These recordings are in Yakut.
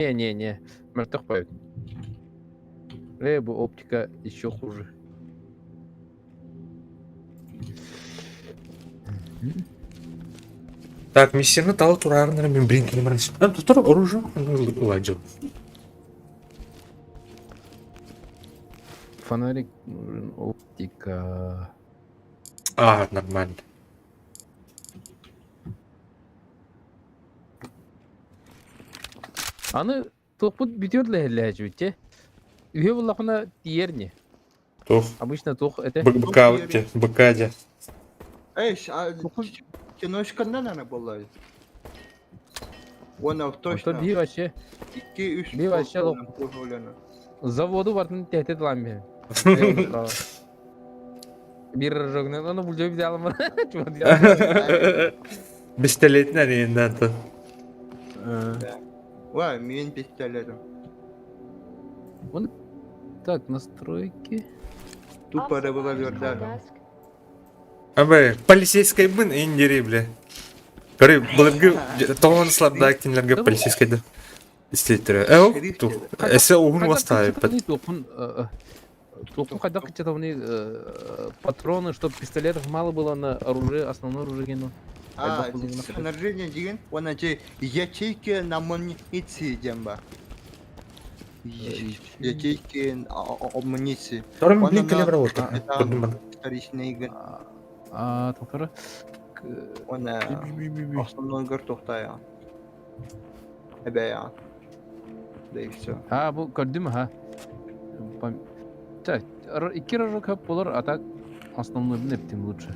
Не-не-не, мөлтөх поет. Бу оптика еще хуже. Так, миссияны тала тураарынара мен блин баран Тур оружие ладил. Фонарик нужен, оптика. А, нормально. Аны туохпут бүтүөр лэһэллэһэчүбүт че. Үһү буллахына тиийэр не. Туох? Обычно туох это. БК те, БК де. Эй, киношкандан ана боллай. Оны точно. Би вообще. 2-3 Би вообще заводу бартын tehdit lan би. Бир рожогнан оны булжой биде аламын. Пистолетинен ииннен тын. Ва, мен пистолетом. Так, настройки. Тупо револьвердар. Абы, полицейскайбын индери, бля. Көрі, былыргы тоғын слабда кинилерге полицейскайды истейттере. Э, ту. Эсе угун вастави. Туохун хайдах кыччатабыный патроны, чтобы пистолетов мало было на оружие, основное оружие гену. А, снаряжение деген, она же ячейки на амуниции диэн ба. Ячейки амуниции. Торым блин калибр вот. Вторичный ген. А, тоқтары. Она основной гор тохтая. Эбэя. Да и все. А, бу көрдүм, ха. Так, икки рожок хөп болар, а так основной эптим лучше.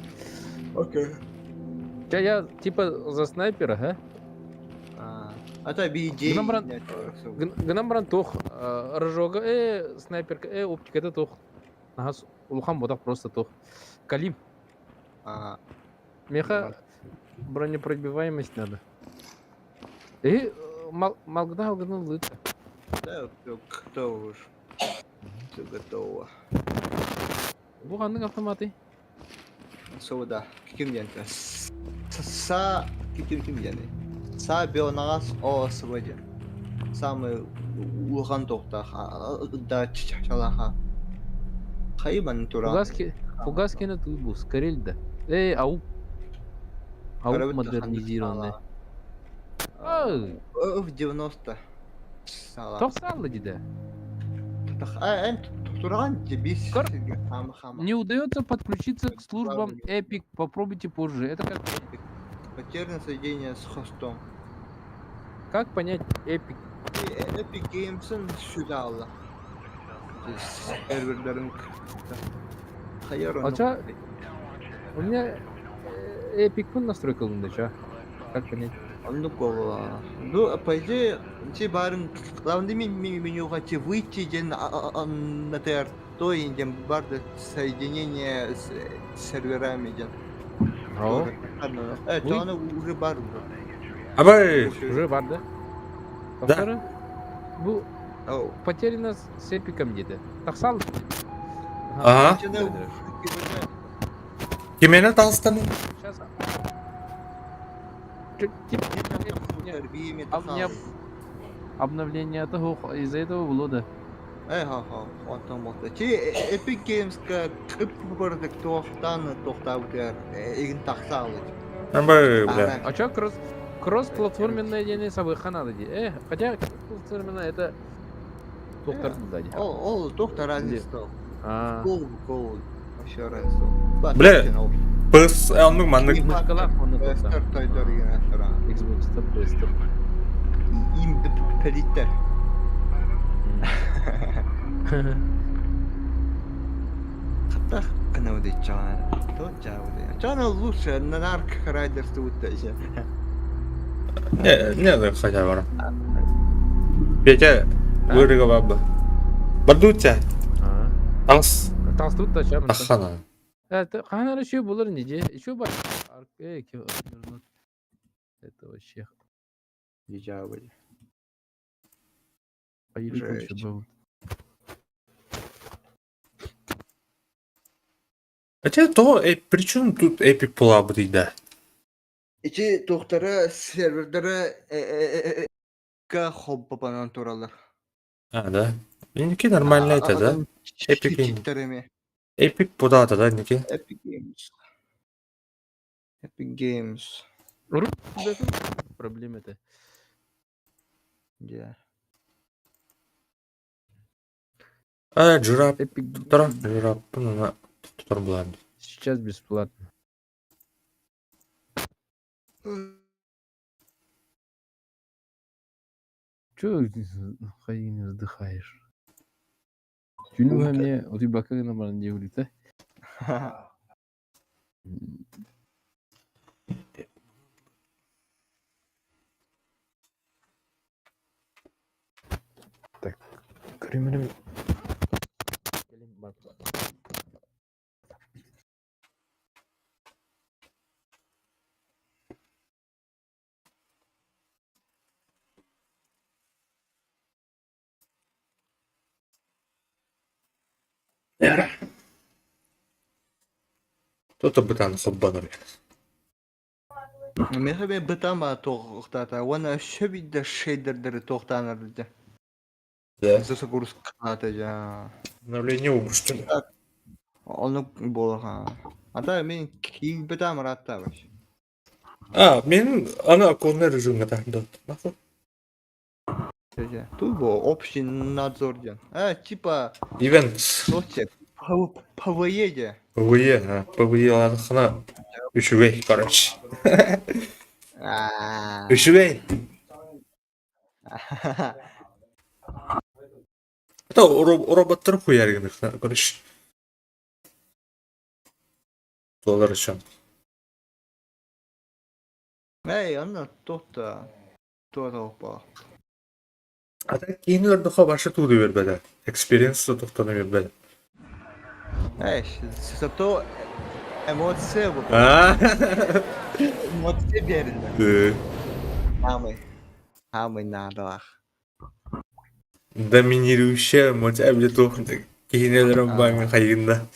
Окей. Я, я типа за снайпера, ха? А то би идеи. Гынан баран туох рожога, снайперка, оптика это туох. Нахас улахан бодах просто туох. Калим. Меха бронепробиваемость надо. И малгда алганы лучше. Да, все готово уж. Все готово. Бу ханнык автоматы? Сода. Ким диэн Са ким ким диэн Са бионагас о своден. Самый улахан тохтах да чалаха. Хайбан туран. Фугаски Фугаскина тут Скорель да. Эй, ау. Ау модернизированный. В 90. Тохсалла диде. Не удается подключиться к службам Epic. Попробуйте позже. Это как Потеряно соединение с хостом. Как понять Epic? Epic Games'ın сюда алла. Серверлерин А у меня Epic пун настройка лунда, чё? Как понять? Оннук буолла. Ну, по идее, ти барын главный менюга ти выйти ден на ТР, то и ден барды соединение с серверами ден. То оно уже бар. Абай! Уже бар, да? Да. Бу потеряно с эпиком где-то. Тахсал? Ага. Кимена талстаны? Сейчас. Обновление того из-за этого было, да. Ха, онтон болта. Ти Epic Games-ка кып көрдік тоқтан тоқтабытыр, эгин тахсалы. Абай, бля. А чё кросс кросс-платформенное дени сабыха надо ди. Хотя кросс-платформенное это доктор сзади. Ол, ол, доктор разница. Гол, гол. Вообще разница. Бля, PS оннук маннык. Мышкалах он это. Xbox та PS. Им пелиттер. Хаттах кынауды чана. То жауды. Чана лучше на Нарк Райдерс тут еще. Не, не, хотя бы. Петя, вырыга баба. Бардутя. Таңс. Таңс тут та чам. Ахана. Это хана еще булар неде. Еще бар. Это вообще. Дичабы. Поели был. Хотя то, при чем тут Epic була да? Эти доктора сервердері Холбопонон тураллар. А, да? Инники нормально это, да? Epic Games. Читтер эми. Epic пудата, да, инники? Epic Games. Epic Games. Проблема это. Yeah. А, журап, Epic тутара, жураппын ана тутар булан. Сейчас бесплатно. Чё ты не вздыхаешь? Тюнюга мне, вот и бака на не улица. Так, көрүмүнүм. Кто-то бытан хоббаныр. Меха мен бытама тоқтата. Оны шөбиді шейдердері тоқтаныр. Да. Засагурската я. Обновление что ли? Оны болға. Ата мен киң бытам ратта вообще. А, мен ана оконный режимге тахды. Нахуй. Тут был общий надзор ден. А, типа, Ивент. Сочи, ПВЕ. ПВЕ, а, ПВЕ ладхана. Үчүгэй, короче. Үчүгэй. Это роботтар хуяргын, короче. Доллар еще. Эй, анна тота. Туата опа. А так кейинлер духа башы туду бербеди. Experience токтону бербеди. Эй, зато эмоция bu. А? Эмоция берилdi. Хамый. Хамый надалах. Доминирующая эмоция бile тух кейинлер баңы хайгында.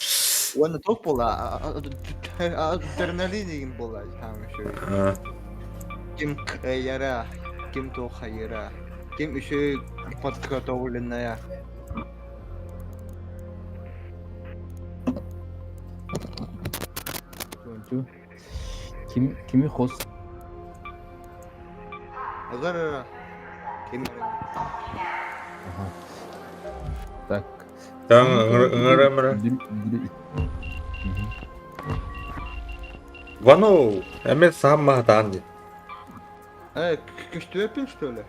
Оны топ бола, адреналин деген бола, хамый şu. Ким кыяра, ким тохайра, ким еще подготовленная. Ким, кими хос? Агар, ким Ага. Так. Там ыңырымыры. Вано, эме сам махтан. Э, күштүөппүн что ли?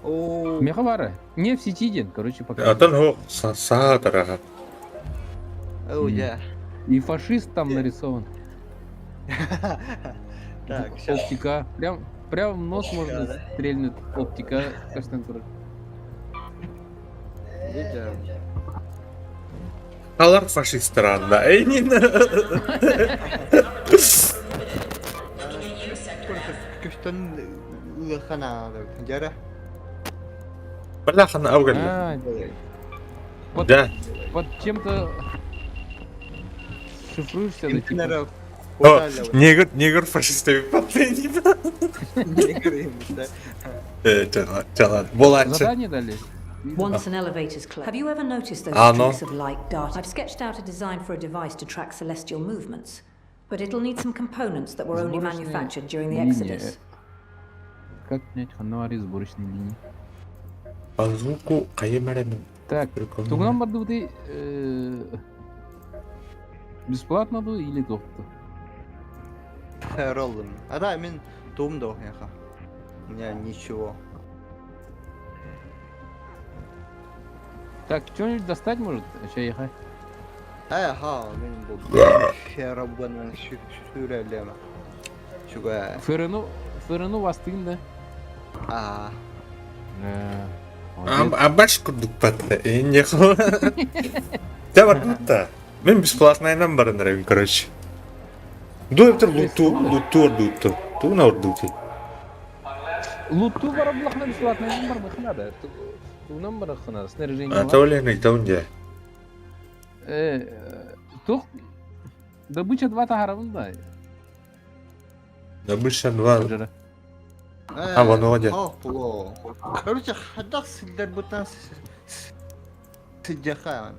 О, Меха бары. Не в сети ден, короче, пока. Атын хо саатараха. о, я. И фашист там нарисован. Так, сейчас. Оптика. Прям, прям в нос можно да? стрельнуть. Оптика. Каштан турар. Алар фашисттар анда. Эй, не. Күштөн ылахана жара. Бляха на аугал. А, под, Да. под чем-то шифруешься, да, типа. О, негр, негр фашисты последний. Э, чала, чала, болачы. Задание дали. Once an elevator's closed. Have you ever noticed those Ah, no. streaks of light dart? I've sketched out a design for a device to track celestial movements, but it'll need some components that were only Сборочная manufactured during the линия. Exodus. Как понять хануари сборочной линии? По звуку кайымарамен. Так, Прикольно. тугунан бардыбыты бесплатно ду или тохту? Роллом. А да, мен туум да яха. У меня ничего. Так, что-нибудь достать может? Ща ехай. Э, ха, мен бу ферабын сүрелеме. Чуга. Фырыну, фырыну вастын да. А, Абаш курдук патта. Э, не хо. Та бар Мен бесплатно нам барынырым, короче. Ду эптер луту, луту ордуту. Ту на ордути. Луту бар блахна бесплатно, не бар бахна Ту нам бар хана, снаряжение. А то ли не там где. Тух добыча два тагаравын да. Добыча два. Жара. А, вон он. Хопло. Короче, хайдах сылдьарбытынан сылдьахаан.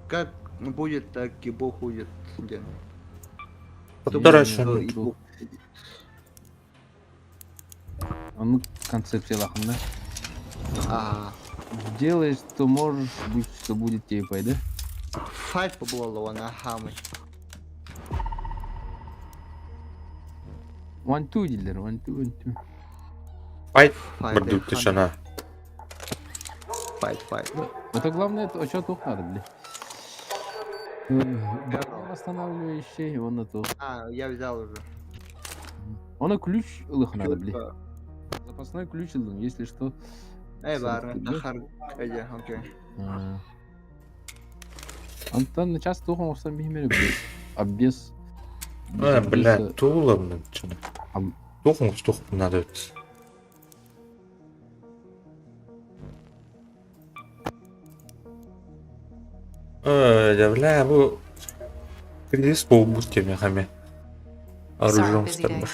Как будет, так и бог будет диэн. Дорожче. И бог. Оннук концепциялаахын да. А, Делай, что можешь, будь что будет тебе пойда. Fight буолла хамый. One two дииллэр, one two, one two. Fight бардук тишана. Fight, fight. Это главное, это что тух надо, бля. Броню восстанавливающий, он на то. А, я взял уже. Он и ключ ылых надо, бля. Запасной ключ ылын, если что. Эй, баар, нахар, эдэ, окей. Антон на час тухом офсан бихимери, бля. А без... А, бля, туулам Тухум тух надо. Э, бля, бу кризис буолбут кэмиэхэ эмиэ. Оружием Sorry, busy day. старбар.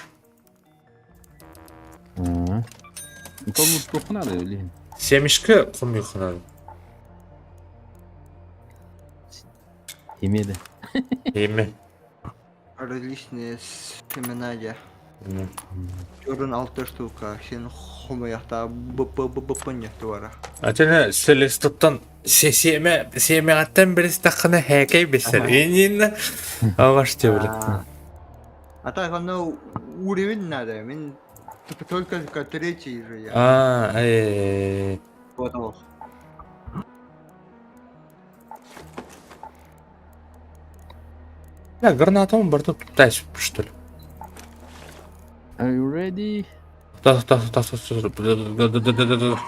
Антон тух надо, или? Семечка хомуйха надо. Имеди. Эми. Различные семена дьэ. Көрүн алта штука, син хомуйахта б-б-б-б туара. Атена Селестоттан сиэмэ сиэмэҕиттэн билистэххинэ һээкэй билсэр. Иннинэ аваш бile. А так оно уровень надо, мин только третий же я. Аа, э. Вот ох. Я гранатом барда туттайс, что ли? Are you ready? Да, да, да, да, да, да, да, да, да, да.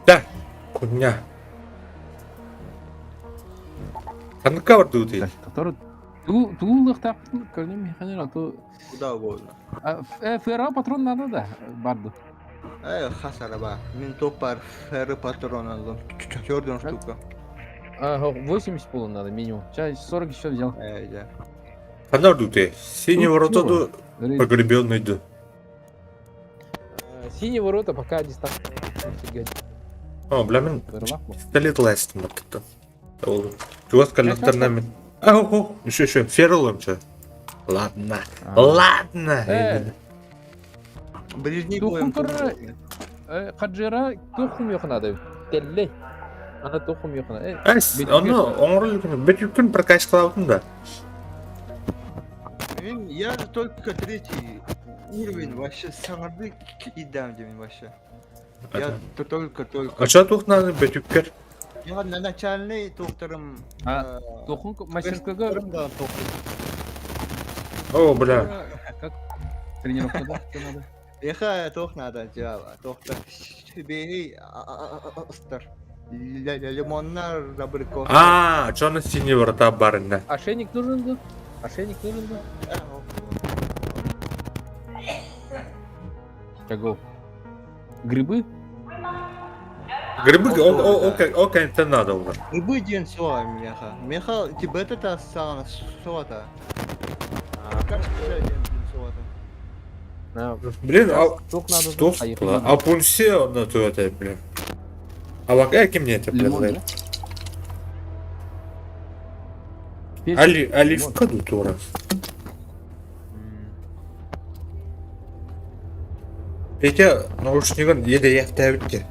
Да, хуйня. Ханныка бар дуу Так, который... Ту туулуохтаах көрүнүм механер, а то Куда угодно. ФРА патрон надо да, барду. Э, хасараба. Мин топар феры патрон алым. Черден штука. А, 80 полон надо минимум. Сейчас 40 еще взял. Э, да. Ханна бар дуу Синий ворота ду погребенный ду. Синие ворота пока дистанция. О, бля, мин пистолет ластым баттыттан. Ол. Чугас коллекторна мин. А, о, еще, еще, ферролом че. Ладно. Ладно. Э. Ближний Тухум боем. көрөр. Хаджира тухум йохнады. Телле. Ана тухум йохна. Әс, аны оңрол күн бит күн прокачкалабытын да. Мин я же только третий уровень вообще саңарды идам демен вообще. Я только-только. Ача тухнаны бөтүккер. Я на начальный доктором. А, Тухум мастерского. Да, доктор. О, бля. Как тренировка да? Что надо? Эха, тох надо делать. Доктор, бери, астер. Лимоннар, абрикос. А, чоны синий ворота барында. Ошейник нужен был? Ошейник нужен был? Чего? Грибы? Грибы, о, о, о, это надо уже. Грибы ден суа меха. Меха, тебе это сана суата. Как сказать ден суата? Блин, а Тух надо. Тух, а пульсе на то это, блин. А вакай кем мне это, блин? Али, оливка дура. Петя наушнигын еле яхтабитте.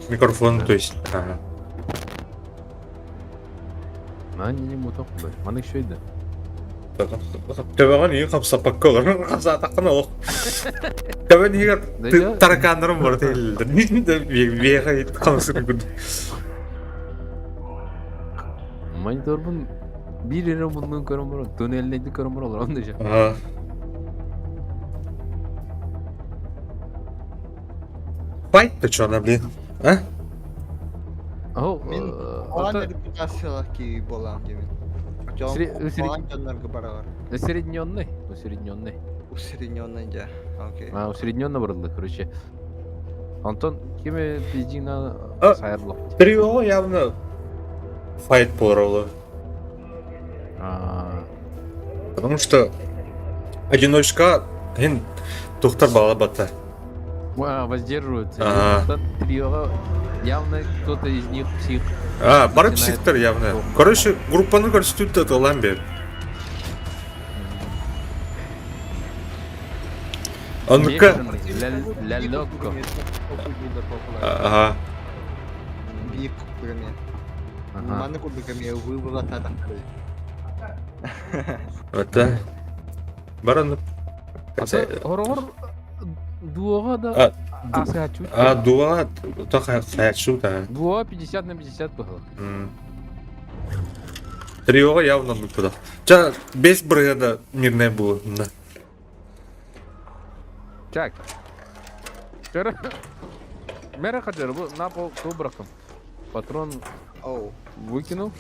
Микрофон, то есть. Ага. Ман не моток бер. Маны еще иди. Төбөҕөн ийин хамсаппакка олорон хамсаатаххына олох. Төбөн иһигэр тараканнарым бар тиһиллэр. Биэхэ хамсыр курдук. Мониторбун бир эрэ муннун көрөн баран, туннелнейди көрөн баран олорон дежа. Ага. Файт ты чё, она, блин? А? О, Мин Оған репутациялах ки болам демен. Оған дьоннорго баралар. Усредненный, усредненный. Усредненный да. Окей. А, усредненно барылды, короче. Антон, кеме пиздина сайырлы. Трио явно файт буолар. Потому что Одиночка иһин тухтар баҕалабата. А, воздерживаются. Ага. Триоға явно кто-то из них псих. А, бары психтар явно. Короче, группаны көрсөтүп да тылан бер. Оннукка... Для легкого. Ага. Биир курдук Маны курдук эмиэ выбыла татахтары. Это... Баран... Хороҕор дуоҕа да асыһаччы. А дуоҕа то хайаччы да. Дуоҕа 50 на 50 быһылах. Триоға явно буппуда. Ча 5 бырыгада мирное было. Да. Так. Вчера... Мера хаджар, бу на пол бырахтым. Патрон Оу. выкинул.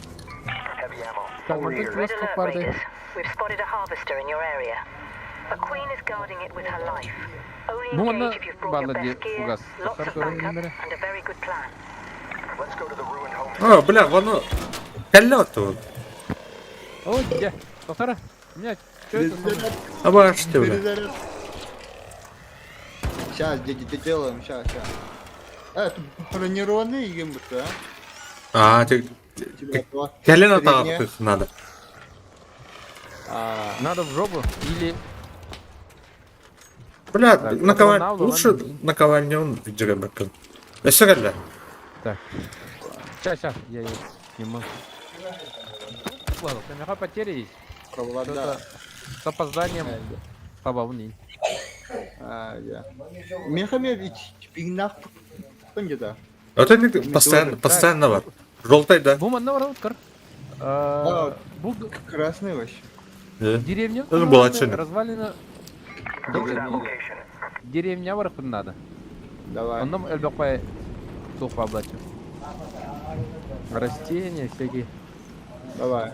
Так, вот тут просто парды. We've spotted a harvester in your area. A queen is guarding it with her life. Only Бу манна engage if you've brought your баалар дии best gear, фугас. lots Тахар of көрөн backup, мэрэ. and a very good plan. А, бля, воно... Кэллэ отту. О, дьэ. Тохтара. Меня что это со мной? Абашты, бля. Перезаряд. Сейчас, делаем, сейчас, сейчас. А, это бронированные гембы, а? А, ты... Тебя два. Кэлен Средняя. атаҕых надо. А, Надо в жопу или... Бля, Так, наковаль... патрон Лучше ладно. наковальня джигабакын. Өссө кэллэ. Так. Сейчас, сейчас, я ее сниму. Ладно, у меня потери есть. провода. Что-то с опозданием побавней. А, я. Мехаме ведь пигнах да. Это не постоянно, постоянно бар. Желтый, да? Бу манна барабыт көр. А, Бу Красный вообще. деревня Это была цель. развалина. Деревня барыппын надо. Давай. Онно элбэххэ суох баблаччы. Растения всякие. Давай.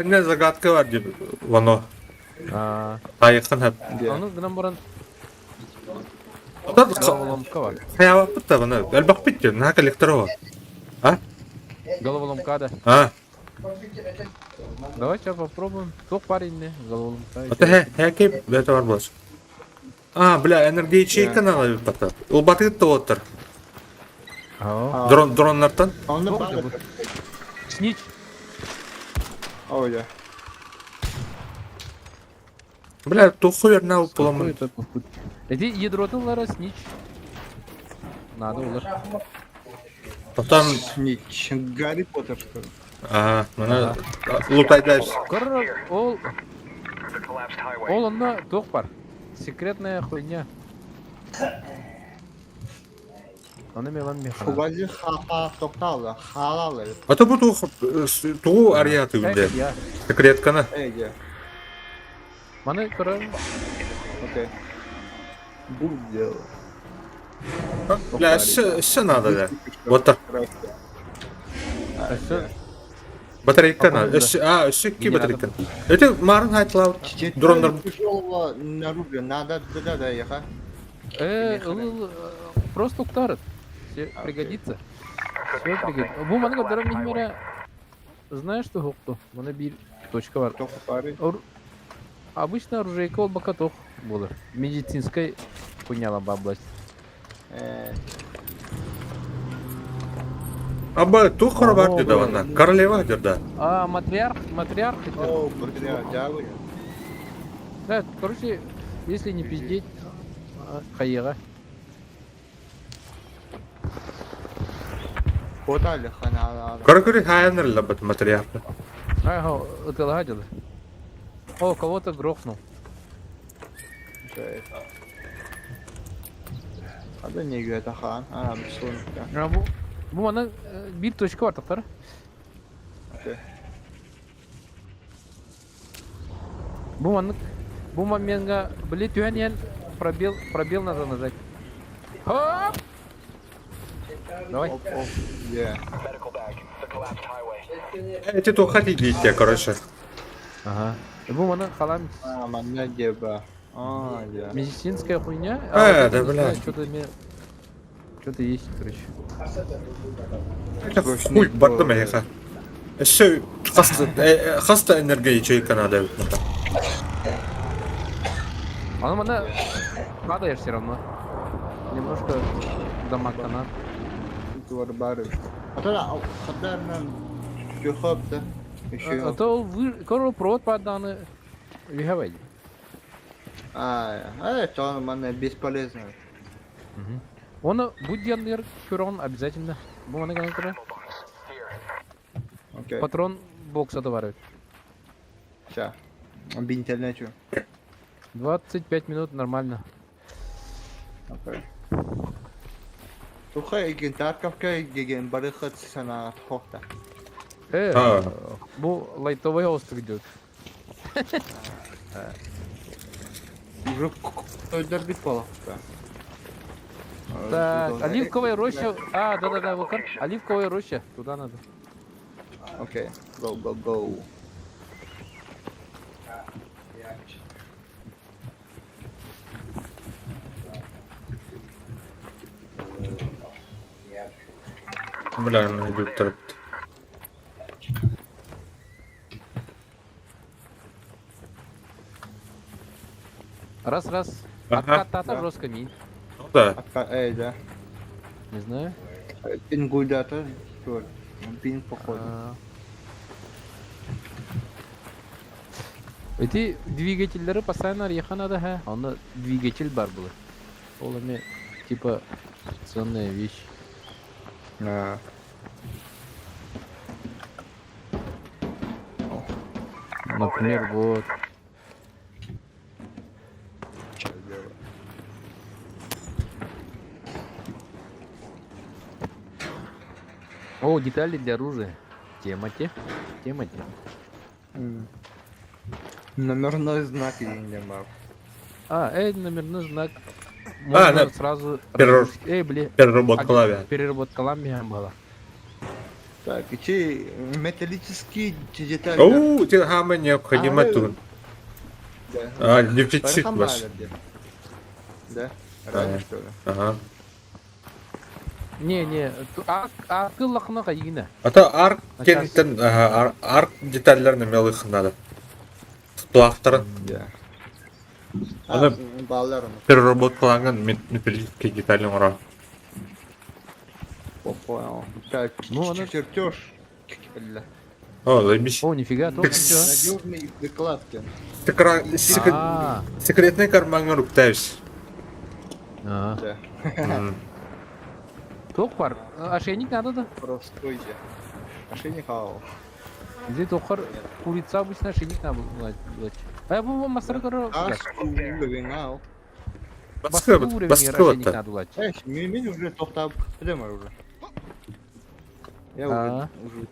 Не загадка бар деп, вано. А, Айыққан хап. Где? Ону гынан баран Ота головоломка бар. хаябаппыт да вано. Элбэх бит на коллекторова. А? Головоломка да. А, Давай сейчас попробуем. Туох парень не головоломка. это хэ хэки это бар болс. А, бля, энергиячейка надо бата. Улбатыт тоттер. А. А, Дрон дроннартан. Он на Сколько баллах. будет? Снич. О, я. Бля, тухуй на уполамын. Какой это похуй. Эти ядротылара снич. Надо улар. Потом, Нич. Гарри Поттер, что ли? а, мына лутайдаш. Көр ол ол онно туох бар. Секретная хуйня. Оны мелан механа. Фугази ха-ха тоқталды, халалы. А то бу тух туу арияты үнде. Я. Секретканы. Эй, где? Маны көрө. Окей. Буду делать. Бля, все, все надо, да. Вот так. Өссө Батарейка Походу, надо. да. Өссө, а, өссө ки Генератор. батарейка. Это марын хайтлау. Дроннар. Тяжелого на рубле надо, да, да, да, еха. Э, просто уктарыт. Все пригодится. Все пригодится. Бу маны көрдөрө михмере. Знаешь что хокту? Маны бир точка бар. Только пары. Обычно оружейка ол бака тох болар. Медицинской хуйня бабласть. Аба тух хорабар деді ванна. Королева деді. А, матриарх, матриарх это. О, бля, дявы. Да, короче, если не пиздеть, хаега. Хотали хана. Короче, хайнер лабат материал. Ага, это лагадил. О, кого-то грохнул. Хада не это хан. А, бсун. А, бу, бу мана бир точка бар тоқтар. Окей. Бу маннык, бу моментга, били түһэн пробел, пробел надо нажать. Хоп! Давай. Оп, оп, где? Эти туха идите, короче. Ага. Бу мана халам А, манна деба. А, я. медицинская хуйня. Э, вот да это не бля. знаю, Что-то мне... Что-то есть, короче. Это хуй бардым яха. Өссө хас да энергоячейка надо эбит мата. Ону манна падаешь все равно. Немножко дамагтанар. Туар баар эбит. Ата хадаарынан түөхөп да. Еще. А то вы, короче, провод паданы виговай. А, это манна бесполезно. Оны бу диэннэр көрөҕүн обязательно. Бу маны гынан турар. Окей. Патрон бокса да бар эбит. Ща. Бинтернетю. 25 минут нормально. Окей. Туха еген Тарковка еген барыхат санаат хохта. Э, бу лайтовый остров идет. Уже тойдар бит балахта. Так, оливковая роща. А, да-да-да, вот оливковая роща. Туда надо. Окей, go, go, go. Бля, идут торопит. Раз, раз. Ага. Откат жестко ми. Ну да. Эй, да. Не знаю. Пингульдата, что ли? Пин походу. Эти двигательлери постоянно арыйха надо, ха. Онно двигатель бар было. Ол эми типа ценная вещь. Да. Например, вот. Что делать? О, детали для оружия. Темати. Темати. Номерной знак не бар. А, номерной знак. Можно да. сразу... Перераб- Эй, бли. Переработка лавия. Переработка ламбия была. Так, и че металлические детали. Оу, тебе хама необходимо А, тут. Да. А, дефицит ваш. Да? Ранее, что ли? Ага. Не, не, а, а кыллахна кайгина. А то арк А щас. кентен, ага, арк детальләрне мелых надо. Сплавтарын Да. Аны- Баллар оны. переработкаланган металлический деталь ура. Понял. Так, Ну, она- чертеж. Бля. О, заебись. О, нифига, то Так всё. Надежные прикладки. А, Секретный карманга руктайс. а. Да. Ток бар. Ошейник надо да? Простой. Ошейник ау. Где токар курица обычно ошейник надо было. А я бы мастер короче. А, уровень ау. Баскы, ошейник баскы надо было. Эй, мен уже тоқтап білемін уже. Я А. уже уже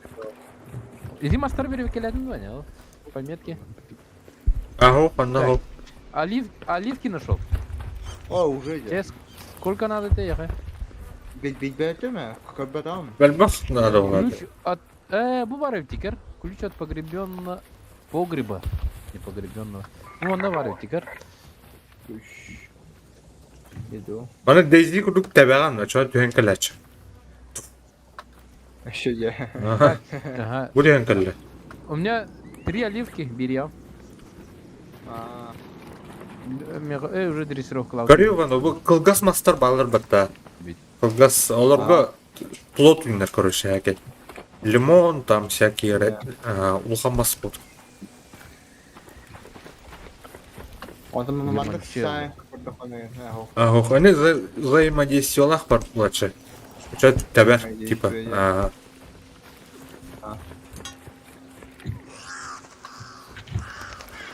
Иди мастер бери келетін ба, Пометки. Ага, ага. Олив, оливки нашел. О, уже де. Тебе сколько надо тебе ехать? Бит бит бит ме? Как там? Бәлбах надо было. Ключ от... бу бар тикер. Ключ от погребенного... Погреба. Не погребенного. Ну, он наварив тикер. Иду. Мана Дейзи кудук табаган, а чё түһен калач. Еще я. Ага. Ага. Бу түһен калла. У меня три оливки, бери, а. А, Уже дрессировка лау. Көрү ван, бу кылгас мастар балар батта. Бит. Кылгас оларга плот үннер короче, әкет. Лимон там всякие, улхан мас бот. Он там Лимон мандак чело. сайн Ага, они взаимодействиялах бар булачы. Чё табар, типа. Взаимодействие, Ага. А.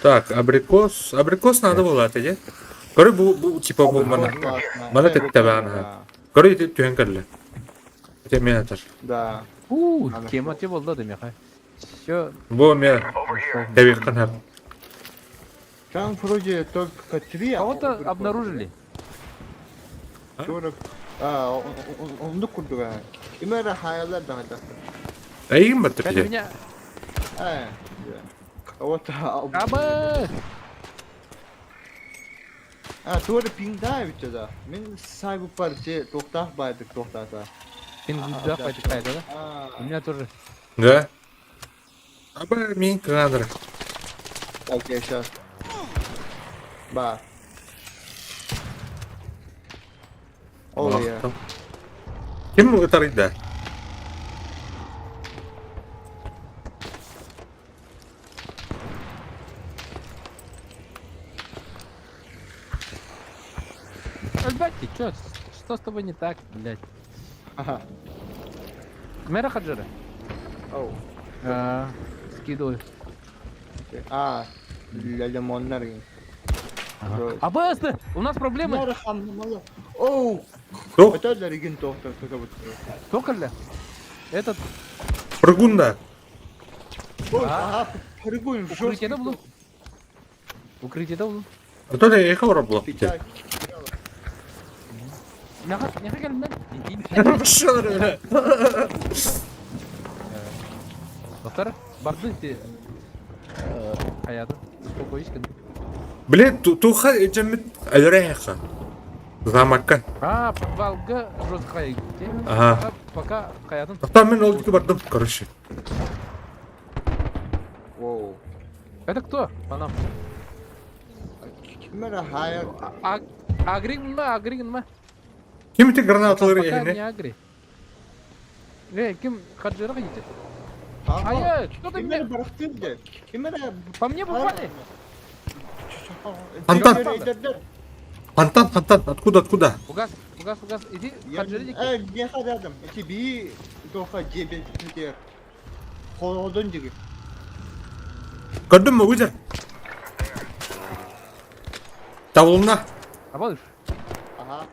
Так, абрикос, абрикос надо было это, Көрү бу бу типа бу мана. Мана тэттэ Көрү ити түһен кэллэ. Ити мен атар. Да. У, Надо тема те болды да меха. Все. Бу мен табиқын хап. Там вроде только три. а Кого-то абрикоса, обнаружили. да? 40. А, он курдуга. Имера хаялар да да. Әйгин баттыр Это те. меня... А, Кого-то. Аба! А, туары пинда ведь да. Мен сайбу парче тоқтақ байдык тоқтата. Пингуда да. да? А, У меня тоже. Да? Аба мин кыҥаадара. Окей, сейчас. Ба. Oh yeah. Ким ытарыйда? Альбать, ты чё? Что с тобой не так, блядь? Ага. Мэра Хаджира? Оу. А, скидываю. А, лимоннар. АБС, у нас проблемы. Оу! Туох? Это для регин доктор, Только ли? Этот Прыгун да? Ага, прыгун, укрытие да был? Укрытие да был? А то ли эхо было. Печать. Няха, няха кэллэ. Доктор, барды ти. Хаята, успокоись. Блин, туха эжеммит өлөрө Замакка. А, подвалга жестко Ага. Пока хаятын. Тоқтан мен ол жерге бардым, короче. Воу. Это кто? Анам. Кимера хайр. Агри ма, агри ма. Ким ити гранаталары Пока эһине? не агри. Э, ким хаджира идет? А я, что ты Кимера мне? барахтырды. Кимера По мне попали? Антон. Фонтан, фонтан, откуда, откуда? Угас, угас, угас, иди, хаджира иди. Э, не рядом. Эти би тоха дебет метер. Холодон диги. Көрдүм мө үдер? Табылына. Абалыш. Ага.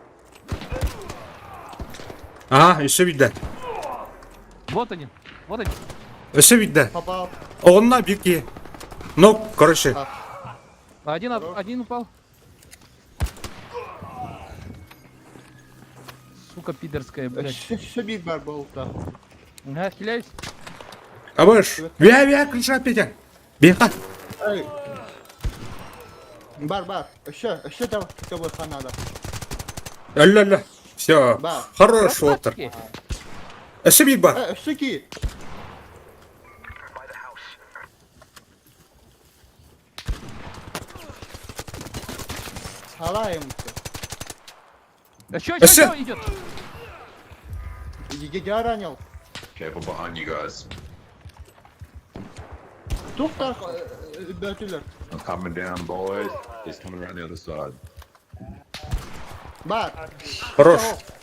Ага, өссө бидде. Вот они, вот они. Өссө бидде. Попал. Оҕунна биир киһи. Ну, короче. Один, один упал. Сука пидорская, блядь. Все бит бар был да. Ага, хиляюсь. Абыш. Вя, вя, крыша Петя. Беха. Эй. Бар, бар. Еще, еще там кого надо. Алла-ля. Все. Ба. Хорош, Уолтер. Красавчики. Өссө биир бар. Э, суки. Салаем. Еще, еще, Өссө. еще идет. Я ранил. Careful behind you guys. Тухтар бөтүлөр. I'm coming down, boys. He's coming around the other side. Бар. Хорош. Careful.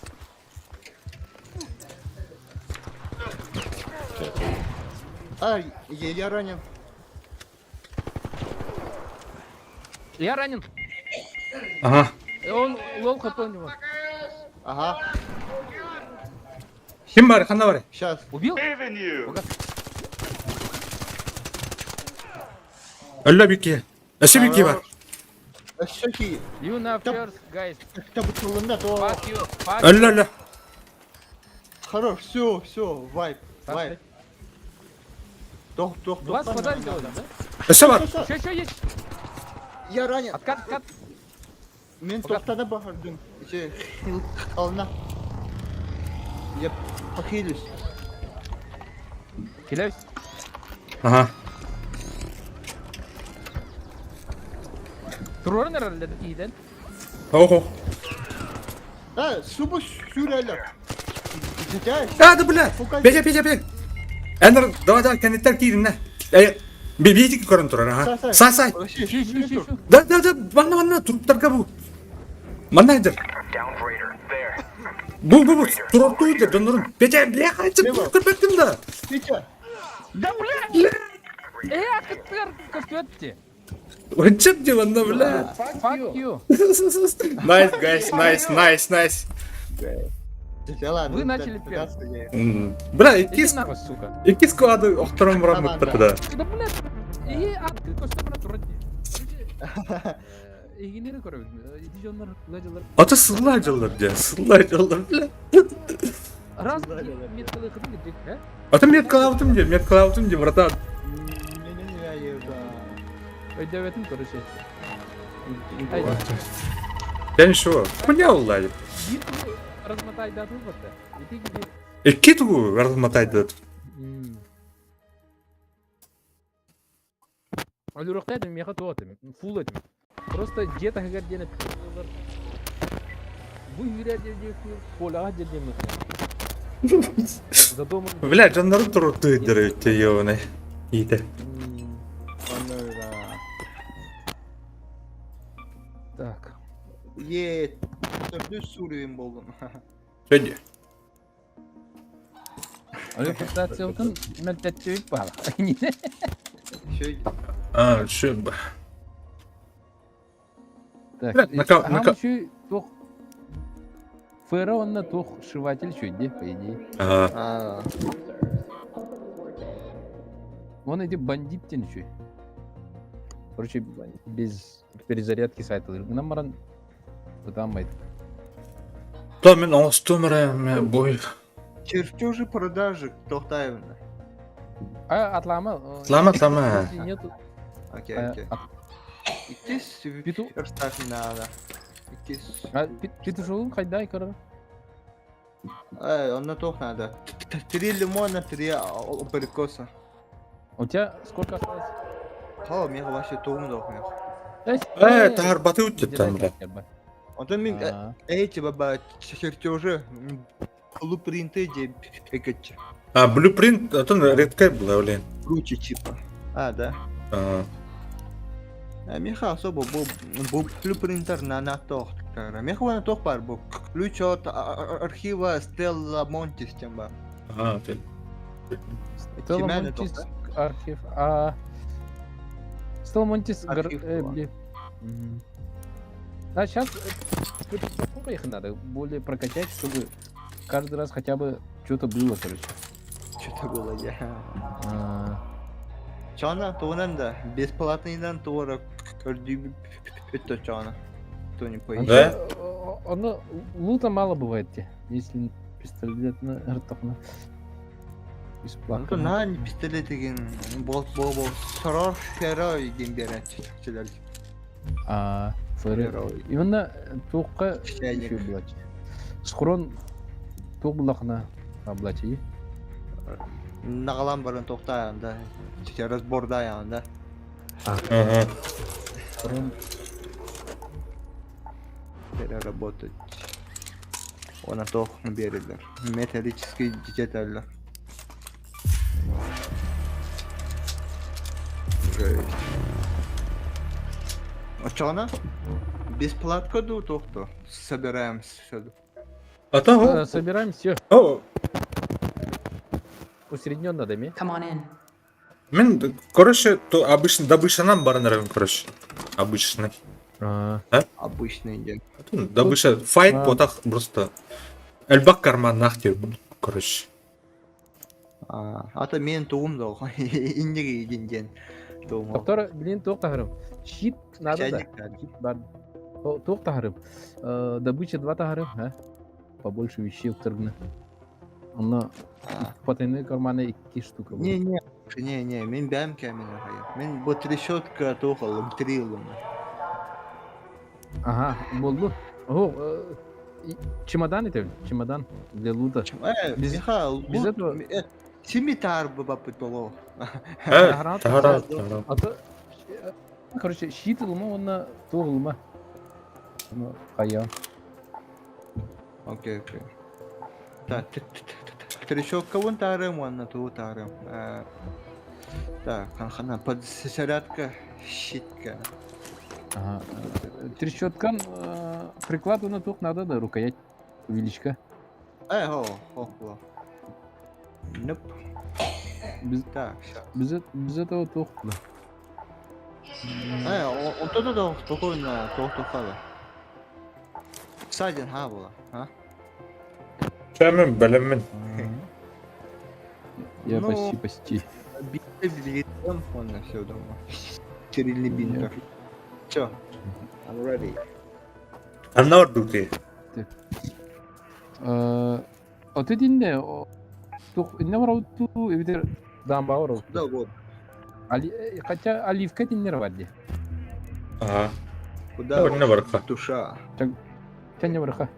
Ай, я ранен. Я ранен. Ага. Он low хп у него. Ага, Ким бар, ханна бар? сейчас. Убил? Өллө биир киһи. Өссө биир киһи бар. Суки, You now first, guys. табытылында то. Fuck you. Fuck Өллө, өллө. Хорош, все, все, вайп, вайп. Тох, тох, Два тох. склада сделали, да? Өссө бар. Еще, еще есть. Я ранен. Откат, откат. Мен тоқтана бахардым. Ше, ална. Я похилюсь. Хиляюсь. Ага. Турнер иден. Ого. А, субу сүрәләр. Житә. А, да бля. Петя, Петя, Петя. Энер, давай, давай, кэнниттэн киириннэ. Э, бибитик көрөн турар, ага. Сай, сай. Еще, еще, еще, еще. Да, да, да, манна, манна, туруптарга бу. Манна идер. Бу, бу, бу, турупту идер, донорун. Петя, бля, хайчы, көрбөттүм да. Петя. Да, бля! Э, откат костюм Ончап де манна, бля. Fuck you. Nice, guys, nice, nice, nice. Вы начали первым. Бля, Иди икки нахуй, сука. икки склады охторон баран мыттар да. Да, блядь. И откат костюм турат. Игинери көрөбүт. Иди жоннор, ладилар. Ата сыллар жыллар де, сыллар жыллар, бля. Раз меткалы кыдын дик, э? Ата меткалаутым де, меткалаутым де, братан. Өйдөбөтүм короче. Ай, Я ничего, хуйня уллади. бир размотай да тут Иди иди. Икки тугу размотать да. Өлүрүөхтэй этим, миэхэ туох этим, фул этим. Просто дьиэ таһыгар диэн эппит бу үүрэр диэн поляҕа диэн Зато Бля, дьоннорун туруттуйдары өттө ёбаный. Иитэ. Так. Е, төрдүс уровень болдум. Сөдьө. Репутациябытын мөлтөттүбүт баала. А, шөб. Так, Нака... туох Фера онно туох сшиватель чуйди, по идее. А. Он эти бандит тен чуй. Короче, без перезарядки сайта. Гынан баран бытаан То мен оҥостуом эрэ бой. Чертежи продажи Тохтаевна. А, атлама. Атлама, атлама. Нету. Окей, окей. Иккис Пету... верстак надо. Иккис... А, петушогун хайдай көрөр? Эй, онно туох надо. Три лимона, три абрикоса. У тебя сколько осталось? Хоо, миэхэ вообще тугум да миэхэ. Э, таарбаты үттүттэн бля. Онтон мин эти баба чертежи блупринты де пекетче. А, blueprint, а то редкая была, блин. Круче типа. А, да. А. Миэхэ особо бу бу blueprint на на тох. Миэхэ вана тох бар бу ключ от архива Стелла Монтис тем ба. А, окей. Стелла Монтис архив. А Стелла Монтис Архив. А сейчас сколько их надо более прокачать, чтобы каждый раз хотя бы что-то было, короче. Что-то было, я. Чана, тугунан да, бесплатныйдан туора көрдүү чана. То не поедет. Да? Оно лута мало бывает те, если пистолет на артахна. Бесплатно. На пистолет деген бол бол бол сорор феро деген берет. А, феро. Именно туққа еще Схрон туқ булахна аблачи. Нагалан барын тоқтайын да. Разбордайын да. Ага. Схрон. Переработать. Она тох берилер. Металлический деталь. Жесть. А что она? Бесплатно ду тохто. Собираем все. А то Собираем все. О. Усредненно дами. Come on in. Мен, короче, то обычно добычанан баран короче. Обычный. А? Обычный день. Добыча файт потах просто. Элбак карман нахти, короче. А то мен тугум да иннеге ден тугум. Доктор, блин, туох таһарым. Щит надо да. Щит бар. Туох таһарым. Добыча два таһарым, а? Побольше вещей уктыргны. Онно потайные карманы икки штука. Не, не, не, не, мен бәм кәмин Мен бу трещотка туохалым, три ылым. Ага, болду. О, чемодан это, чемодан для лута. Без, Михаил, без этого... Симитар бы бапыт боло. Тара, А то, короче, щит ылма, онна туох ылма. Ну, хая. Окей, окей. Так, трещотка вон тарым, вон на ту тарым. Так, хана подзарядка, щитка. Ага. Трещоткан приклад на тух надо, да, рукоять увеличка. Эй, хо, хо, хо. Nope. Без, так, сейчас. Без, без этого тух. Да. Эй, он то то спокойно, то то хала. Садин ха была, а? Чәмін, біліммін. Я почти, почти. Он на все дома. Стерильный бинтер. Чё? I'm ready. Анна бар дути. Оты динде, тух, инне бар ту, эбитер дамба бар. Да, вот. Али, хотя оливка диннер бар ди. Ага. Куда? Инне барка. Душа. Тәнне барка.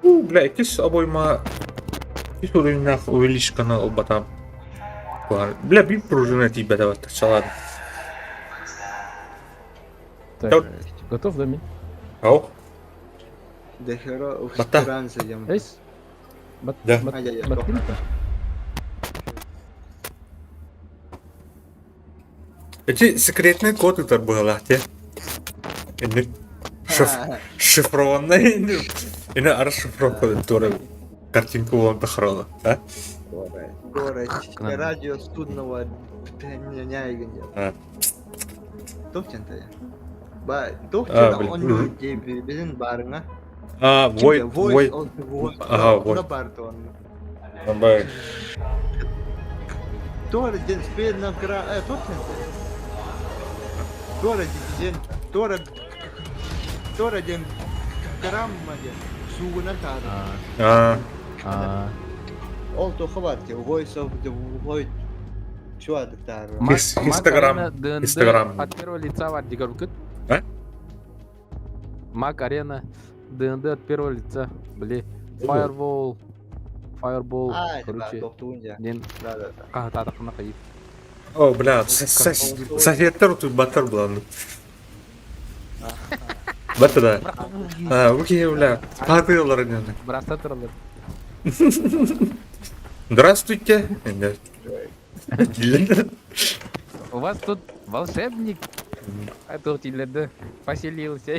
У, бля, иккис обойма иккис уровеннах увеличканы ылбатам. Бля, бир пружина тиийбэтэ баттар чалаады. Так, готов, да, мин? Ау. Дехеро Батта. устранса дем. Эс? Бат, Да. бат, Ай-яй-яй, баттым-то? Эти секретный код ытар быһалаах те. Инник шиф шифрованный ини расшифровка тура картинка буолан тахарала. А? Город, радио судного няйгин. А. Тохтен-то я. Ба, А, тохтен блин. он не билин барыңа. А, вой, вой. Вой, Ага, вой. На барту он. Абай. Тора день спе на гра... Тохтен-то. Тора день, тора... Тора день грамма день. Сугуна тара. А, А, Ол то хватит, voice of the void. Чуа тара. Хис- Инстаграм, Мак Арена ДНД Инстаграм. от первого лица var дигоркут. А? Мак Арена ДНД от первого лица. Бли. Firewall. Fireball. А, Короче, да, ден Да, да, да. кахататакына кайып. О, бля, софеттер тут батыр булан. Батыр да. А, окей, бля. Патылар инде. Браста туралар. Здравствуйте. Инде. У вас тут волшебник. А тут илерде поселился.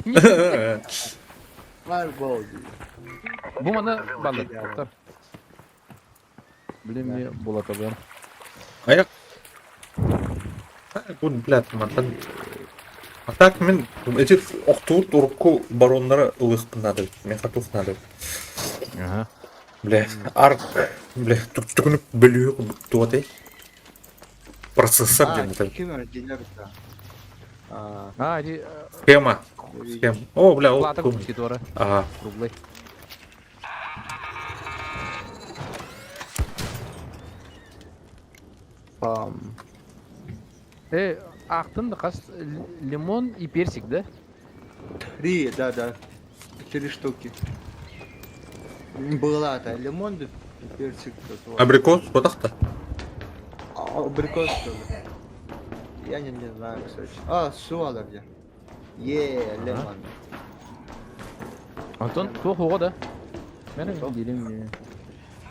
Fireball. Бу маны балды. Токтор. Блин, мне булатабын. Аяк. Бу, бля, мантан. А так мен эти охтуур турку бароннары ылыхпын надо. Мен хатух надо. Ага. Бля, арк, бля, түкүнүк бөлүө туатай. Процессор А, ден это. кимер дилер-то. А, А, ди Схема. Схема. О, бля, о, плата кум. купки тура. Ага. Круглый. пам. Ахтын да кас лимон и персик, да? Три, да, да. Три штуки. Была та лимон, да, персик. да, вот. Абрикос, батахта. А, абрикос что ли? Я не знаю, кстати. А, суала где? Е, лимон. Антон, туох ого да? Мен Что? делим.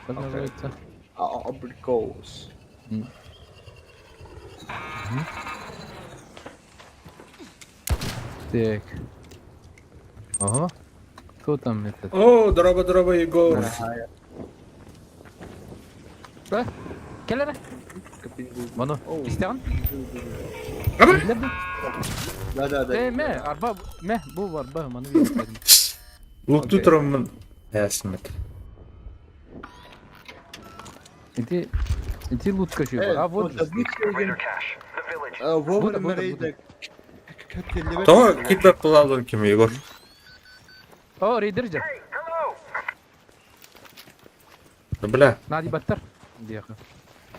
Как Окей. называется? А, абрикос. Так. Ага. Кто там этот? О, дороба, дороба, Егор. Да? Келлер? Мано, истеган? Да, да, да. Э, ме, арба, ме, бу арба, маны. Лукту Окей. турамын. Ясмет. Иди, иди лутка еще. А вот же. Э, Вовремя Буду, буду, рейда. То китбе кылалын ким, Егор? О, рейдер же. Да, бля. Нади баттар. Диэхэ.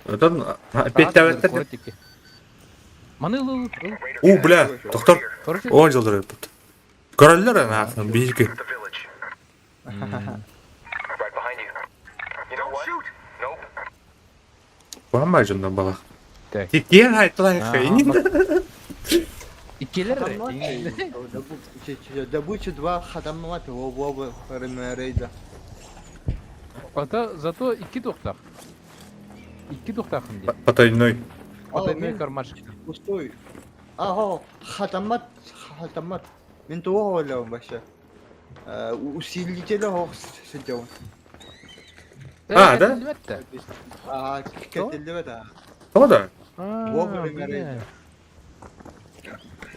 Одан опять таваттар. Маны ыл, ыл. У, бля, доктор. Короче, О, жылдыр өпүт. Көрөллөр ана ахын бийки. Куама жондан бала. Так. Тикен айтлай Ага, хайнин. иккилер. Добыча два хатаммат вова рейда. Ата зато икки тухтах. Икки тухтахын ди. Потайной. Потайной кармашек. Пустой. Ага, хатаммат, хатаммат. Мен туға ойлауым вообще. Усилителі хоқ сидеуін. А, да? А, кетілді да. О, да. Вовремя рейда.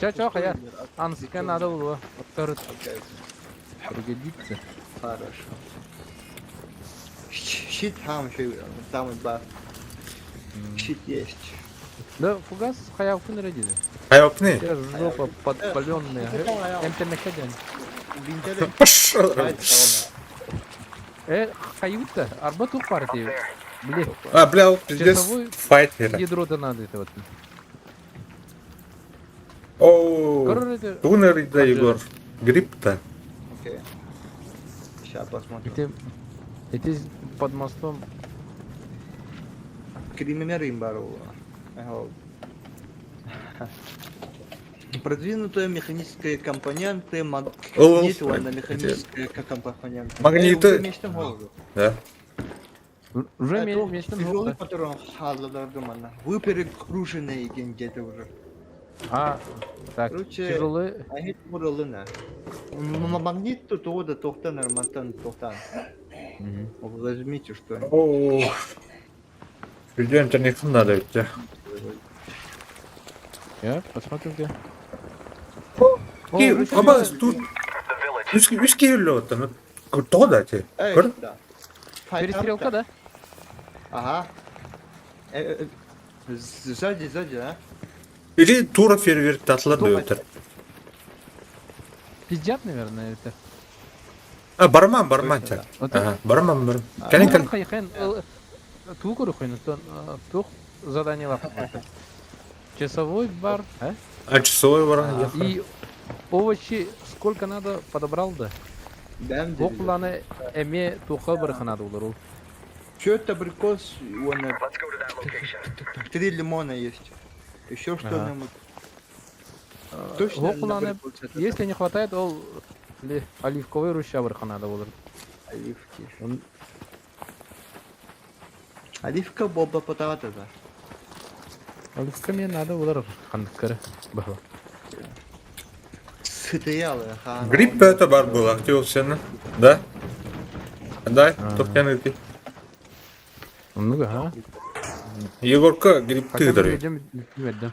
Ча, ча, хая. Анска надо было. Второй Окей, пригодится. Хорошо. Щит там еще, там и бар. Щит есть. Да, фугас хаявкын родили. Айопны. Вся жопа подпаленная. МТМК Винтеле. Пошел. Хаюта, арба тух партию. Блин, А, бля, вот пиздец. Часовой Файтер. ядро-то надо это вот. О, Короче, тунер да, Егор. Грипп-то. Окей. Сейчас посмотрим. эти под мостом. Криминер им бар ол. Ага. Продвинутые механические компоненты, Ол магнит уонна механические компоненты. Магниты- Э, уже мечтам голову. Да. Уже Э, то мечтам Тяжелый голову. патрон хааллардым ана. Вы перегруженные где-то уже. А, так, Короче, тяжелый. Агит муралына. Магнит тут ода тохтан армантан тохтан. Возьмите что-нибудь. Оо. Идем не надо идти. Я посмотрю где. Ки, оба тут. Үс үс киһи оттан. Тоҕо да ти. Эй, Көр. да. Перестрелка, да? Ага. Сзади, сзади, а? Или тура фейерверк татлар да өтөр. Пиздят, наверное, это. А, барман, барман чак. Вот Ага, барман, барман. Кэлин кэлин. Хайхан, туу көрүхүн, тух задание лап. Часовой бар, а? А часовой баран. И овощи сколько надо подобрал, да? Бэм Окланы эме туха барханады улар. Че это абрикос? Он, три лимона есть. Еще что-нибудь. Точно Окланы, абрикос это? если не хватает, ол оливковый руща барханады улар. Оливки. Он- Оливка боба потавата да. Оливка мне надо улар хандыккары. Бахла. Сытыялы, ха. Грипп это бар был, актив сені. Да? Дай, тоқтан өте. Много, а? Егорка грипп тыдыры. Да.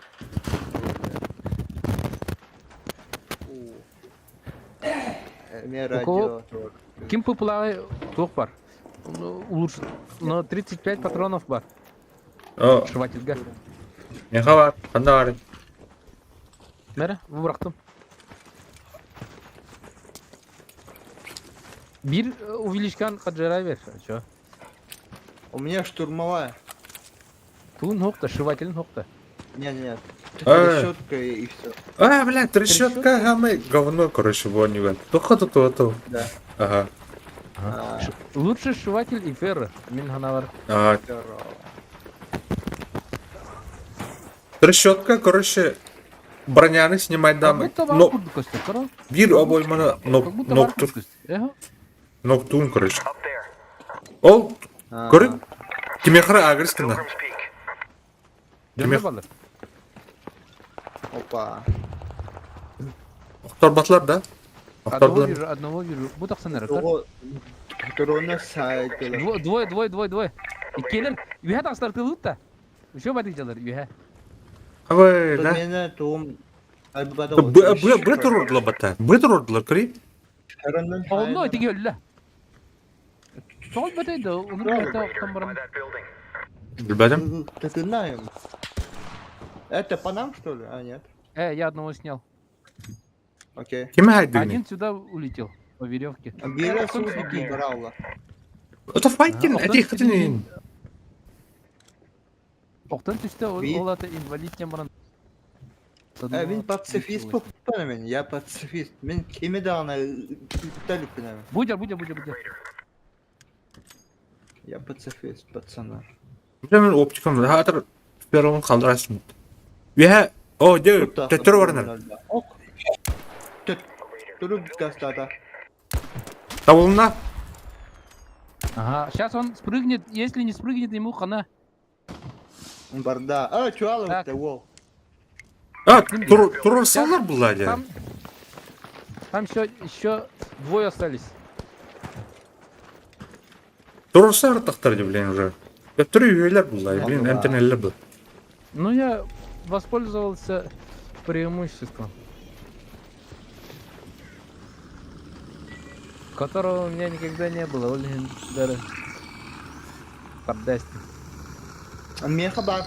Мне У кого? радио. Ким популярный тух бар. Ну, Лучше. Но 35 патронов бар. О, Швательга. не хабар, қанда бар? Мәрі, бұрақтым. Bir увеличкан хаджара бер. Чё? У меня штурмовая. Туун хокта, шивателин хокта. Нет, нет. А. Трещотка и все. А, бля, трещотка, гамы, говно, короче, вонивен. Тоха тут то. Да. Ага, А, Лучше шиватель и ферра. Мин ханавар. ага. здорово. Трещотка, короче, броняны снимать Как дамы. будто бар Но, курдук көстө, кара. бир обойманы Как будто бар ноктур, курдук көстө. Эхо. ноктун, короче. Ол, А, көріп, кимехра агрес кына. Жөндөр Кимех- балдар. Опа. Охторбатлар да? Одного Охторбалар. вижу, одного вижу. Бу тақсан әрі, кар. Того дрона сайдылар. Двое, двое, двое, двое, двое. Иккелер, үйә тақсылар тылут та. Еще батик жалар, үйә. Абай, да. Мене туум Б, б, б турурдула бата. Б турурдула, кри. Онно этиге өллө. Тоғыз бөтейді, оны бөте оқтан барам. Билбедим. Ты знаем. Это по нам, что ли? А, нет. Я одного снял. Окей. Ким хайдыгны? Один сюда улетел по веревке. Бира Охтон суд түстэ. брала. Это файтин, Охтон эти түстэ. хатын. Охтон түсті, ол Ви- ол аты инвалид тем баран. Мин пацифист мен, я пацифист. Мен кеме дағына талып мен. Будя, будя, будя, будя. Я пацифист, пацана. Мен оптикам хатыр первым қалдырасың. Я, о, де, теттер барнар. Ок. Туруп гастата. Табылна. Ага, сейчас он спрыгнет, если не спрыгнет, ему хана. Барда. А, чуалы Так. это вол. А, тур турсалар булар. Там, там еще, еще двое остались. Турсалар тақтар деп блин уже. Төттөр үйелер булар, блин, антеннелер бул. Ну, я воспользовался преимуществом, которого у меня никогда не было. Ольгин даже поддаст. Меха бар.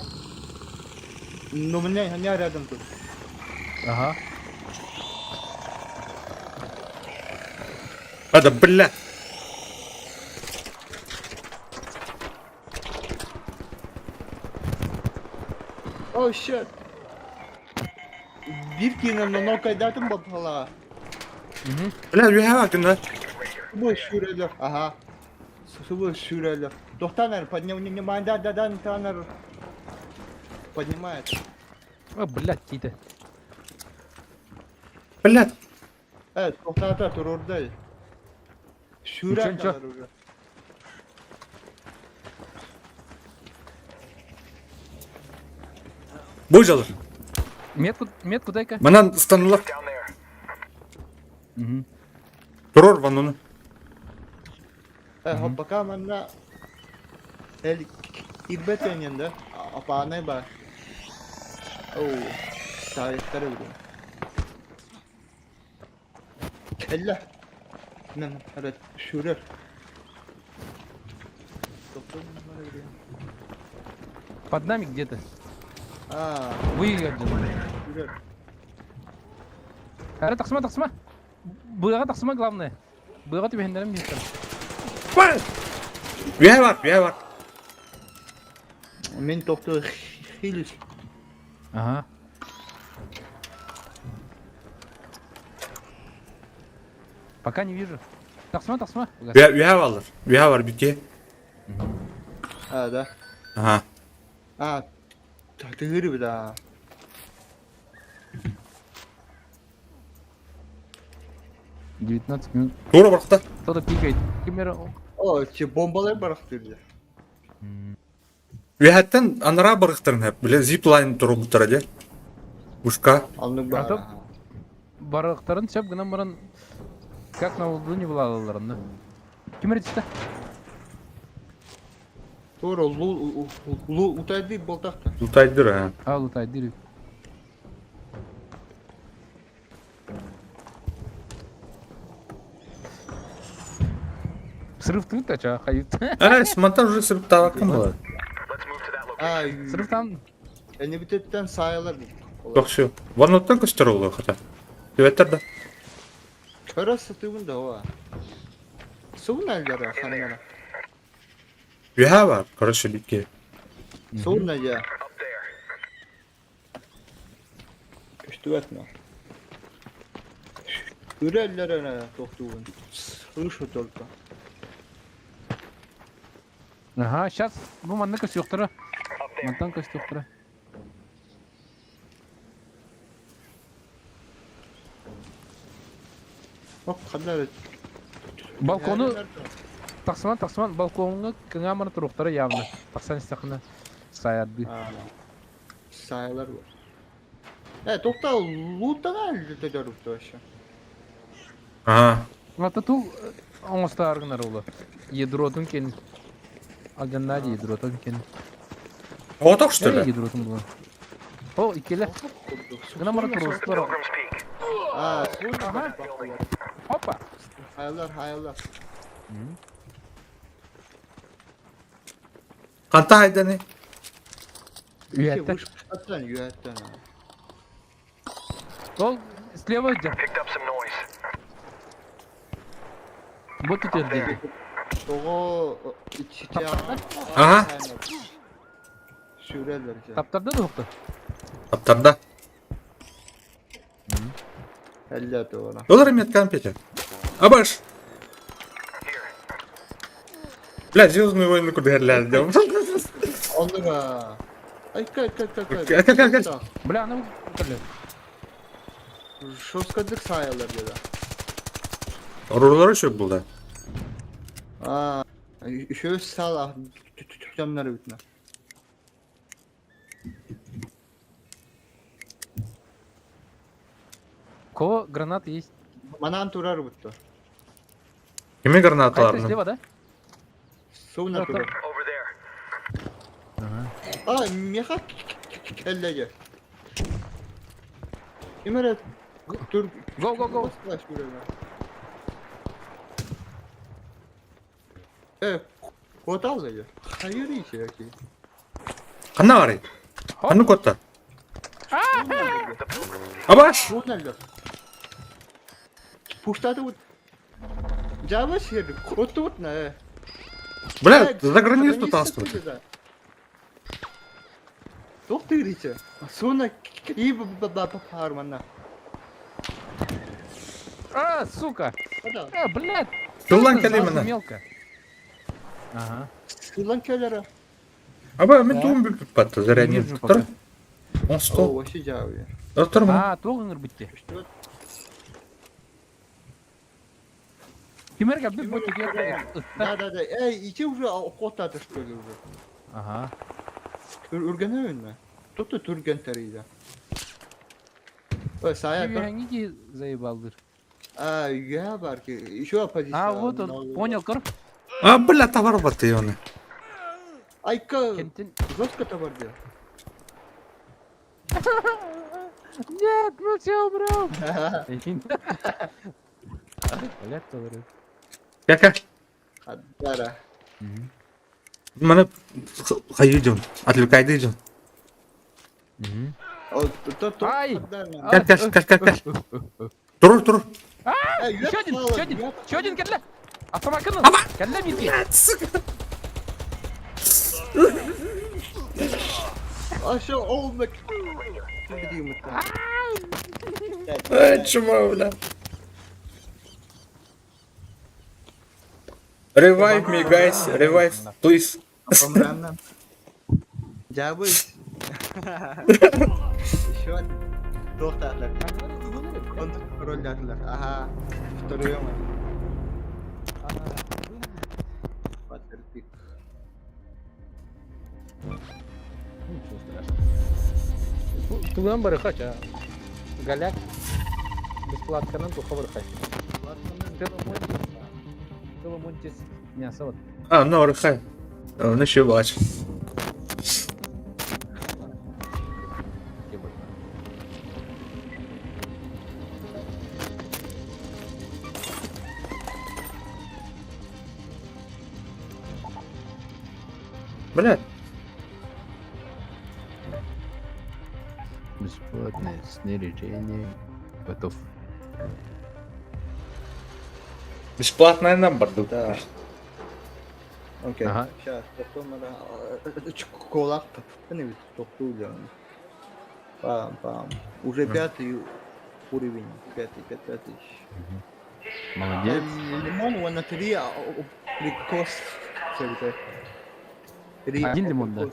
Ну, у меня рядом тут. Ага. А да, бля. О, shit. Биркина на нокайдатым бапала. Угу. Бля, үйе бакында. Субой шүрелер. Ага. Субой шүрелер. Доктанер, поднял, не, не, да, да, да, танер. Поднимает. О, блядь, какие-то. Блядь. Э, тохтоото туруордай. Сүүрэн Ничего, ничего. далар уже. Бу дьалар. Метку, метку дай-ка. Манан ыстанылар. Мгм. Турор ваннаны. Э, пока манна эл ирбет да апаанай ба. Оу, саайыттары билим. Кэллэ. Мен evet сүүрэр. Под нами где-то. Аа, Выглядел. сүүрэр. Ара тахсыма, тахсыма. Быаҕа тахсыма главное. Быаҕа түбэһиннэрэн биһиттэр. Үөһэ бар, үөһэ бар. Мин тохтуу хилис. Ага. Пока не вижу. Тахсыма, тахсыма. Үөһэ үөһэ баллар. Үөһэ бар бүтүө. Аа да. Аха. Аа, тыгыры да. 19 минут. Тура барахта. Кто-то пикает. Камера. О, че бомбалар барахтыр. Үөһэттэн анараа барыхтарын хэп. Биле зиплайн турубуттара дьэ. Ушка. Аннык А то бар. барыктарын сөп гынан баран как на луну не булалаларында. Ким эритте? Тура лу лу утайды болтакта. Лутайдыр а. А, лутай, дыры. Срыв тут, а чё, хайт. Э, смонтаж уже сырыптаабаккын буолар. Аа, Срыв там. Эни бүтеттен саялар. Тохсу. Ванноттан көстөр олор хата. Түбэттэр да. Көрө сытыбын да ова. Суун әлдері ханнара. Үөһэ бар. Короче, бикки. Суун әлдері. Көстүбәт ма. Үреллер тохтуун. Слышу только. Ага, сейчас, ну, манна көстүөхтөрө. Мантан көстүөхтөрө. Оп, ханнара. Балкону тахсыман, тахсыман, балкоҥҥа кыҥаамана туруохтара явно. Тахсан истэххинэ саайардыы. Саялар бар. Э, тохта лутана әлде вообще. Ага. Ата тул оҥостоор гынар ула. Ядротун кен. Алдьаннаа дии ядротун кен. Отох что ли? Ядротун була. О, иккилэ. Гына бара туруостар. А, суун Ага. Опа! Хаялар, хаялар. Ханта хайданы. Үөттэ. Аттан, үөттен. Ол слева идет. Вот тут эрдеди. Того ичче. Ага. Сүүрэллэр. Таптарда да ухта. Таптарда. Әллә тура. Доллар меткан Петя. Абаш. Бля, Звездные войны куда Оннуга. Ай, кай, кай, кай, кай. Кай, кай, кай, кай. Бля, аны блядь. Шоскадык саялар деди. Орулары еще был, да. Аа, еще сала түтүтүмнөр бүтүнө. У кого гранаты есть? Манан турар бутту. Кими А это гранаталарны? слева, да? Суна турар. Ага. А, меха келлеге. Имере тур. Go, go, go. Э, котал же. Хайыр ичи яки. Ханна барый? Ханны котта? Абаш! Суна Пуштады вот. Жаба сер, коту на. Бля, за границу таскивают. Доктор ичи. Суна и пармана. А, сука! А, блядь! Тыллан Что это за кэлимена. Мелко. Ага. Сылан келері. Аба, мен туым бүпүп батты, заря Не не вижу пока. Он О, сто. вообще жабы. Доктор, А, туох ыҥырбыт дии. Что? Ким эрэ кэлбит бу түгэр ытта. Да, да, да. Эй, ити уже охотата что ли уже? Ага. Үргэнэ үннэ. Тут түргэн тэрийдэ. Ой, Сая, Үөһэҥҥи киһи заебалдыр. А, я барки. Еще оппозиция. А, вот он, понял, кор. А, бля, товар батыйоны. Айка, Кентин. жестко товар делал. Нет, мы все умрем. Блядь, товары. Кака? Хаддара. Маны хайы дьон, отвлекайды дьон. Ай! Кэл, кэл, кэл, кэл, кэл. Турур, турур. Еще один, еще один, еще один кэллэ. Автомакын. Кэллэ мирки. А что, ол мак... Ай, чума, бля. Revive me, guys. Revive, please. Дябы. Еще один. Туохтаатылар. Контроллаатылар. Ага. Второй. Патерпик. Ничего страшного. Туган барыхач, а голяк бесплатканан туха барыхач. Теломонтис мясо вот. А, ну, рыхай. Ну, еще бач. Блядь. Бесплатное снаряжение. Готов. Бесплатная нам барду. Да. Окей. Ага. Сейчас, потом колак Пам, пам. Уже пятый уровень. Пятый, пятый, пятый. Молодец. Лимон, он на три прикос. Три Один лимон, да?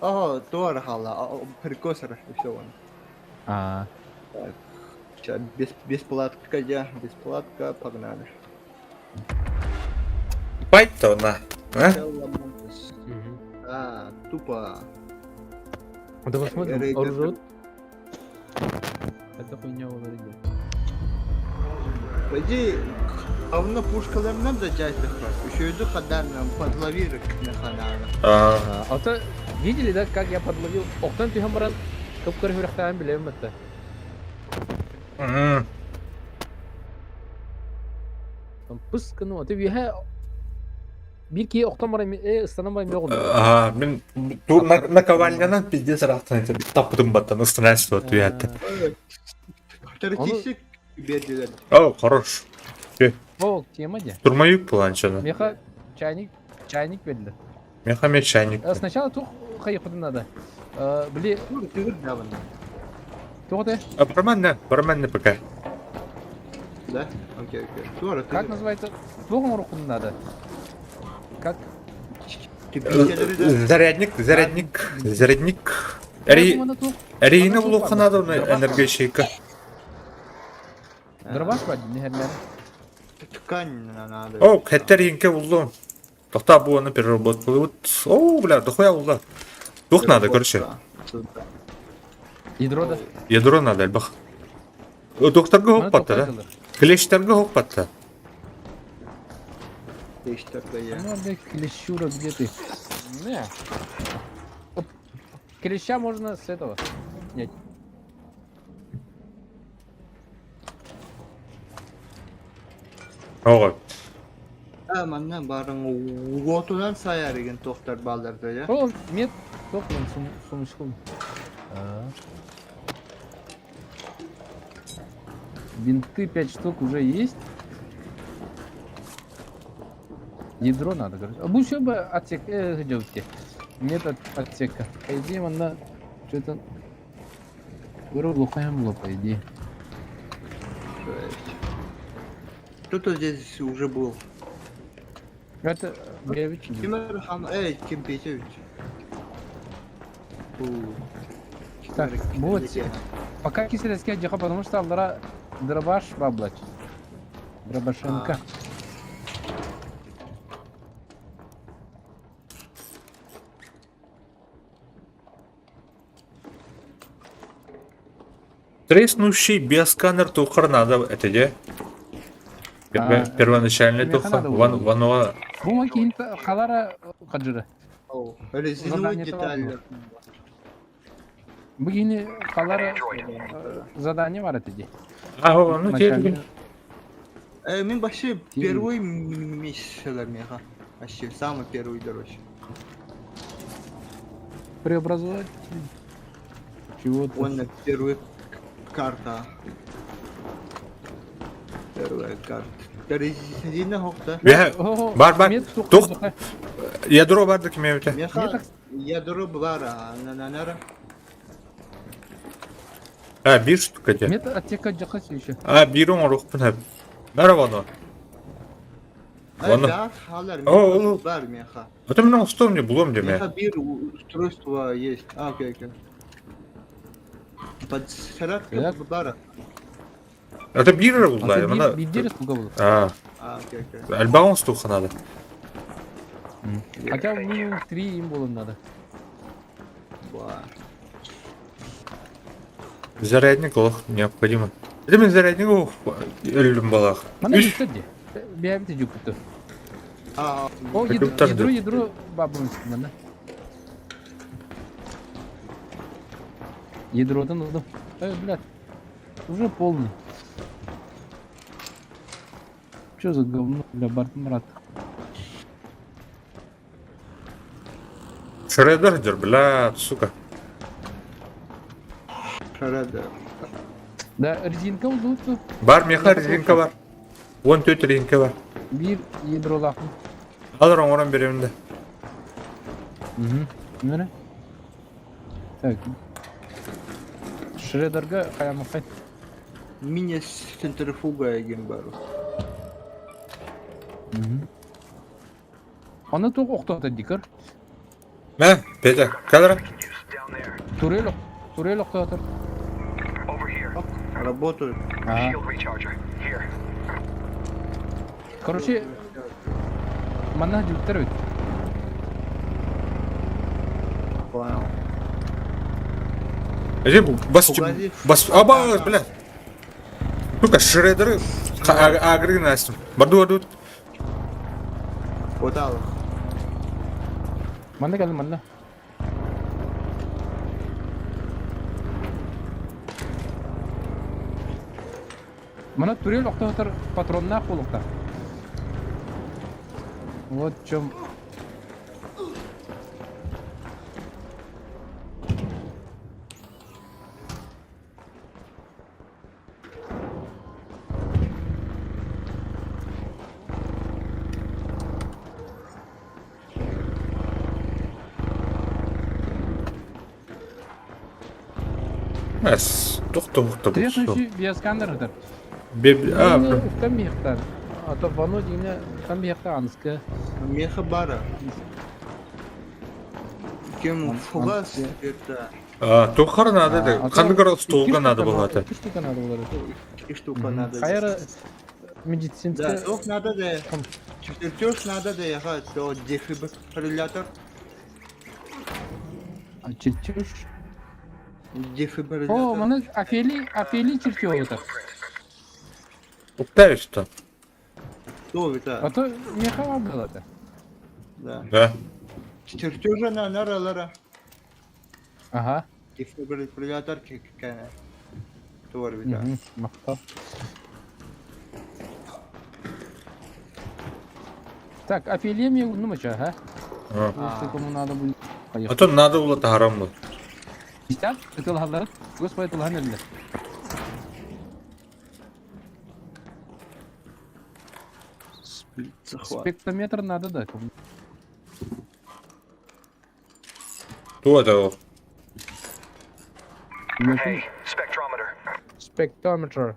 Ага, туархала, прикос, и все он. А, Так, сейчас без, бесплатка, я, бесплатка, погнали. Пать-то на. А? Телла Монтес. А, тупо. Давай смотрим, Рейдер. оружие. Это хуйня вроде. Пойди, говно пушкаларынан да жайдық бар. Үшеуді қадарынан подловирок нахананы. А, А, а то видели, да, как я подловил? Охтан түһэн баран кып-кыр хүрөхтээн билэбин батта. м. Там пыс гыну, а ты үөһэ биир киһи охтон баран э ыстанан баран миэҕэ А, мен ту на наковальнянан пиздец рахтан таппытым баттан ыстынаачты туятты. Характеристик бердилер. О, хорош. О, тема де. Турмаюк планчаны. Меха чайник, чайник берді. Меха ме чайник. Э, Сначала тух хайыппытын надо. Э, Били, Түгір давын. туох ты? А барман барман пока. Да? Окей, окей. Тура, Как называется? Туох оҥороххун надо. Как? Зарядник, зарядник, зарядник. Эри, Эрийни булуохха наада энергощейка. Дробаш бар, нехерлер. Ткань надо. О, хэттер инке буллум. Тохта бу аны переработкалы. Вот, о, бля, дохуя булла. Дух надо, короче. Ядро да. Ядро надо, альбах. Докторга хоп батта, да? Клещтерге хоп батта. Надо клещура где ты? Не. Оп. Клеща можно с этого снять. Ого. А, манна барын отунан саяр деген тоқтар балдарды, я. О, мед тоқлан сум сумочку. Бинты 5 штук уже есть. Ядро надо, короче. А еще бы отсек, э, Метод отсека. По идее, она что-то... Глухая мло, по идее. Кто-то здесь уже был. Это я ведь не Ким хам, эй, ким Петевич. Так, вот. Пока киселеске дьаха, потому что аллара дробаш баблач. Дробашенко. Треснувший биосканер тухар надо это где? А, Первоначальный меха туха. надо Ван было. вануа. Бу макин халара хаджира. О, резиновые Задание детали. Бу кини халара задание бар этиди. А, ну теперь. Мин вообще Тиви. первый месяц меха. Вообще, самый первый, короче. Преобразовать чего-то. Он первый карта. Первая карта. Резина хохта. Бе, О, бар бар. мет тух- Тух. туха. Ядро бар дык меуте. Меха так- ядро бара на на нара. А, бир штука де. Мет аптека жакас еще. А, бир оңорук бун. Бара вано. Ладно. Да, халар О, о. бар меха. А то мен что мне булом деме. Меха бир устройство есть. А, окей, окей. Подсаратка Так. бара. Это бир булла. Мана. Биддер сколько было? А, А, окей, окей. альбаун стуха надо. Хотя минимум три им было надо. Ба. Зарядник ох необходимо. Это мен зарядник ох өлүм балах. Мана Үш. жүктөдү. Бэбити жүктө. А, О, Так, ядро, так, ядро, да. ядро бабын мана. Ядродан ылдым. Эй, блядь. Уже полный. Че за говно, бля, Барт Мурат? Шредер дер, бля, сука. шарада. Да, резинка узут. Бар меха резинка бар. Он төт резинка бар. Бир ядро лахын. Алыр оңорон беремин да. Угу. Міне. Так. Шредерге хаямыкай. Мини-центрифуга еген бару. Аны тук октота дикер. Мә, Петя, кадра. Турель, турель октотор. Работают. Ага. Короче, манна жүктер бит. Понял. Эже бас Пугази. бас аба, бля. Сука, шредеры агры настым. Барду барду. Вот ал. Манна кел манна. Мана турель октотор патронна колукта. Вот в чем. Эс, тохто тохто. Треснущий биосканер. Бе, а, Там мехтар. А то вано дине там мехта анска. Меха бара. Кем фугас это а, тухар надо, да. Кандыгар столга надо было это. Iki штука надо было. и штука надо. Хайра Да, медицинская. ток надо да. Чертеж надо да, яха, то дефибриллятор. А чертеж. Дефибриллятор. О, мана Афели, Афели чертеж это. Уктаешь что? То это, А то меха было это. да. Да. Чертежа на нара лара. Ага. Дефибриллятор какая. Тор да. Мгм, Махта. Так, Афелия мне ну мача, ага. А. Если кому надо будет. А Поехали. то надо было харам был. 50? Это лахалар. Господи, это лахалар. Захват. Спектрометр надо, да. Ту это. Hey, спектрометр. Спектрометр.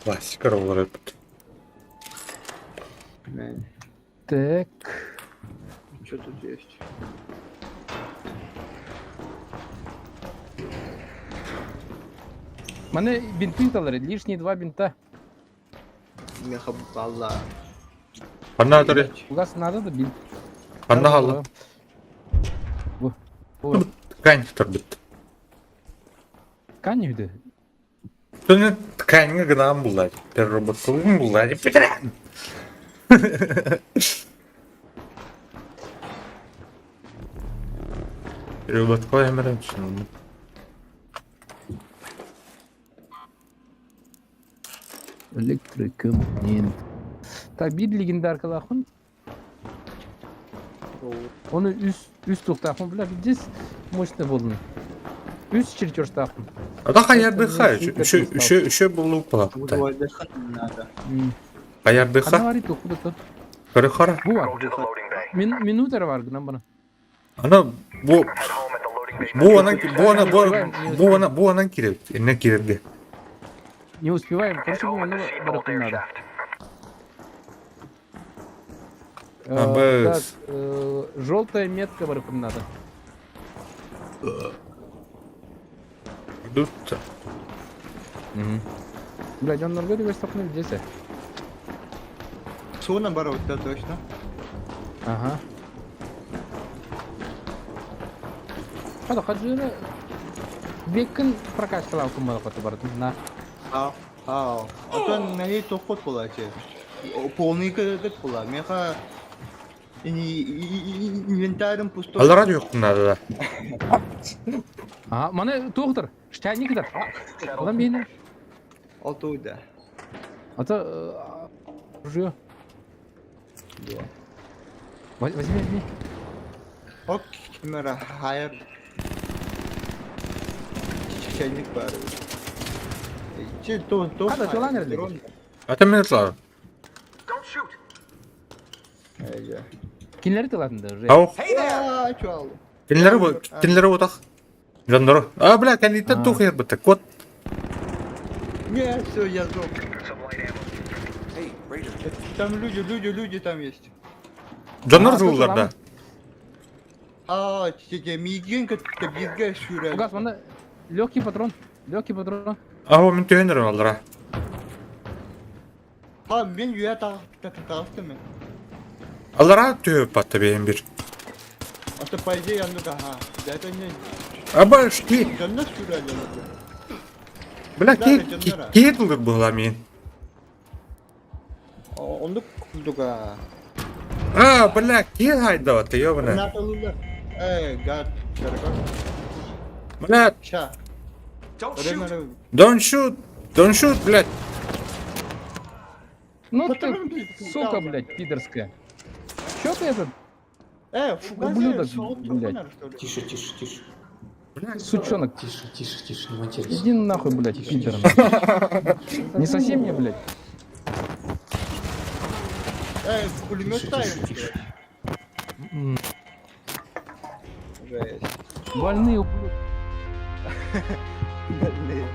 Классика роллер. Мен. Так. Что тут есть? Маны бинты талары, лишние два бинта. Меха балла. Ханна атары? У вас надо да бинт. Ханна халла? Бу. Бу. Ткань турбут. Ткань үдэ. Түнү тканьга гынан булла. Переработкалыгын булла. Переработка эмэрэн түсүнүм. Электрокомпонент. Так, биир легендаркалаахпын. Оны үс үс туохтаахпын бля здесь мощный буоллун. Үс чертежтаахпын. А да хаярдыха, еще еще еще булу палапта. надо. Хаярдыха. Хана бар туохпут то. Көрөхара. Бу бар. Мин минутер бар гынан бана. Ана бу бу ана бу ана бу бу ана бу анан киреп, инне кирерге. Не успеваем. Короче, бу аны барып надо. Абыс. Так, желтая метка барып надо. Дутта. Блядь, он норгоди весь здесь. Суна барот, да, точно. Ага. Хада хаджира беккин прокачкалаакын балакаты бардым на. А, а, а то на ней тохот была те. Полный кэт была. Меха инвентарем пустой. Аллара юктун надо да. А, маны туохтар, штяникдар. Одан бейне. Алтуйда. А то ружье. Возьми, возьми. Оп, камера, хайр. Чайник бар. Че, то, то. Хада, чолан эрдик. Ата мен тлар. Кинилери тылатында уже. Ау. А, чуал. Кинилери бу, кинилери бутах. Жандору. А, бля, кәнитен тух ер бутак. Кот. Не, все, я сдох. Там люди, люди, люди там есть. Жоннор жуулар да. А, тебе мигенка, бизге шүрә. Угас, маны легкий патрон, легкий патрон. Ау, мен түйенерим аллара. А, мен үйә тагыстым мен. Аллара түйөп батты бейін бир. А то по идее, ну ага. Да это не. Аба, шки. Жоннор шүрә Бля, ки ки тылыр була мен. Онды кулдуга. А, бля, ки хайда ты ёбана. Наталулар. Эй, гад, Бля, Ща. Don't shoot. Don't shoot, блядь. Ну ты, сука, блядь, пидорская. Чё ты этот, Ублюдок, блядь. Тише, тише, тише. сучонок? Тише, тише, тише, не матерись. Иди нахуй, блядь, пидор. Не соси мне, блядь. Эй, пулемет Тише, ставим. тише, тише. Жесть. Больные ублюдки. Больные.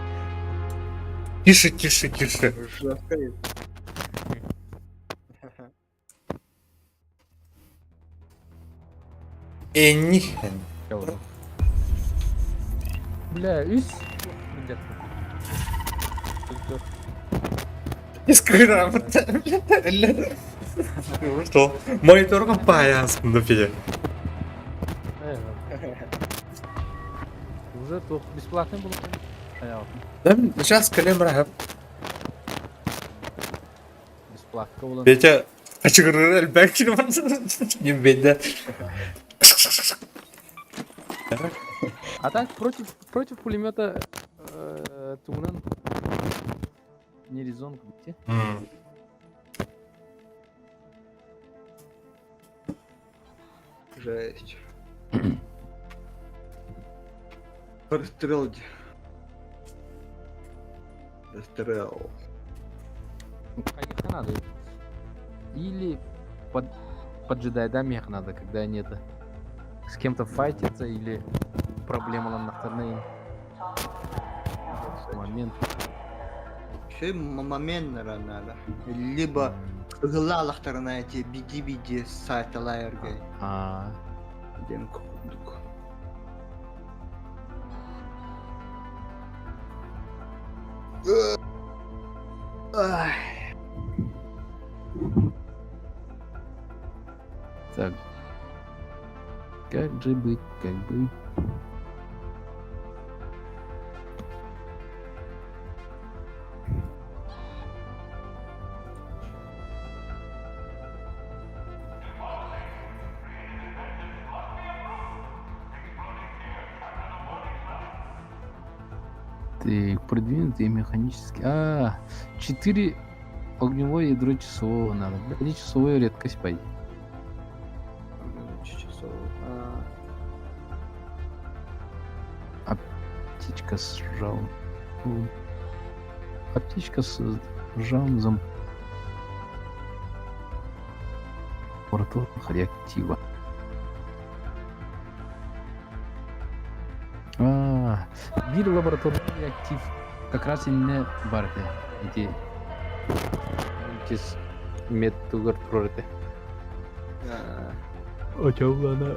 Тише, тише, тише. Жестко. Энни. Бля, үс. Искрам. Что? Мониторга паяnsın пиде. Уже туох бесплатный был. Да, сейчас калем рахап. Бесплатка буолан. Петя, ачыгырыр элбэк Не беде. А так против против пулемета тугунан не резон где? Жесть. Расстрел. Расстрел. Их надо. Или под поджидай, да, мех надо, когда они это с кем-то файтятся или проблема на Момент. Еще момент, наверное, надо. Либо Ыһылла алахтарына эти биди-биди сайталайаргай А, диэн курдук. Ай. Так. Как же быть, как быть? Так, продвинутые механические. А, 4 огневое ядро часового надо. Блядь, часовую редкость пойди. Часов. А, Аптечка с жалом. Аптечка с жалом лабораторных реактива. А, биир лабораторный реактив как раз иннэ баар этэ. Ити мед тугар турар этэ. А, Очевлана.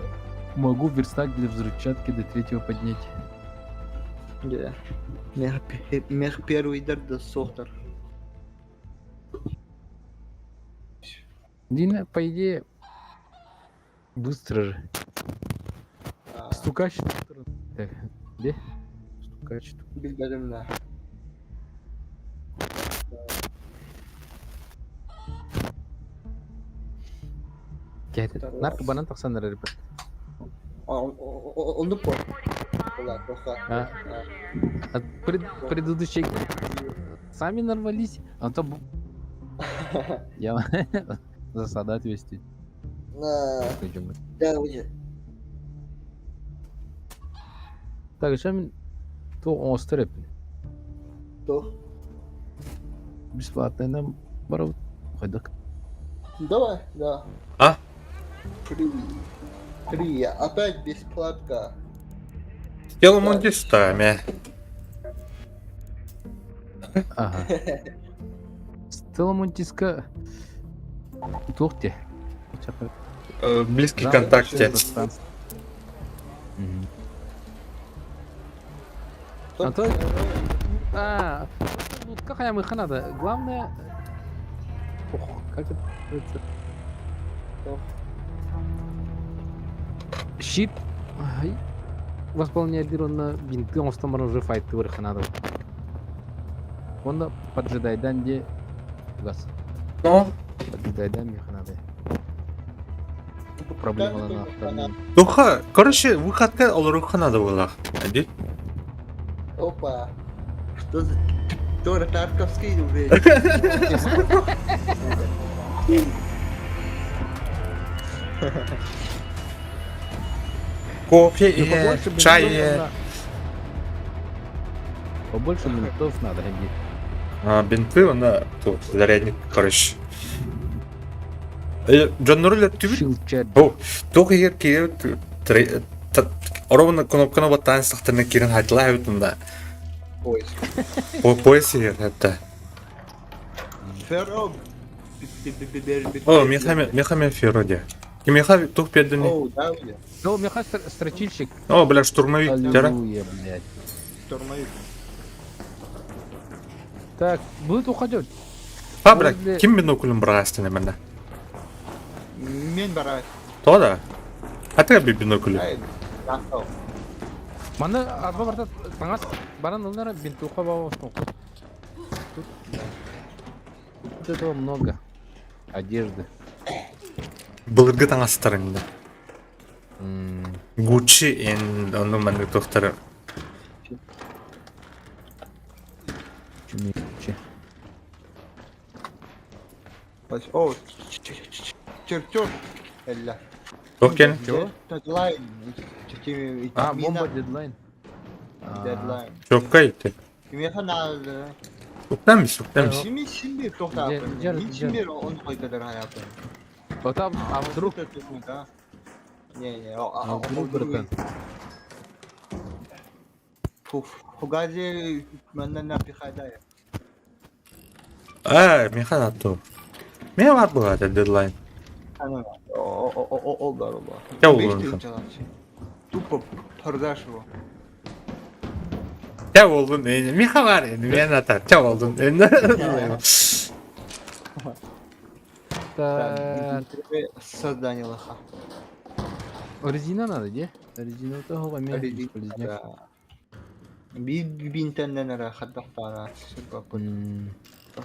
Могу верстак для взрывчатки до третьего поднять. Да. Мех первый дар да сохтар. Дина, по идее, быстро же. А, Стукач. Так, где? Стукач. Билбэтим да. Нарк банан тахсан эрэр ребят. Оннук по. Була, А, а предыдущие сами нарвались, а то я засада отвести. На, да, уже. Так, еще мин то оҥостор эппин. То. Бесплатно нам барабыт. Хайдах. Давай, да. А? Три. Три. Опять бесплатка. С телом он дистами. Ага. Стелла Монтиска. Туох те. Близкий контакте. А то... А, ну какая мыха надо. Главное... Ох, как это называется? Щит. Ай. Восполняет на бинты, он там уже файт надо. Он поджидайдан де газ. Ну, Поджидайдан меха надо. Проблема на проблема. Духа, короче, выходка олоруха надо было. Иди. Опа. Что за... Тора Тарковский, блядь. Кофе, Ну, побольше бинтов чай. надо. Побольше бинтов надо, иди. А, бинты, она тут зарядник, короче. Джон Руля, ты Шилчат. О, только егер ровно кнопканы баттан сақтарына кирен хайтла да. Поиск. По пояс егер это. Ферро. О, меха меха фероде. Меха тух педани. О, да, блядь. Ну, меха строчильщик. О, бля, штурмовик. Тера. Аллилуйя, блядь. Штурмовик. Так, будет уходить. А, бля, ким биноклем брастын мене? Мен барай. То да. А ты би бинокль. Ай, нахал. Маны арба барта таңас баран ылнара бинтуха бабастын. Тут, тут этого много. Одежды. Былыргы таңастарыңда. Гуччи эн ону манны тохтары. Чумичи. О, чертеж. Элля. Тохкен? Чего? Дедлайн. А, бомба дедлайн. Дедлайн. Чокка ити. Меха надо. Уктамис, уктамис. Сими симби тохта. Мин симби он койдыр хаятын. Потом, а вдруг... Не, не, А вдруг, братан? Фуф, Фугази манна напихадая. А, меха нату. Мен бар буолаата дедлайн. Ол бар ол бар. Чэ буоллун. Тупо продашь его. Чэ буоллун. Миха бар. Мен ата. Чэ буоллун. Так. Создание лоха. Резина надо, где? Резина того Резина, да. Биир бинтэннэн эрэ хайдах баара сырбаппыт.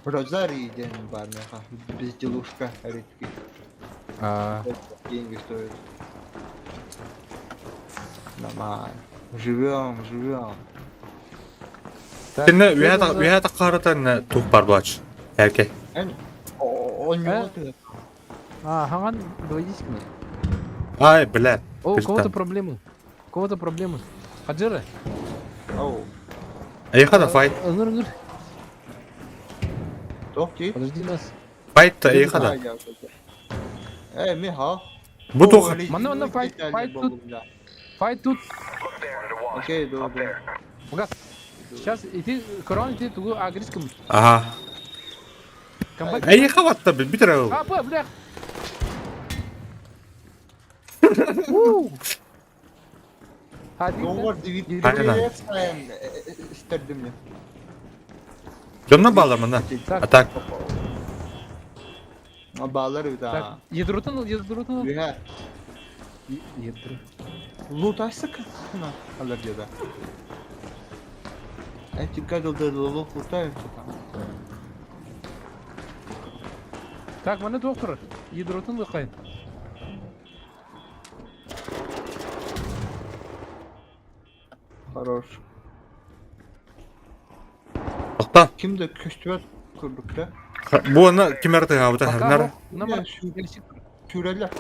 Розарий диэн баар миэхэ безделушка редкий. А, Деньги стоит. Нормально. Живем, живем. так, Кинне что үһэ это за- үһэ таххарытан тух бар буолааччы. Эрке. Эн оонньуга А, хаган, доводись к нам. Ай, бля. О, у кого-то Капитан. проблемы. У кого-то проблемы. Хаджира. Оу. Эйха да файт. Ыңыр, ыңыр. Туох дии? Подожди нас. Файт та эйха да. Э, ми ха. Бу туох Манна, манна, файт, файт тут. Файт тут. Окей, да, да. Угас. Сейчас иди, корон, иди тугу агриском. Аха. Комбат. Эйха батта бүтэр ол. А, бля, бля. У. А, Доңор Айна. истердим Дьонно баалар манна. Так. А так. Баалар Так, да. ядротун, ядротун. Үһэ. Ядро. Лут асык. На, алар деда. Эти гадалды лут лутаются там. Так, маны доктор. Ядротун лыкайын. Хорош. Тохта. Ким да көстүбэт курдук да. Бу аны ким эрэ тыгаабыта харнар. Номер Сүүрэллэр.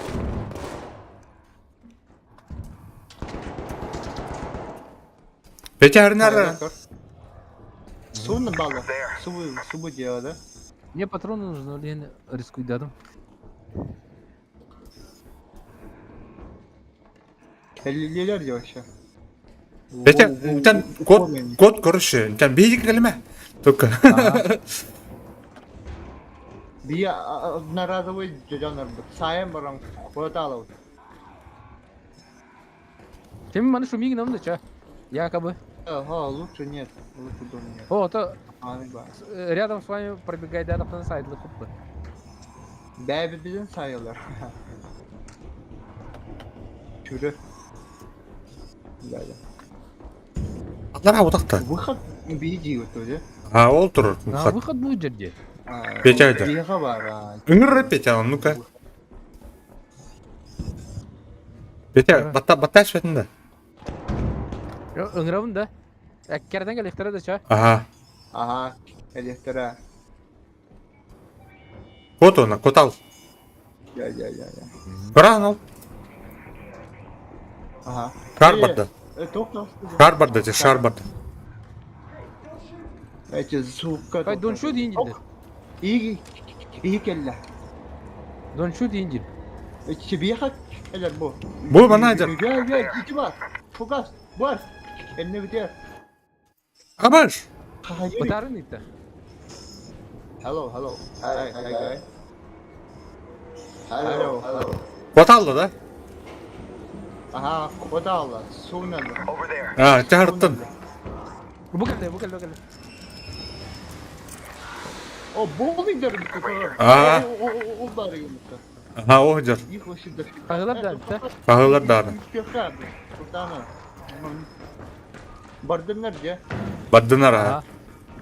Петя харнар. Суны балы. Субу, субу дело, да? Мне патроны нужны, но я рискую дадом. Кэллилэр дии вообще. Петя, тэн код код короче, тэн биһиги кэлимэ. Только. Бия одноразовый дьонор сайын баран хватало. Тем маны шумиги нам да ча. Якобы. Ага, лучше нет. Лучше дома нет. О, то Аны бар. рядом с вами пробегает рядом на сайт лыхупы. Бэби сайылар. Чүрө. Да, да. Атлар утакта. Выход биди вот да? А ол турар. А, выход будет где? Петя это. Бига бар. Ыҥыр Петя, ну-ка. Петя, батта батта да. Ыҥырабын да. Әккерден кэлиэхтэрэ да ча. Ага. Ага, электра. Кот она, котал. Я, я, я, я. Кораан ол. Ага. Шар барда. Тоқтау. Шар барда, те шар барда. Эти звука. Хай, don't shoot engine. И и кэллэ. Don't shoot engine. Эти биха кэлэр бу. Бу мана дьэр. Я, я, ити бар. Фугас, бар. Энне битер. Абаш. Батарын итте. Hello, hello. Hi, hi, guy. Hello, hello. Коталла да? Ага, кодалла, сунан. А, тахартан. Бу кэллэ, бу кэллэ, бу кэллэ. О, боулинг дэр А. Ол бар юмта. Ага, о дьэр. Их вообще да. Хаһылар да, да. Хаһылар дааны. Бардыннар же. Бардынар аха.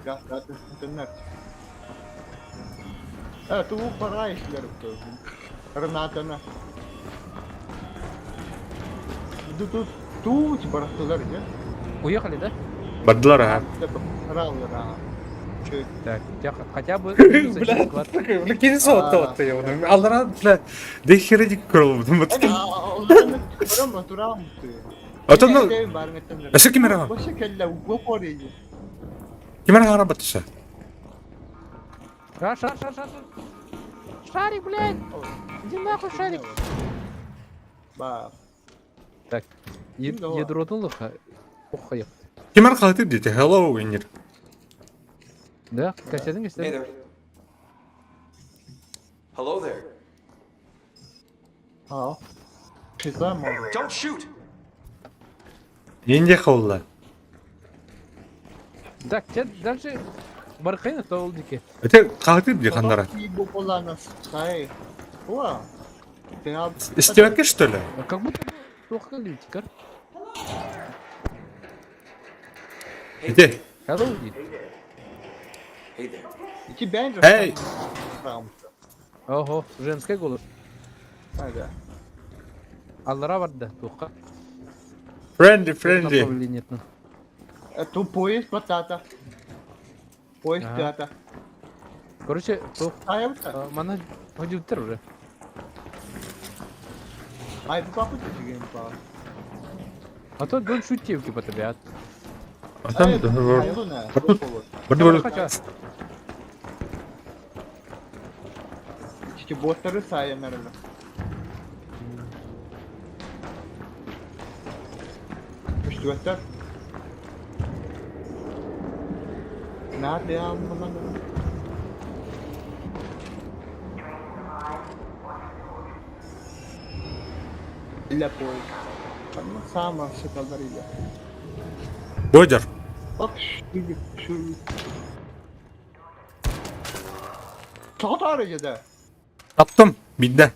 Да, да, бардыннар. А, туу пора ишлер. Гранатана. Тут тут барахтылар же. Уехали, да? Бардылар аха. Баралар. Так, хотя бы... Бля, бля, кини соотта отта я. Аллара, бля, дехередик көрөлбүтүм. Отон Өссө ким эрэ Ким эрэ хаара баттыша. Шар, шар, шар, шар. Шарик, блядь! Иди нахуй, шарик! Ба. Так, ядротун лыха. Ох, еп. Ким эрэ хаатып диэти, hello иннир. Да, качадың качадың. Hello there. Аа. Шиза может. Don't shoot! Индия холла. Так, чэ, дальше баркайна то ол дике. Это хаһытыр дии ханнара. Истибэккэ что ли? Как будто бы туохка лютикар. Ити. Hello диир. Hey there. Эй! Ого, женский голос. Аллара барда туохха. Friendly, friendly. Направлениетин. Это поезд батата. Поезд Ага. пята. Короче, туох А это? мана ходилтер уже. Ай, папа ты па. А то don't shoot девки по тебе, а. Там Барды Хотя, Эти боттары сайын, наверное. Что это? Надо, надо. Для поезда. Сама все говорили. Бодер. Тоҕо да? Таптым. Бидде.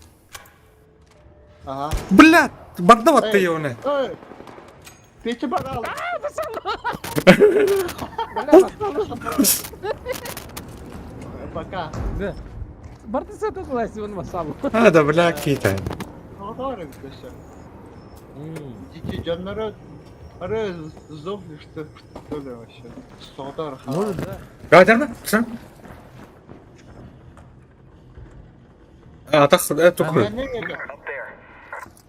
Ага. Бля, барда батты йоны. Эй! Петя барал. Пока. Да. Барда сата классе он масалу. А, да, бля, кита. Тоҕо өссө. Ити дьоннору ары сдохли, что что ли вообще. Тоҕо Может, да. Катерна? Что? А, так, это круто.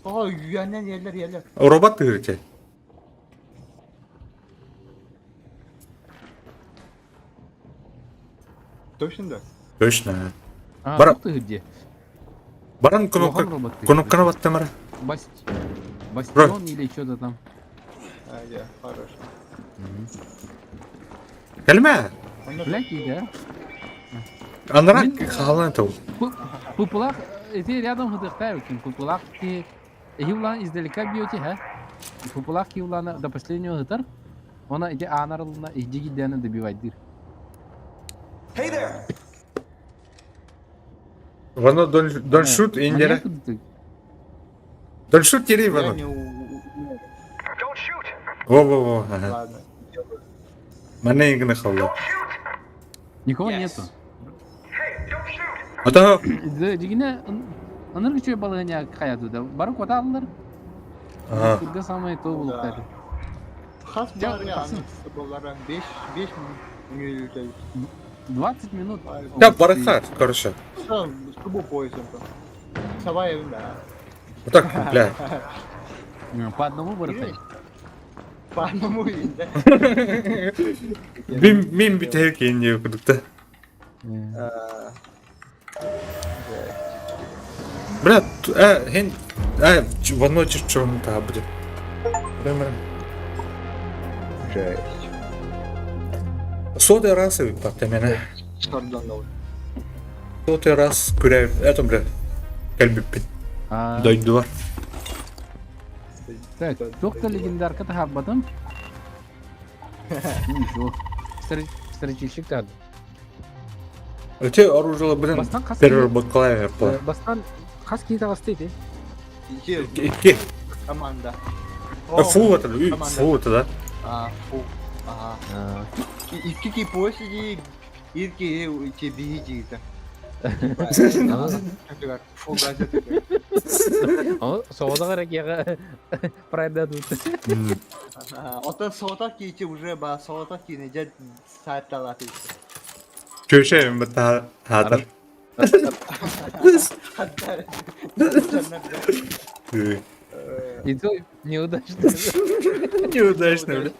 Тоҕо үйэнэн елер елер. Робот ты говорите? Точно да? Точно. А, Бар- ты где? Баран кнопка, Улахан робот ты. кнопканы баттым ара. Бастион или что-то там. А, я, хорошо. Кэлмэ. Блядь, да? Анара Мин- хаалан тыл. Пупулах, эти рядом хытыктаевкин. Пупулах ки Хивлан издалека бьете, ха? Пупулах кивлана до последнего хытар. Она эти анарлына и дигидяны добивать дыр. Hey there! Вано don't shoot индера. Don't shoot тири Я вано. не Во-во-во. ага. Ладно. Мана ингны халла. Никого Yes. нету. Ата Да, дигине аныр күчө балыгыня каяды да. Барып кота алылар. Ага. Кырга самое то Да. булуктар. Хас Я- бар я, болара 5 5 минут. 20 минут. Да, барыха, короче. Субу поездом. Савай, да. Вот так, бля. По одному барыхай. По одному, да. Мин мин битер кейин кудукта. Бля, э, хен, э, вано чурчун та будет. Прямо. Жесть. Сотый раз и потом Сорданул. Сотый раз күрә, это, бля, кэлбиппит. Дойдулар. Так, доктор легендарка тахаббатым. Ничего. Стратегический тады. Өте оружие блин, Бастан қас переработкалай по. Бастан қас кейт ағасты Иди, Икки. команда. Фу это, команда. фу это, да? А, фу. Ага. Икки поезди, ирки эти биги да. Фу, газеты. Соғда керек яға прайда тут. Ото сота кити уже ба сота кини жа сайталаты. Köşe mi ta хатар. И то неудачно. Неудачно, бля.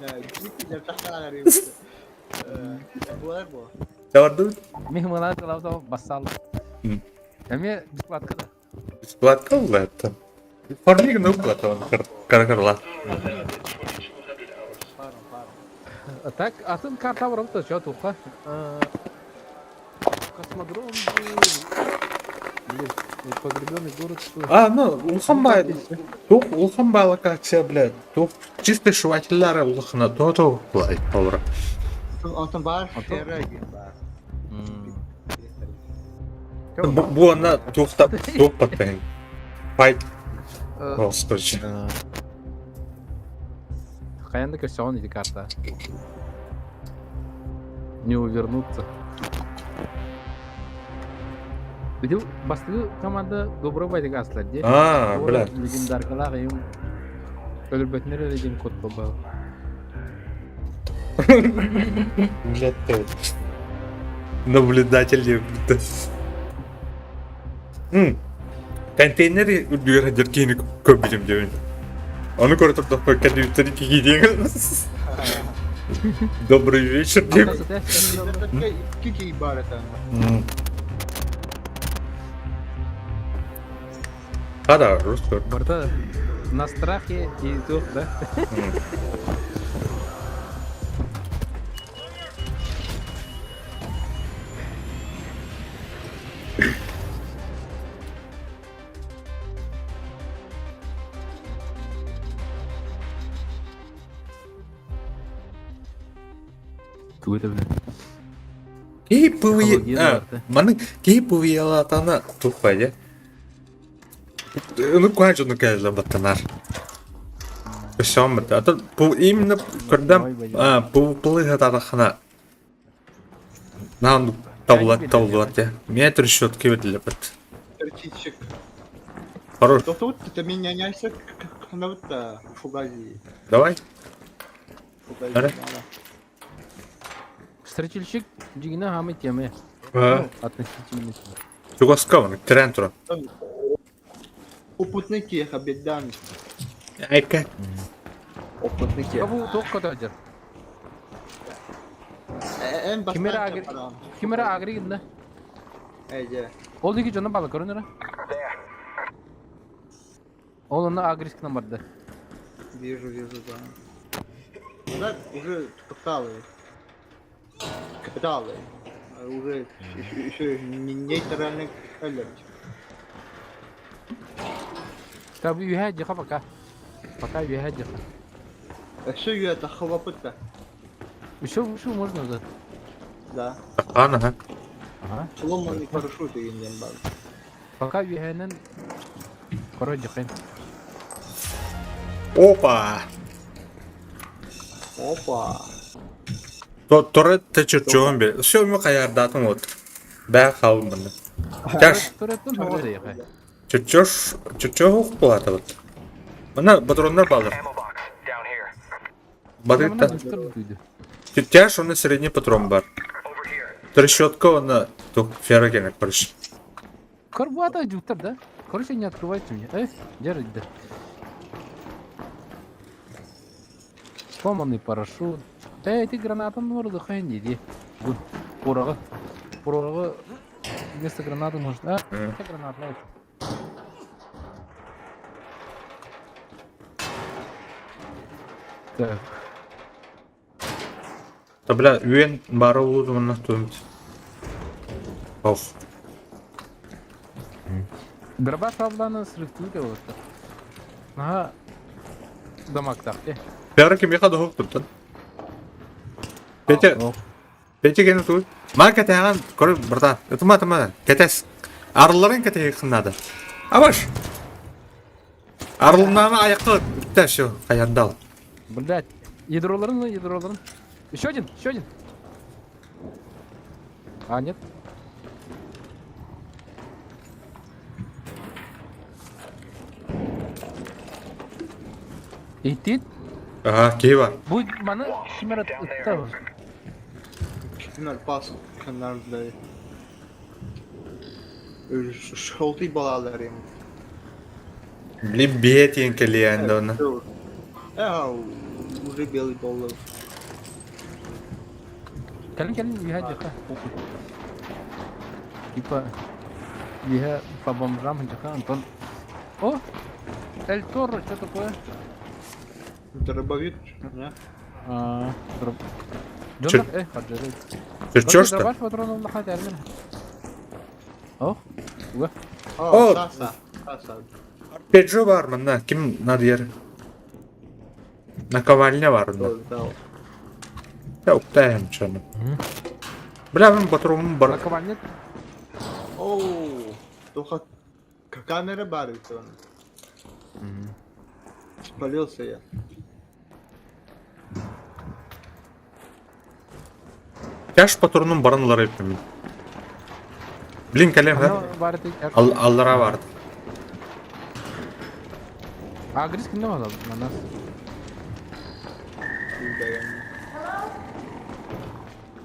Таварды Мен мына талауда басал. Эме бесплатка да. бесплатка это. Фармиг ну плата он каркарла. Так, атын карта бар что туха. Космодром. Блин, погребенный город что? А, ну, улахан бай, туох улахан бай локация, блядь, туох чисто жевательлары улахана, то то былай, олора. Онтон баар Онтон- фера диэн баар. Бу бу онно туох та туох баттайын. Файт короче. Хайан да көрсөҕүн ити карта. Не увернуться. Видел, бастыгы команда добро байдык аслар де. А, бля. Легендаркалаах им өлөрбөтүнөр эрэ диэн кот буолбал. Блядь, ты. Наблюдатель диэбит. Контейнер үрдүгэр сылдьар киһини көрбүтүм диэбин. Ону көрө турдахпа компьютер киһи диэн. Добрый вечер диэбин. Кики бар это. А да, русский. Барта на страхе и туох да. Тугу это, блин? Киһи Психология пывы... барта. Маны киһи пывыялаатана тухпай дьэ. Ну куһаан кэллэ баттанар. Өссөм а то именно когда пылыһатарахана наан табылат табылат я. Метр щетки бит. Артичек. Хорош. Тут это меня не фугази. Давай. Фугази. Ара. Стратильщик дьиҥинэ хаамый тиэмэ. А, Относительно. Чугаска он, тирэн турар. Опытный тех, обедан. Айка. Опытный тех. Бу туох көтөдөр? Эн Кимера бастаан агри- чапаран. Кимера агри гынна. Эйде. Ол диэки дьоно бала көрөн эрэ. Ол онно агрискынан барда. Вижу, вижу, да. Да, уже капиталы. Капиталы. А Уже еще, еще не нейтральный алерт. Та бу үһэ дьиха пока. Пока үһэ дьиха. Все это хлопота. Еще еще можно да. Да. Ана, ага. Ага. Сломанный парашют деген бар. Пока үһэнэн коро дьихэн. Опа! Опа. То торет те чурчугун бе. Все мы каярдатым вот. Бә халым мында. Тяш, Тореттен хоҕо дьиха. чурчуш, чурчуг булата вот. Мына патроннар балыр. Батырта. Тяш, оны средний патрон бар. Трещотка оны тух ферогенек короче. Карбата дюктор, да? Короче, не открывайте мне. Эй, держи, да. Сломанный парашют. Эй, ты гранатом норду иди. Гуд. Порога. Порога. Вместо гранаты может. А, это граната. это. Так. Та бля, үен бары улуду мына туымт. Оф. Дроба сабланы срыктыга вот. Ага. Дамак так. Бәрі кем яқады хоқ туптан. Петя, Ох. Петя кені туй. Ма кәтәған, көрі, братан. Тыма, тыма, кәтәс. Арыларын кәтә надо. Абаш! Арылнаны аяққа бітті, все, қаяндал. Блять. Ядроларын, ядроларын. Еще один, еще один. А, нет. Идти? Ага, кей бар. Будет маны кимер ытта. Кимер пас канарда. Желтый балалар им. Блин, бетен келиянды оны. А, уже белый доллар. Кэлин кэлин үһэ дьаха. Типа үһэ по бомжам дьаха Антон. О! Эль Торо, что такое? Дробовик, не? А, дроп. Чё- Джонах, э, хаджары. Чурчуш-то? Дробаш патронов лахат әрмен. О, уга. О, О! Саса. Саса. Арпеджио бар манна, ким надыйар? Наковальня бар онно. Да. Я уктайым чаны. Бля, мин батрумум бар. Наковальня Оу. Тоха камера бар ведь он. Спалился я. Каш патронум баран ылар эппин. Блин, кэлем, Ана бар ити. Аллара барды. Агрис кимде бар манас?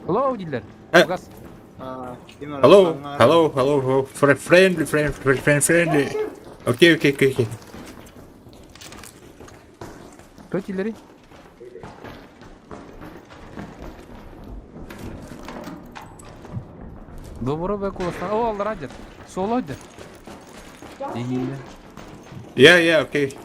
Hello дииллэр. Газ. Hello, hello, hello, hello. Friendly, friendly, friendly, friendly. Окей, окей, окей, окей. Кто дииллэри? Добро куластан. О, аллара дед. Соло дед. Дигинне. Yeah, okay.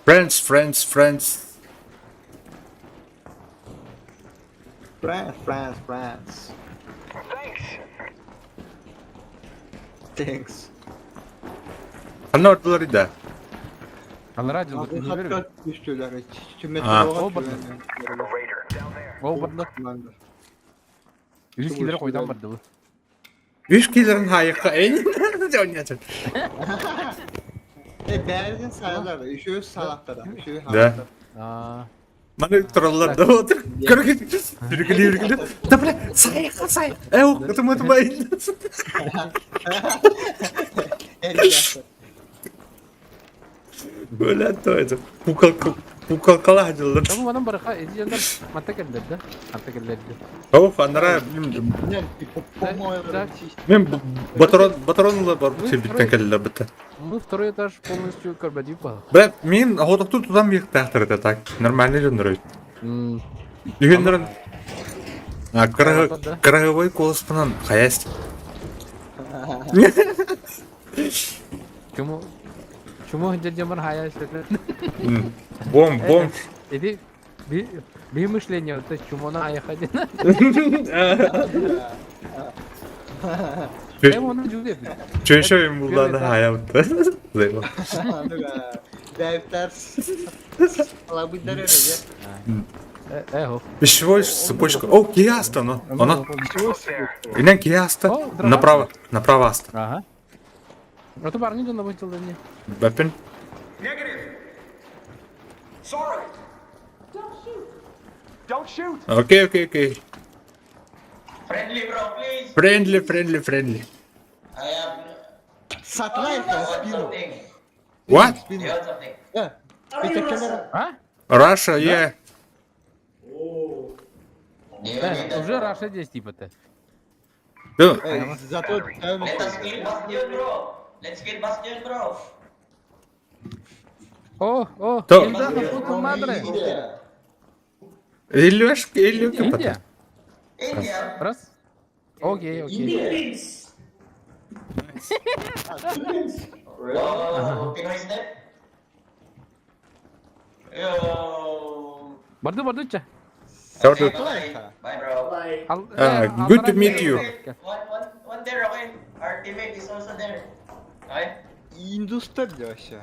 Friends, friends, friends. France, France, France. Thanks. Thanks. Ханна орталар да. Аллара дед. Не верю. Түстүлэр. А. О, барды. Үс килер койдан барды бу. Үс килерин хайыкка эйн. Бәрін сайылар, үшеуі салақтар, үшеуі Да. А. Маны тураллар да отыр. Көргө жүргүлү жүргүлү. Да бля, сайыкка сай. Э, это мы. Бля, то это. Куколка, куколкала хадылар. Бу манан барыха эдиендар матта келдер да. Матта келдер. О, фанара, мен батарон батаронла бар себиттен келдилер битте. Мы второй этаж полностью көрбөдүк ба. Бля, мен хотокту тутам бир тахтыр так. Нормальный жондөр. Дүгендер. А краговой колоспунан хаяст. Чому чому жамар хая Бом, бом. Эди би би мышление, то есть чумона аяхадин. Эм оны жүлде. Чөшө им булданы хаябытты. Зайла. Дәптер алабыдар эре. Э, Пищевой цепочка. О, кияста, ну. Она. Инен кияста. Направо, направо аста. Ага. А то барни дона бутыл не. Weapon. Sorry. Don't shoot. Don't shoot. Окей, окей, окей. Friendly, bro, please. Friendly, friendly, friendly. I have. Сатлай I want спину. something. What? You want something? А? Russia, yeah. Do you need that? Уже Раша здесь типа-то. Зато Let us kill Bastion, bro. Let's kill Bastion, bro. О, о, То. Инда, puta madre. Илюшка, Илюшка. Индия? India. Раз. Окей, окей. Oh, Pinoy step. Yo. Барды, барды, ча. Okay, bye. Bye, bro. Good to meet you. One, one, one there, okay. Our teammate is also there. Okay. Индустар вообще.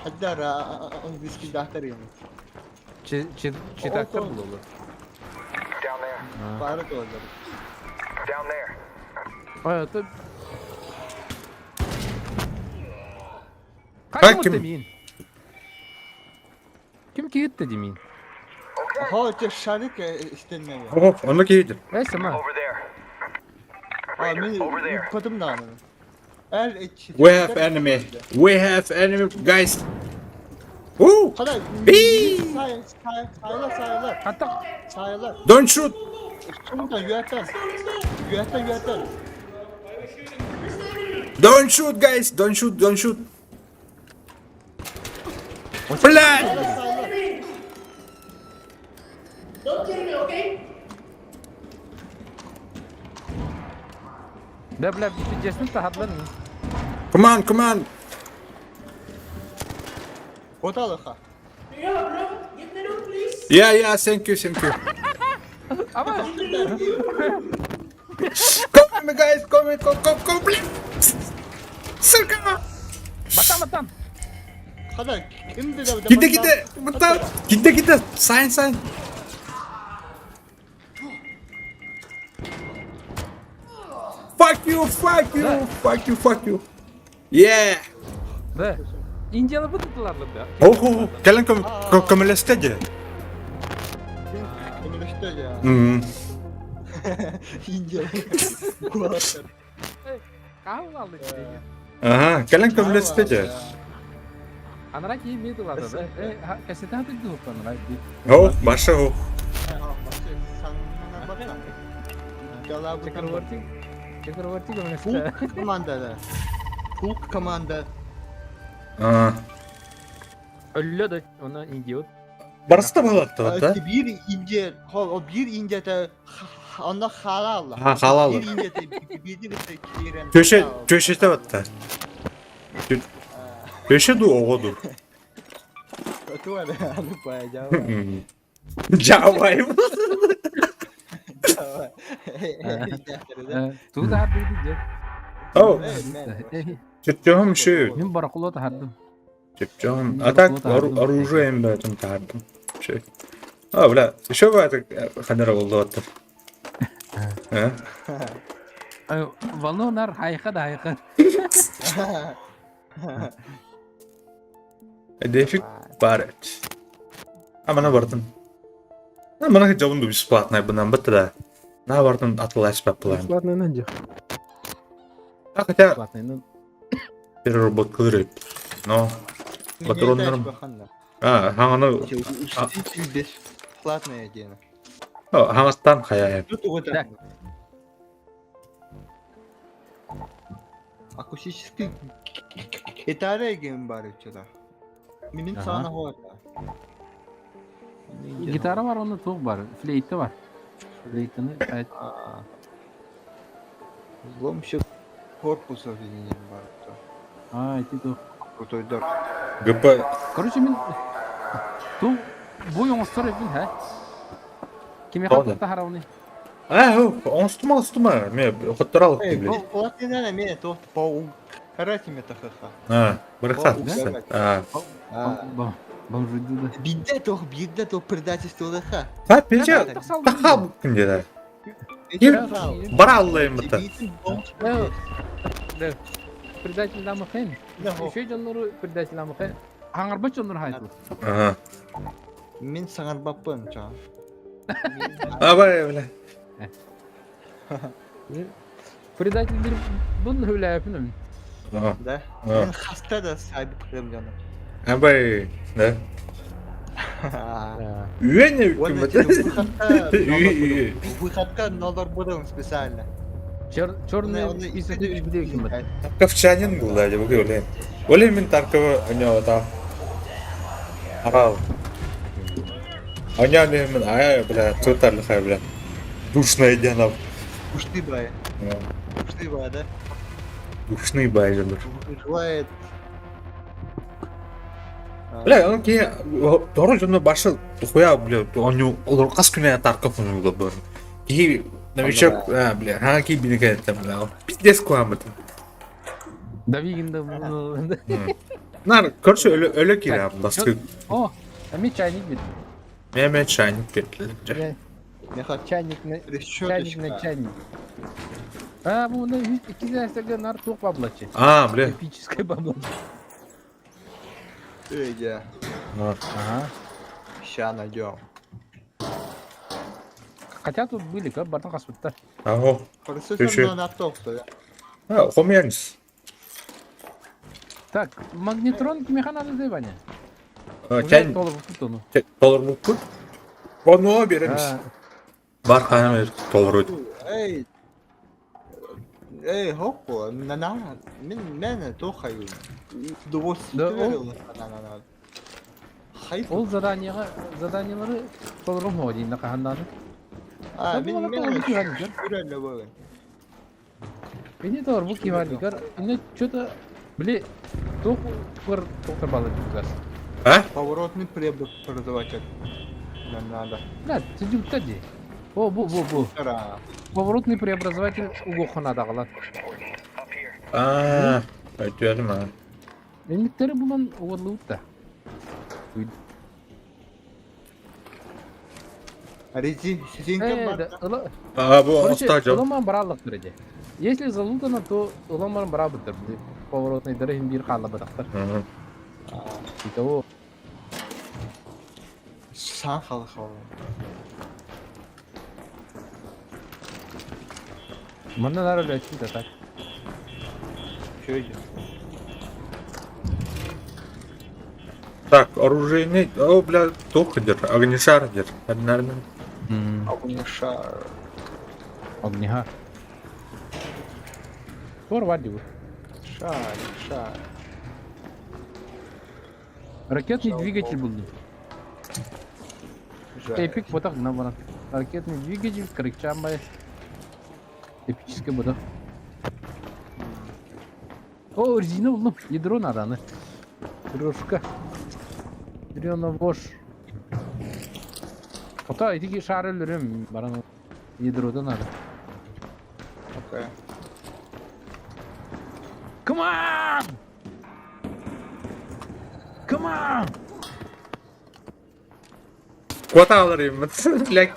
Хаддар английский дахтар юм. Чи чи чи тактар булды. Down there. Бары тоже. Down there. А, это Как Как ким? ким? Ким киетте демин? Хоо чи шарик истэнмэ. О, он кейдер. Э, сама. Over there. А мен потом на. We have enemy. We have enemy, guys. Woo! Хада. Би! Сай сай сайлар сайлар. Аттак. Сайлар. Don't shoot. Сумка юатан. Юатан юатан. Don't shoot, guys. Don't shoot, don't shoot. Блядь! Да, бля, пиздец, тахатлар. Come on, come on. Куоталыха. Yeah, yeah, thank you, thank you. Come guys, come, come, come, come, please. Сука! Батан, батан! Хада, ким да Киде, киде, батан! Киде, киде, сайн, сайн. Fuck you, fuck you, fuck you, fuck you. Yeah! Да. Индияны бытыларлы да. Оху, кэлэн көмөлөстө дии. Көмөлөстө дии. Мм. Индия. Хааллы дии. Ага, кэлэн көмөлөстө дии. Анара кии ми тылата да. Э, кэсэтэ хатык анара кии. О, баша о. Чакырварти. Чакырварти көмөлөстө. Пулк команда да. Пулк команда. А. Өллө да, она идиот. Барыста балаттыбат да? Биир Индия, ол биир Индията онно хаалалла. Ha, хаалалла. Биир Индията биирди кытта киирэн. Төшө төшөтө батта. Төшө ду оҕо ду. Туа аны пая жава. Жабай. Туу таһардыы дии. О, чөптөһүм шү. Мин баракуло таһардым. Чөптөһүм. А так оружием бөтүн таһардым. Шү. А, бля, еще бы это ханера болду аттыр. А? Волну нар хайха да хайха. Дефик бар. А мана бардым. А мана жабынды бесплатный бынан бітті да. На бардым атылай баппылайм. Бесплатный нан жок. А хотя Бесплатный нан. переработка Но патроннарым. А, хаңаны Бесплатная диэн. Хаңастан хаяя. Тут вот Акустический гитара ген бар что-то. Минин сана бар. Гитара бар, оны тух бар, флейта бар. Флейтаны Взломщик корпуса деген бар. А, эти тух. Крутой дар. ГП. Короче, мин ту бу оңостор эбин, ха? Кими хатта харауны? А, оңостума, оңостума. Ме хотторал, блядь. Платина ме то по карате таха. А, барахат. А. Бомжуйду да. Бидде тох, бидде тох предательство лаха. Ха, пече. Таха күнде да. Бара аллайым бата. Предатель намахен. Еще жоннору предатель намахен. Аңарба жоннор хайтыл. Ага. Мен саңарбаппын ча. Абай, бля. Предатель бир бун хүләпин. Да. Мен хаста да сайбып кырым жаным. Абай, да. Үйене үкімет. Выходка налар будым специально. Черный список где үкімет. Тарковчанин был, да, деп ойлаймын. Ойлаймын мен Таркова ойнап атам. Арал. Ойнап мен, ай, бля, тотарлыха, бля. Душная дянов. Душный бай. Душный бай, да? Душный бай, жандыр. Желает Бля, он ки дорог жонно башы хуя, бля, оню олор кас күнә Тарков оню бар. Ки новичок, а, бля, ха ки бинеке там, бля. Пиздец куамыт. Давигинда. Нар, короче, өлө өлө кирәм, баскы. О, а ми чайник бит. Меме чайник бит. Чайник на чайник на чайник. А, бу на икки нар тук баблачы. А, бля. Эпическая баблачы. Эй, Ага. Ща найдем. Хотя тут были, как бартан каспыттар. Аго. Процессор на тоқты. А, хомянс. Так, магнетрон кимеханады дей Ваня? Чай. Толор бупут ону. Толор бупут? Ону беремиз. Бар ханым толор өт. Эй. Эй, хоппо, на на мен мен тохаю. Удовольствие. Ол заданиега заданиелары толорум хо дейин каханданы. А, мен мен күрәлле болын. Бени толор бу кивардикар, инне что-то били тух кыр токтор балы дигас. А? Поворотный преобразователь. Нам надо. Да, түдүктэ дии. О, бу, бу, бу. Поворотный преобразователь угуоххун адаҕалар. Аа, өтүөтүм аа. Инниктэри булан уоллубут да. Резинка бар. Аа, бу оста дьон. Ылыман барааллахтар дии. Если залутано, то ылыман бараабыттар. Поворотныйдары иһин биир хааллабатахтар. Итого Сан халхал. Манна наар өлөөччү да так. Чөйдө. Так, оружейный... О, бля, туох дер, огнешар дер. Однарный. Огнешар. Огнега. Тор вадивы. Шар, шар. Ракетный двигатель был. Эпик ботах гына баран. Ракетный двигатель, крыкчамбай. Эпический ботах. О, резина буллум. Ядро надо, аны. Трешка. Ядрена вошь. Ота, ити шары өлөрөм баран. Ядрода надо. Окей. Come on! Come on! Куотаалар блядь.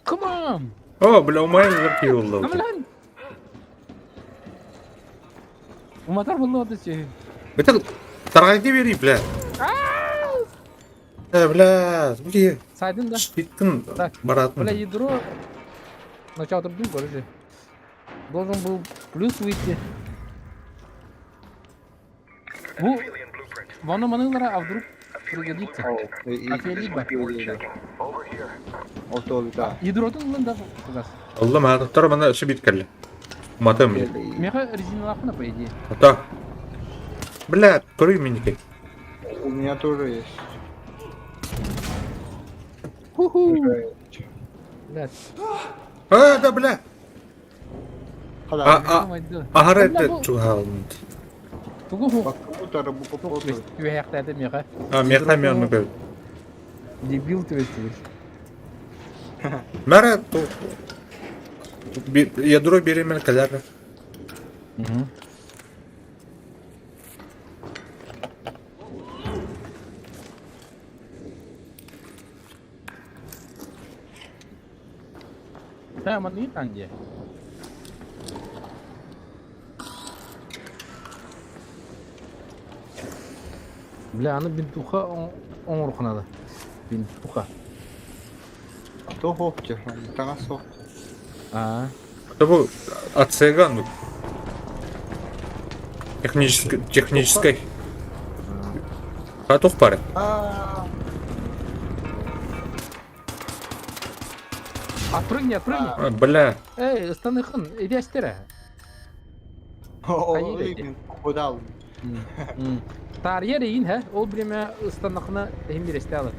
Come on! О, бля, умайын киһи буолла. Come on! Уматар булла оты сүһү. Это тарҕайга биэрии, бля. Э, бля, бли. Сайдын да. Шпиттин Так, баратын. Бля, ядро. Начало трудным, короче. Должен был плюс выйти. Бу Вано манылара, а вдруг пригодится. Афиалиба. Ото да. Ядротун ылын да кугас. Алла маататтар мана өссө биир кэллэ. Матым. Меха резиналаахпына по идее. Ото. Бля, көрүй миники. У меня тоже есть. Ху-ху. Блядь. А, да, бля. А, а, аһара это чугаалын. Тугу ху. Түһэхтээте меха. А, меха мен көр. Дебил түбэстибит. Мара ту ядро беремел кэлэр. Угу. Да, манны там где. Бля, аны бинтуха оҥоруох надо. Бинтуха. Туох оптер, таҥас суох. Аа. Это бу отсеган ну. Технической, технической. А туох баар. Отпрыгни, отпрыгни. А, бля. Эй, ыстаныхын, иди астера. Кудал. Тарьер иин, хэ? Ол время ыстанахына иһин бирэсте алар.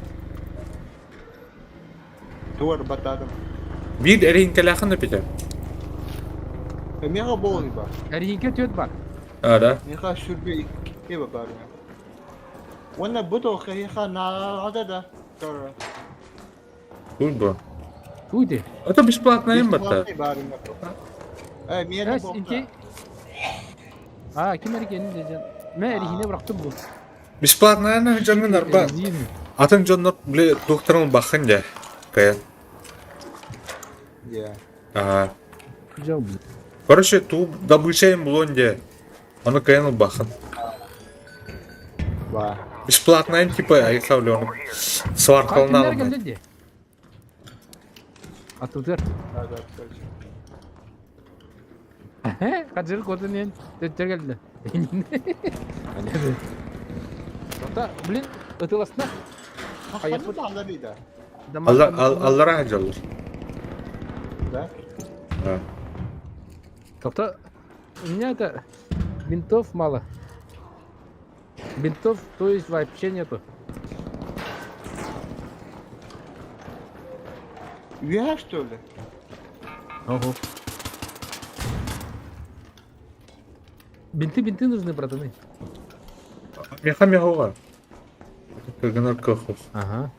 Туар батадым. Биир эриинкэлээхин эпитэ. Меха болный бар. Эриинке түөт бар. А, да? Меха сүрбе икки бар. Уонна бу тоқиха наада да. Туй бу. Туй де. Это бесплатно им это. Э, миэнэ буолла. А, ким эрикенин дежен. Мэ эрихине бырахтым бу. Бесплатно дьоҥҥун арба. Атын дьоннор били докторын бахын дьэ. Кайан. Yeah. Ага. Короче, ту добычаем блонде. Ону кайан бахын. Ба. Бесплатно типа айхавлен. Сваркалнал. А тут Да, да, кстати. Хаджир котунен төттөр келди. Блин, ытыласына. Аллара хаджаллар. Да? Да. Тобто, у меня это бинтов мало. Бинтов, то есть вообще нету. Я что ли? Ого. Бинты, бинты нужны, братаны. Меха меха Кыргынар көхөх. Ага.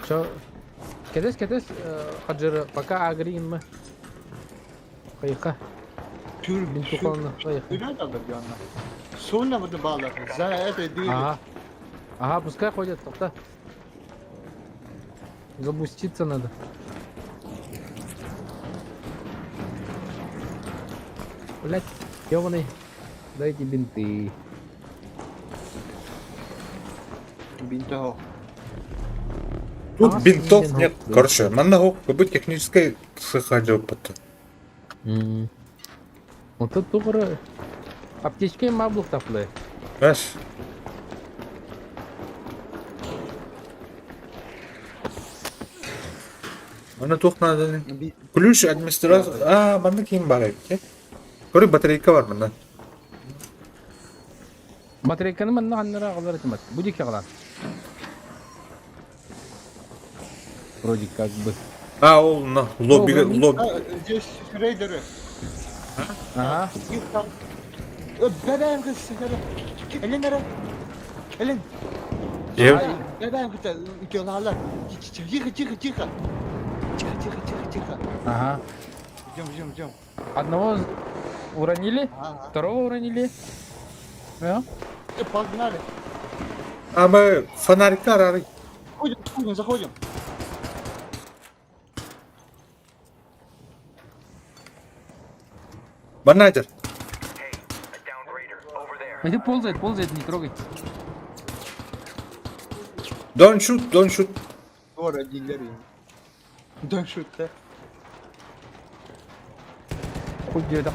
Чо, кэтэс, кэтэс, Хаджира, пока агри инма. Хайха. Тюр, Мин тухална, хайха. Сонно вот баллах. За этой дверью. Ага. Ага, пускай ходят, тоқта. Забуститься надо. Блять, ёбаный. Дайте бинты. Бинтого. Тут А, бинтов блин, нет. ну. Короче, манна хок, быть технической сыхадил потом. Вот тут тугры. Аптечка маблық таплы. Знаешь? Манна туох надо. Ключ администратор. А, манна ким бар эбит. Көрү батарейка бар манна. Батарейканы манна ханнара аҕалар этимат. Бу диэки аҕалан. Вроде как бы. А, ол на лобби О, лобби. А, здесь рейдеры. Ага. Их там. Бэбэм Элен эрэ. Элен. Е, Бэбэм кытта утелалар. Тихо, тихо, тихо. Тихо, тихо, тихо, тихо. Ага. Идем, идем, идем. Одного уронили, Ага. второго уронили. Да? Э, Погнали. А мы фонарика рары. Заходим, заходим, заходим. Банатер. Hey, a downed raider over there. Пойди ползает, ползает, не трогай. Don't shoot, don't shoot. Тора дилер. Да что ты? Хуй где это.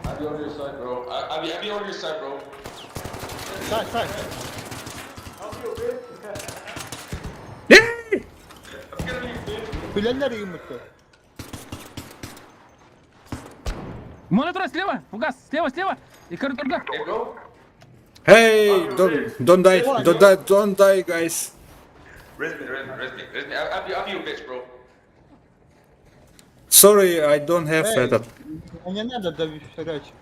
I'll be on your side, bro. I'll be on your side, bro. Сай, сай. Эй! Билэллэр ииммит. Монитор слева, фугас, слева, слева. И коридорга. Hey, bro. Hey, don't die, don't die, don't die, guys. Raise me, raise me, raise me, raise me. I'll be your bitch, bro. Sorry, I don't have Эй. этот. Не надо доверять.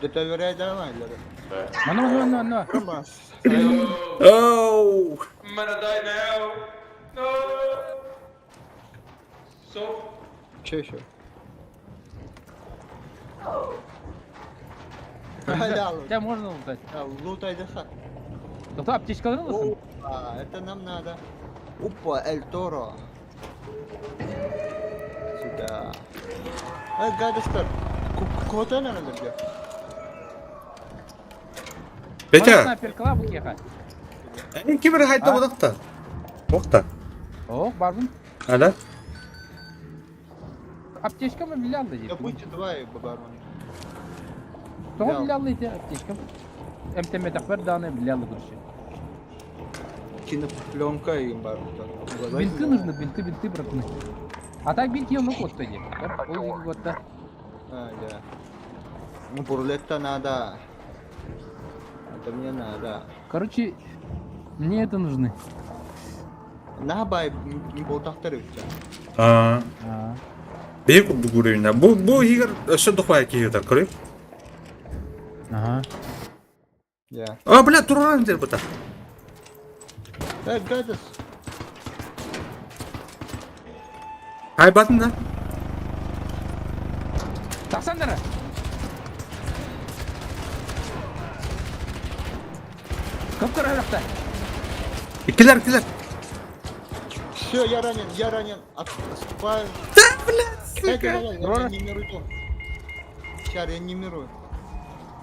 Доверять давай, Лера. Мано, мано, мано. Рома, Oh, I'm gonna die now. No. So. Че еще? Халял. Тебя можно лутать. Лутай дыха. Тоқта, аптечкаларын аласың? Опа, это нам надо. Опа, Эль Торо. Сюда. Э, гадостер. Куда надо где? Петя, Снайпер клабы кеха. ким эрэ хайда бодохта? Охта. О, барбын. Ада? Аптечка мы билялды Да дейді. будьте давай, барон. Тоғы билялды дейді аптечка. МТМ тақпар даны билялды короче. Кинопленка и барон. Бинты нужны, бинты, бинты, братаны. А так бинт ел ну кот тоди. Ол вот да. А, да. Ну, бурлетта надо. Это мне надо. Короче, мне это нужны. На бай, болтақтар өтті. А, А. бейг курдук Бу бу игр өссө дохуя киһитер, көрүй. Ага. Я. А, бля, туран дер бута. Э, гадость. Ай батын да. Тақсаңдар. Көп көрі жақта. Килер, килер. Все, я ранен, я ранен. Отступаю. Да, бля, Я сука. реанимирую. Сейчас реанимирую.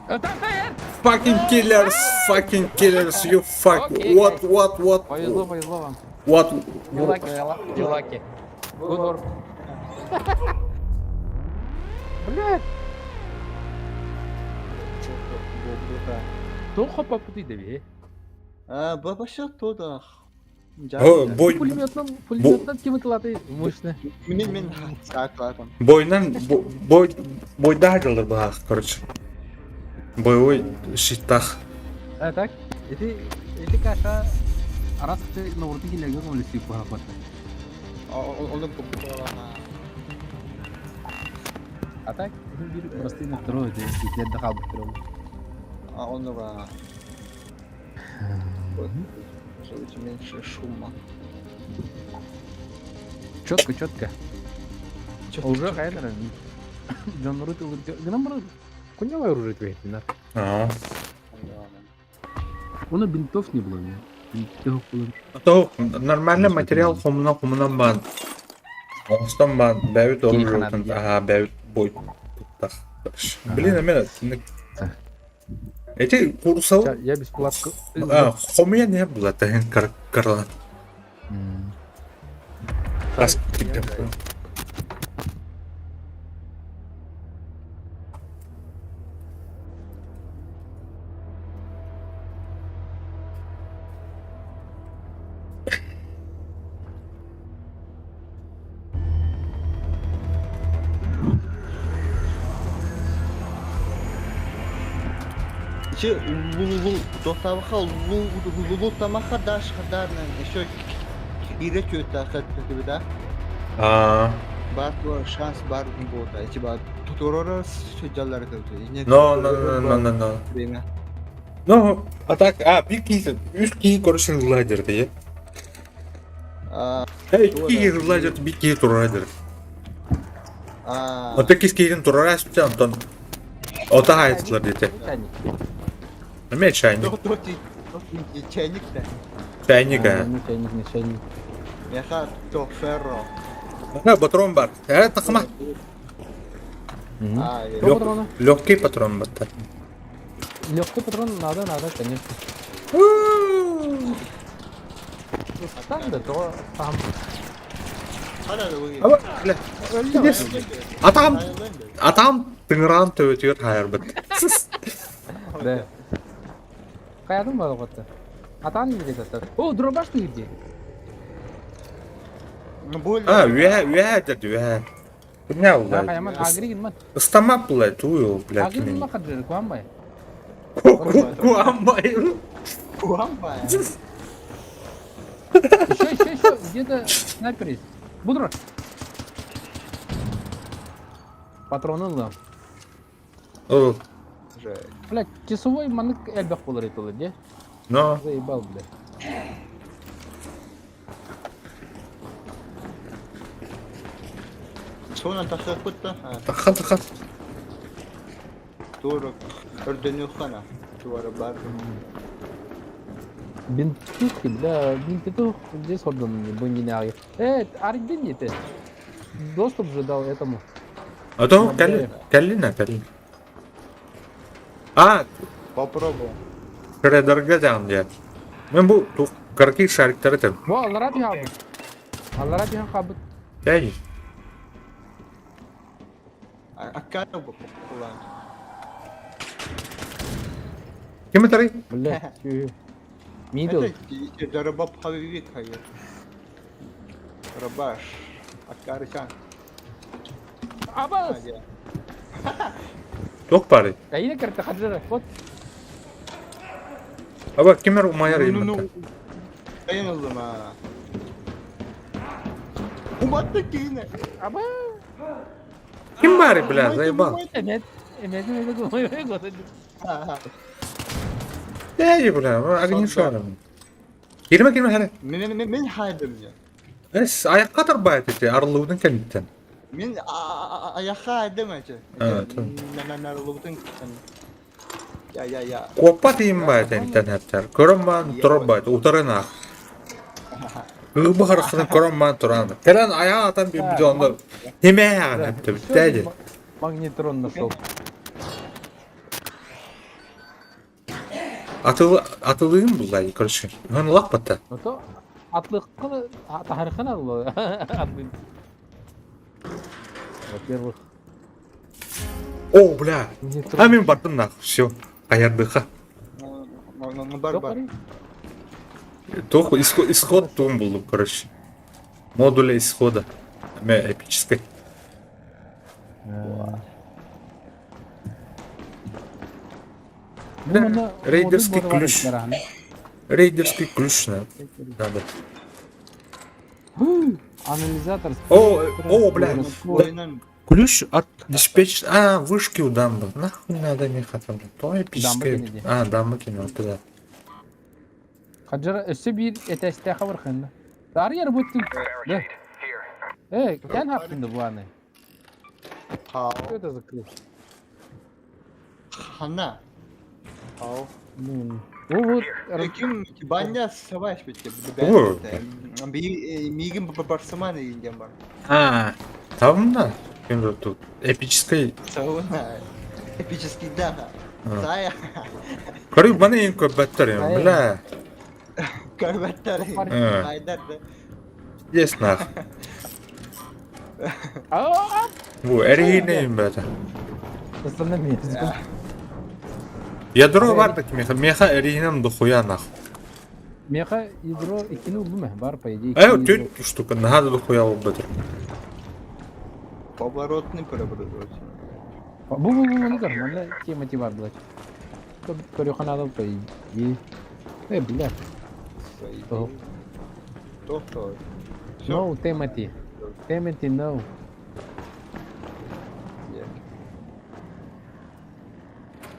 Там, там, Fucking killers, fucking killers, you fuck. Okay, What, guys. what, what, Повезло, повезло вам. what? You lucky, you lucky. Good work. Блядь. Тоха попути деби. А, баба оттуда. О, бой, Пулеметном, пулеметном кем латы мощно. Мен мен саклатым. бойынан, бой, бойда жылдыр бах, короче. Боевой щитах. А так? Эти, эти каша раз ты на уртыки лягер он листы похватает. Оны купила. А так, это простые на второй, ты я отдыхал бы второму. А он ба. Вот. Сделайте меньше шума. Четко, четко. Уже хайдара. Дьоннору гынан баран коньяла оружие твои, Аа. Оны бинтов не было. То нормальный материал хомуна хомунан баан. Оҥостон баан бэйбит оружиетын аһаа бэйбит бой туттах. Блин, эмэ Эти курсал Я бесплатно. Хомуйан не было таһын карлан. Раз Че, лу лу тамаха даш хадарнан еще кире чөтә хәт да. Аа. Бар шанс бар бота. Типа туторора сөҗәләр көтө. Но, но, но, но, но, но. Время. Ну, а так, а, bir киһи, үс киһи көрсүн ладер дии. А, Эй, киһи ладер, bir киһи турар. а. Ота кис киһин турар аспыта, онтон ота хайытылар диэтэ. Эмиэ чайник. Чайник да. Чайник, а. Чайник, не чайник. Меха то ферро. Ха, патрон бар. Э, тахма. Легкий патрон бар. Легкий патрон надо, надо, конечно. Там да, то там. Аба, бля. Атам, атам тыҥыраан төбөтүгэр хаайарбыт. Да. Хайадым бар оҕото. Атаан где-то. О, дробаш ты где? А, үөһэ, үөһэ деді, үөһэ. Кимне Да, хаяман агригин мат. Ыстамап булай, туу, бля, Агригин ма хаджир, куамбай. Куамбай. Куамбай. Еще, еще, еще, где-то снайпер есть. Будро. Патроны ылам. Ол. Блядь, часовой манык элбэх болар этилер, де? Но. Заебал, блядь. Сона тахапытта. Тахан, тахан. Тура өрдөнүхана. Туара бар. Бинтухи, бля, бинтух здесь отдан бу не Э, не ты. Доступ же дал этому. А то кэлли, кэлли на кэлли. А, Попробуй. Шредерге даган дия. Мен бу карки шариктары тем. Во, аллара бихабыт. Аллара бихабыт. Дәй. Аккара бу кулан. Ким этарый? Бля, Мидл. Это дарабап хабибит хайыр. Рабаш. Аккарычан. Абас! Туох баарый? Кайна карта хаджара. Вот. Аба кимер умайар иммата. Айын ылдым а. Уматты кейіне. Аба! Ким баарый, бля, заебал. Эмет, эмет, эмет, Дәй, бля, огни шаром. Кирме, кирме, хәре. Мен мен мен хайдым я. Эс, аяққа тарбайт эти, арылудың кәлиттен. Мен аяққа айдым әче. Нарылудың Я, я, я. Куоппа тиим байт энтен хэттер. Көрөн баан турар байт, утарын ах. Ыбы харахтан көрөн баан туран. Кэлэн аяқ атан bir бидонда хеме яган хепте биттәди. Магнитрон нашел. Атылы атылыым булай, короче. Хан лак батта. Ото атлыккы тахархана атлы. Во-первых, О, бля. А мен бардым нах, все. Аярдыха. Бар бар. Тох исход тум булдум, короче. Модуля исхода. Ме эпический. Бля, рейдерский ключ. Рейдерский ключ надо. Надо. Анализатор. О, о, бля. Ключ от диспетч... А, вышки у дамбы. Нахуй надо мне хотя бы. То эпическое. А, дамба кинул, да. Хаджара өссө биир этээстээх барханна. Таарыйар бу Да. Эй, кэн хаптында бу аны? Хау. Что это за крыша? Хана. Хау. Ну, вот. Ким баня сабаш битте. О. Мигин барсаман деген бар. А, там да. Ким тут? Эпический. Сауна. Эпический да. Сая. Көрү баны ең көп бәттер юм, бля. Көрбәттер. Айдар да. Есть нах. Бу эргине юм бәті. Ядро бар да меха, меха эргинем дохуя нах. Меха ядро иккини уллум бар по идее. Э, түт штука, наһаа дохуя болбатыр. Поворотный поворот. Бу бу бу ну көр, манна тема ти бар булач. Көрүөххэ наада по идее. Э, бля. То. То. No, Timothy. Timothy, no.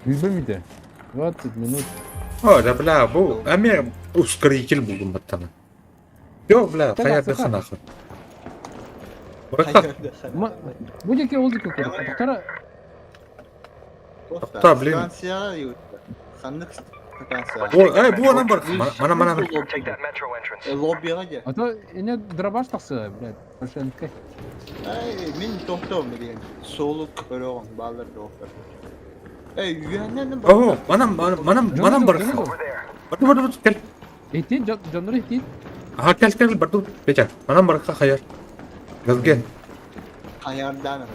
Билбэммите. 20 минут. О, да бля, бу эмиэ ускоритель булдум баттана. Йо, бля, хайа нахуй. Бу диэки ол диэки курдук. Тоқтара Тоқта, блин. Станция ханнык станция. О, эй, бу анан бар. Мана мана. Лоббига де. А то эне дробаш тахсы, блядь, Пашенко. Эй, мин тохтом деген. Солук көрөҕүм, баалар доктор. Эй, үйәннен бар. О, манам манам манам бар. Барды барды барды кел. Итин, дьоннор итин. Аха, кел кел барды. Петя, манам барка хаяр. Газге. Хаярдан.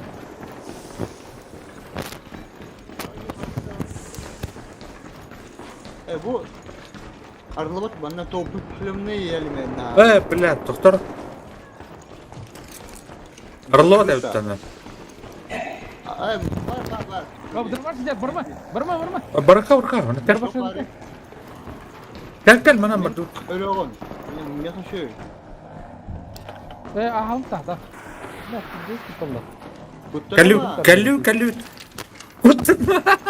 Э, бу Арлыбыт манна топливный элемент. Э, блядь, доктор. Орлова эбиттана. Ай, бар, бар, бар. Кап, дробаш сидят, барма, барма, барма. Барка барка, мана кел. Кел кел манам барды. Өрөҕүн. Мен хочу. Э, аһал тахта. Бля, здесь куталла. Кэллүү, кэллүү, кэллүү. Кэллүү.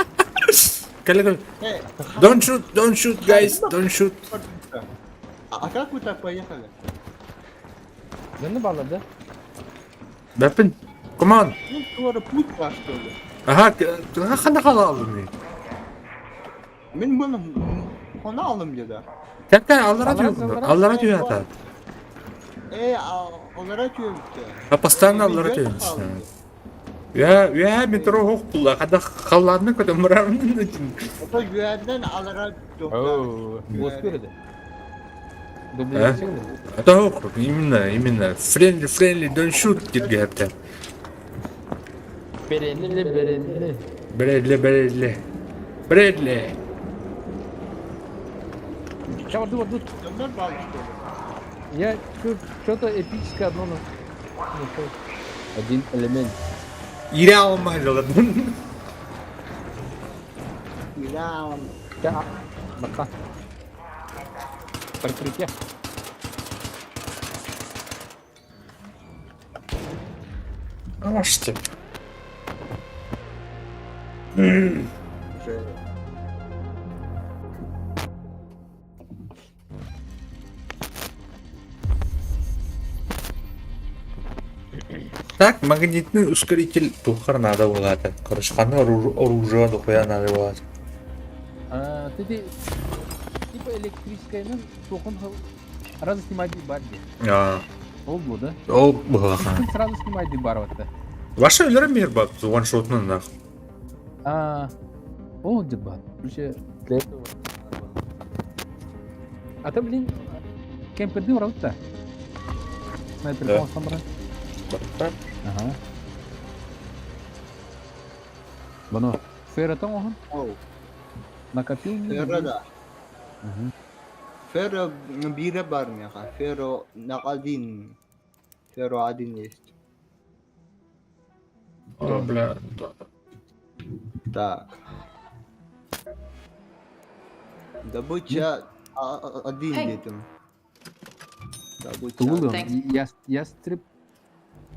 кэллүү. Don't shoot, don't shoot, guys, don't shoot. А как вы так поехали? Дьонну баллар, да? Бэппин. Come on. Ну, скоро путь ваш, что ли? Аха, ханна хаалалым. Мин бұны хона алым деді. Кел кел аллара түйөк. Аллара түйөк ата. Э, аллара түйөк. А постоянно аллара түйөк. Я, я метро хоқ була. Када халларны көтө мурарны. Ото үйәден аллара О, көреді. Это хох, именно, именно. Friendly, friendly, don't shoot деп гәпті. Беренли, беренли. Брэдли, Брэдли. Брэдли. Сейчас, вот, вот. Я что-то эпическое одно нашел. Один элемент. Ире алмай жолдым. Ире алмай. Бака. Прикрытие. Можете. Уже. Так, магнитный ускоритель тухар надо было. Короче, ханы оружие дохуя надо было. А, ты типа электрическая, ну, тохон сразу снимать бар А. Ол был, да? Ол было. Сразу снимать бар вот это. Ваша өлөр мир бар, ваншотны нах. А, ол дебат. Короче, для этого. А то, блин, кемперди уралды. Снайпер Да. да. Ага. Бұны Ферратон оған Оу. накопил. Ферро да. Мгм. Ферро бире бар меха. Ферро на один. Ферро один есть. О, бля. да. Так. Добыча один Hey. где-то. Добыча. Тугулы. Thanks. Я, ястреб.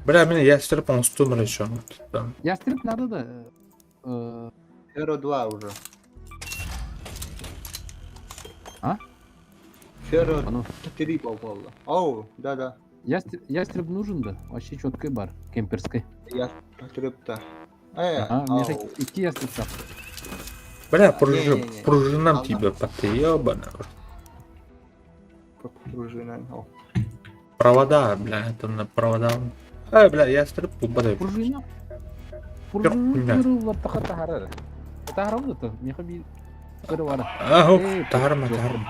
Бля, мен ястреб оңсту еще. Ястреб надо да. Э, Ферро 2 уже. А? Ферро Ону. 3 буолла. Оу, да-да. Ястреб нужен да? Вообще четкий бар. Кемперский. Я потреб-то. Э, А, мне же ау. икки ястреб так. Бля, пружи, Не-не-не. пружинам Ладно. тебя потребано. Пружина. О. Провода, бля, это на провода. Ай, бля, я стрипку подай. Пружина. Хуйня. Пружина таха тахарар. Тахарам да то. Меха би кырвара. Аху, Эй, тахарма, тахарма.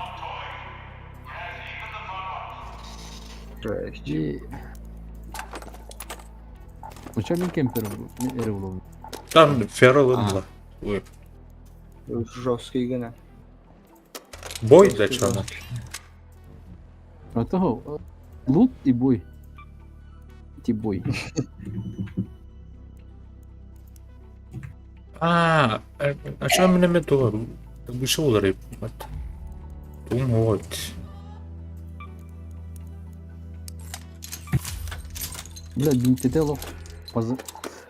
Жесть. И... Уча мин кемпер эре булабын. Там феррол Ой, Жесткий гына. бой для чего? А того лут и бой. Ти бой. А, а что мне мету? Вышел рыб. Вот. Вот. Бля, бинтете лох. Поз...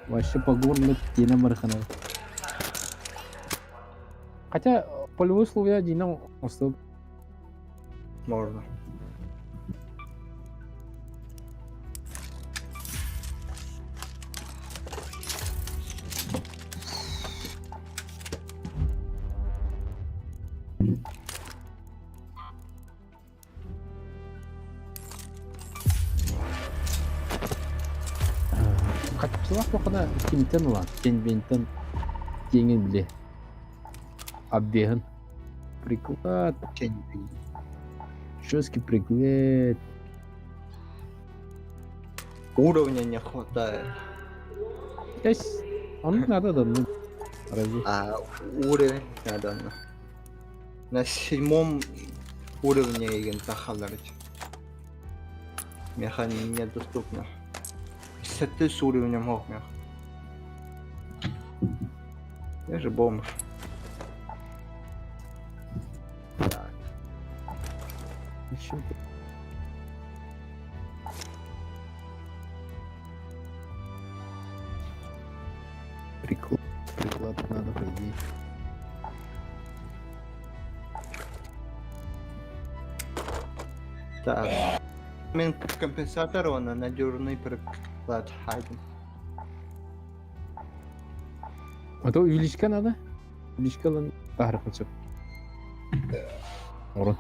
Вообще по горлу тена бархана. Хотя полевые условия Динамо остыл. Можно. Хатчылах бақына кимтен ла, кенбентен теңін біле. Оббегін. Приклад, жесткий приклад. Уровня не хватает. Есть. Он надо да, ну. Разве? А уровень надо. ну. На седьмом уровне еген тахаларыч. Меха недоступно. С уровнем мог мех. Я же бомж. Так. Еще. Приклад, приклад надо, по идее. Так. Мен компенсатор он надежный приклад хадим. А то увеличка надо. Увеличка лан тахар хочет. Урон.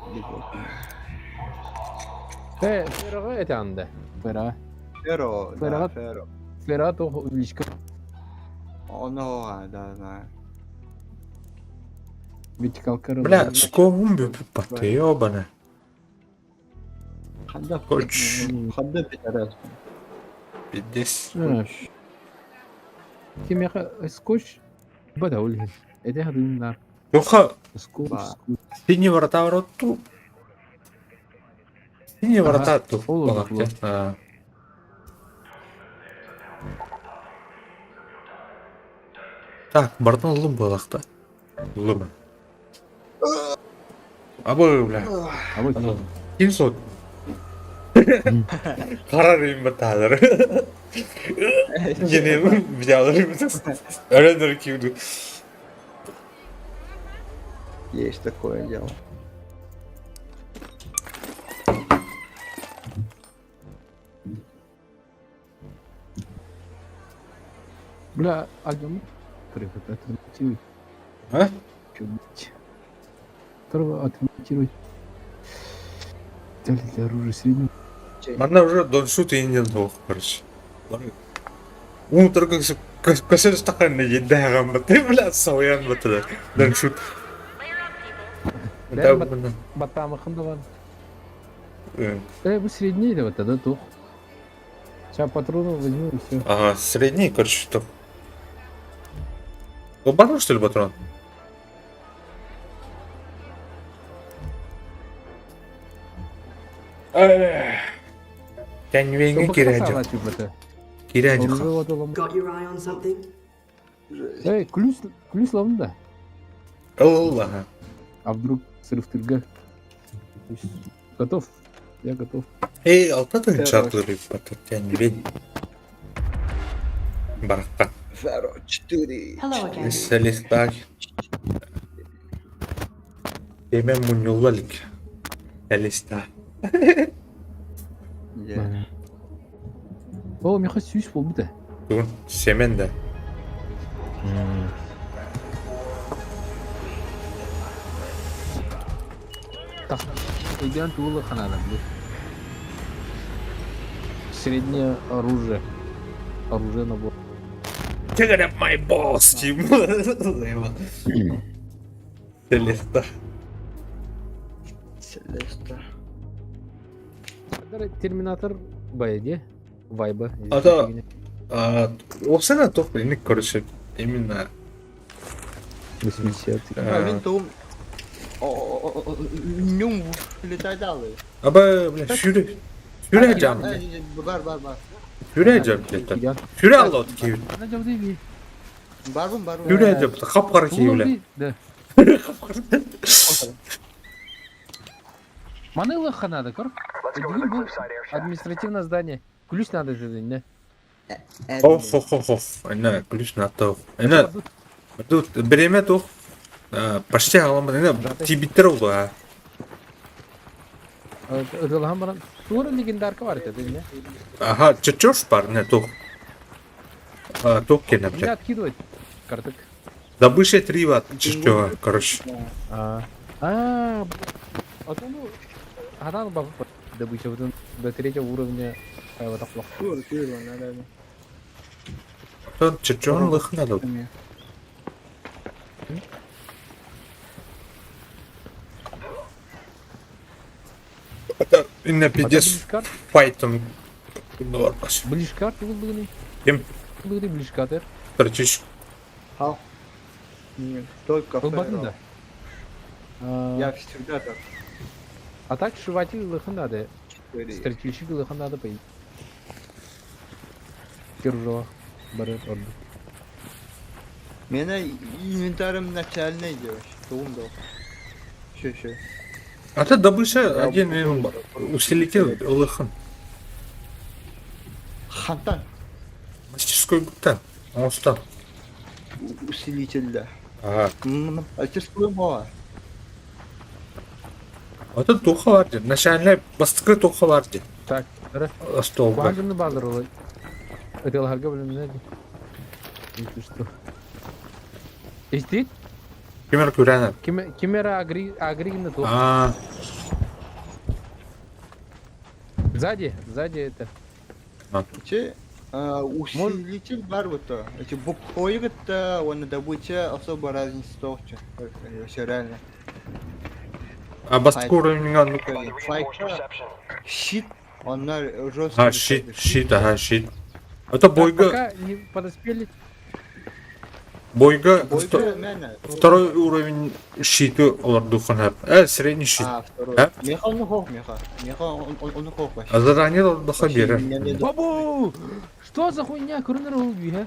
Э, ферага это анда. Ферага. Ферро, да, Ферро. ферро. Ферага то увеличка. Оно, да, да. Вертикалка. Бля, скоум потребано. Хадда, Коч. хадда пидорас. Пиздец. Кимеха скотч. Бада ульхин. Это хадын Тоха, Скотч. Ба. скотч. синий ворота в роту. Синие Ага, ворота тут. полу зашло. Так, бартон лум балахта. Лума. Абы, бля. А вот. Ким сот? Карар им баталар. Yine videoları Öyle кивду. Есть такое дело. Бля, альбом. Привет, отремонтируй. А? Чё, блядь? Которого отремонтируй. Дали для оружия среднего. Манна уже дон шут и не двух, короче. Ун только косер стакан не еда ты, бля, сауян бата. Дон шут. Бля, Батамахын да бар. Э, bu средний да вот тогда тух. Сейчас патронов возьму и все. Ага, средний, короче, что. Патрон, что ли, патрон? Тянь кирядю. Кирядю. Got your eye on something? Эй, ключ, ключ ловно да. Аллах. А вдруг срыв тырга? Готов? Я готов. Эй, алтатын чатлыры пататян вень. Барахта. Ферро 4. Hello again. Листак. Демен муньюлалик. Элиста. Yeah. О, миэхэ сүүс буолбут ээ. Тугун? Семен да. Өйдөөн тугу ханаадам бу. Среднее оружие. Оружие набор. Take it up my boss, Тим. Селеста. Селеста. Терминатор бай Вайба. А то Уопсайынан туох билинник короче именно 80. Мин тугум нюм летайдалы. Аба, бля, сүүрэ. Сүүрэ жам. Бар бар бар. Сүүрэ жам летает. Сүүрэ аллот киһи. Барбын барбын. Сүүрэ жам. Хап-хара киһи, бля. Да. Маны ылыахха надо, көр. Бүгүн бу административное здание. Ключ надо дедин, не? Ох, ох, ох, ох. Эне, ключ надо. Эне, тут время тух. Почти аламын. Эне, тибиттер oldu ha. Ытылахан баран. Туора легендарка бар это, не? Ага, чечёш бар, не, тух. Тух кене, Меня блядь. откидывать. Картык. Добыча три ватт, чечёва, короче. А, а, а то ну, она баб добыча вот до третьего уровня вот так плохо. Тур, тур, надо. Тут чечён лых надо. Это именно пиздец файтом. Ближкар ты был Кем? Был ближкатер. Торчишь. Хау. Нет, только Ферро. Да. Я всегда так. А так шиватель лыхы надо. Стрельщик лыхы надо поить. Киржо. Барет орду. Меня инвентарем начальный делаешь. Тугум дал. Еще, еще. А ты добыча один усилитель лыхын. Хантан. Мастерской гуттан. Оңостан. Усилитель, да. Ага. Мастерской мова. А тут туха бар дед. Начальный бастыкы туха бар дед. Так, Столба. Куажымны базырлы. Ытыларга билимне. Если что. Истит? Кемер күрәнә. Кемера агри агригны тух. А. Сзади, сзади это. Че усилитель бар вот то. Эти буквы-то, он добыча особо разницы толча. Вообще реально. А бастыкы уровень Щит, он жесткий. А, щит, щит, ага, щит. Это бойга. Пока не подоспели. Бойга, второй уровень щиты олордухан. Средний щит. А, второй. Меха он хох, меха. Меха он хох вообще. А задание олордуха берер. Бабу! Что за хуйня? Крунер убили,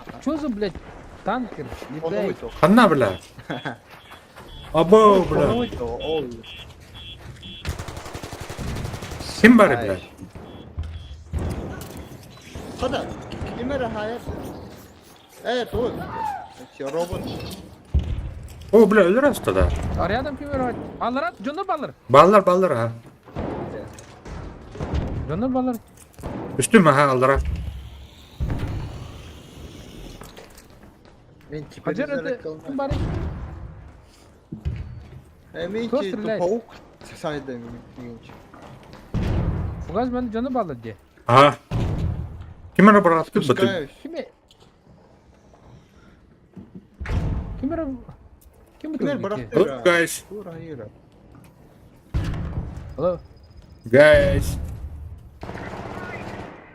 а? Что за, блядь, танкер? Летай. Ханна, бля. Або, бля. Ким бары, бля? Хада, кимера хаят. Тут. Робот. О, бля, өлөр тогда. А рядом кимера. Аллар, жонор баллар. Баллар, баллар, а. Жонор баллар. Үстүм, ага, аллара. Мен теперь Хаджар, это ким бары? Мен Кто стреляет? паук сайда меньше. Фугаз мен жонор баллар де. Ага. Кимера баратты быты. Спускаюсь. Киме? Кимера? Ким Кимер бытыр? баратты. Hello, guys. Ура, Ира. Hello. Guys.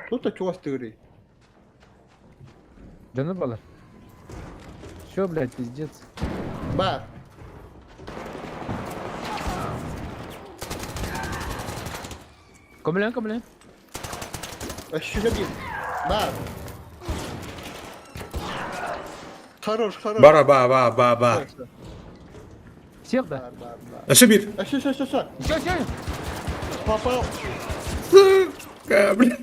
Тут чего стыры? Жонор баллар. Все, блядь, пиздец. Бар. Комлен, комлен. Еще один. Бар. Хорош, хорош. Бара, ба, ба, ба, ба. Всех, да? Бар, бар, бар. Еще бир. А что, что, что, что? Все, все. Попал. Сука, бля.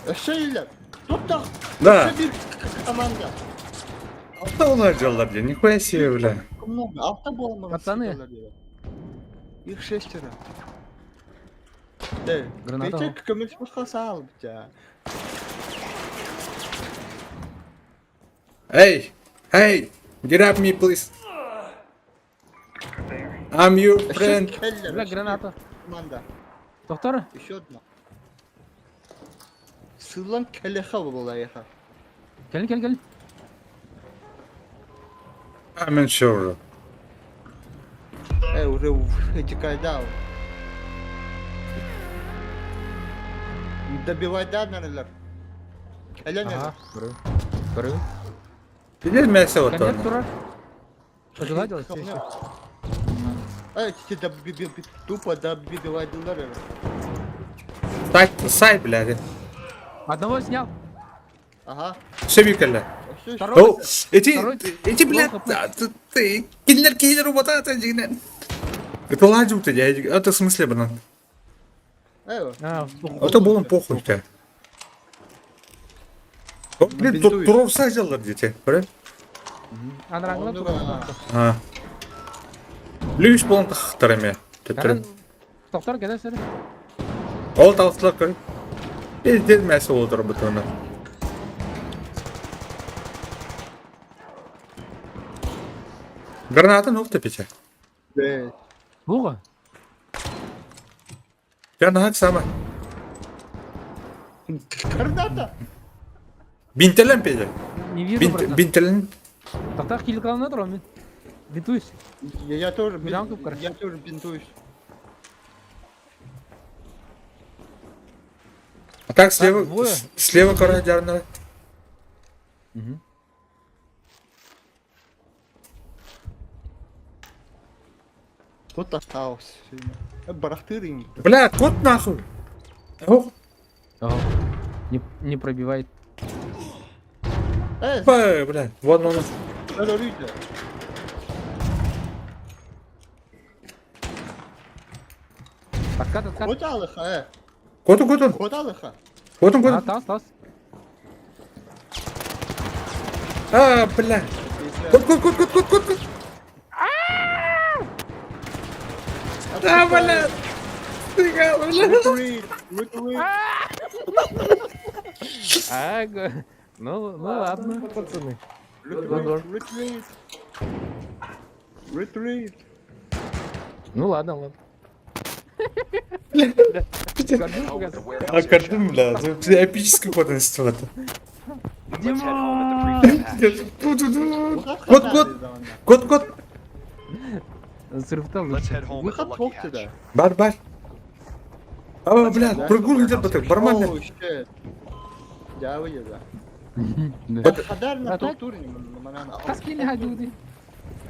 Еще Тут так. Да. Еще бир команда. Авто уладил, бля, нихуя себе, бля. Много. Авто было много. Пацаны. Их шестеро. Эй, Граната Петя көмүс хасаал битя. Эй! Эй! Grab me, please. I'm your friend. Бля, граната. Команда. Доктор? Еще одна. Сылан кэлэхэ буолайха. Кэл, кэл, кэл. I'm in sure. Э, уже этикайдал. Добивай да, наверное. Кэлэн Ага, көрү. Көрү. Билер мясо вот Конец он. турар. Пожелать все. Эй, ти тупо добивайдылар. Сай, сай, блядь. Одного снял. Ага. Все бикелле. Всё, Второй. О, эти, Второй. эти, блядь, Плохо, а, ты, киллер, киллер, вот это, дигнен. Это ладю ты, я, это в смысле, блин. Эй, А, А то было похуй тебе. О, Блин, Бинтуешь. туров сажалар дети, правильно? Анрангла Он, тур. А. Лүс болон тахтар эме. Төттөрүн. Доктор, кэлэ сэр. Ол талсылар көр. Пиздец мясо болдур бутуна. Граната ну тепече. Блядь. Буга. Граната сама. Граната! Бинтелен педе. Не вижу, Бинт, братан. бинтелен. Тоқтар килкалана тұр, мен. Бинтуюсь. Я тоже, Бинтуюсь, короче. я тоже бинтуюсь. А так слева, Так, двое. слева кора жарна. Угу. Тут остался. Барахтырин. Бля, кот нахуй. Ох, Не, не пробивает. Э, ба, бля, вон он. здоровье. Откат, откат. Вот алыха, э. Кот он, кот он. Вот алыха. Кот он, кот А, он. тас, тас. А, бля. Кот, кот, кот, кот, кот, кот, кот. А, бля. Ты, бля. Retreat, retreat. А, ну, ну ладно, пацаны. Retreat, retreat. Retreat. Ну ладно, ладно. А картин, бля, это эпический кот института. Дима! Кот, кот, кот, кот. Сырыптал. Выход туда. Бар, бар. А, бля, прыгнул где-то так, барман. Оу, shit. Я выеду. Хадарна А так? турне, Таски не ходил.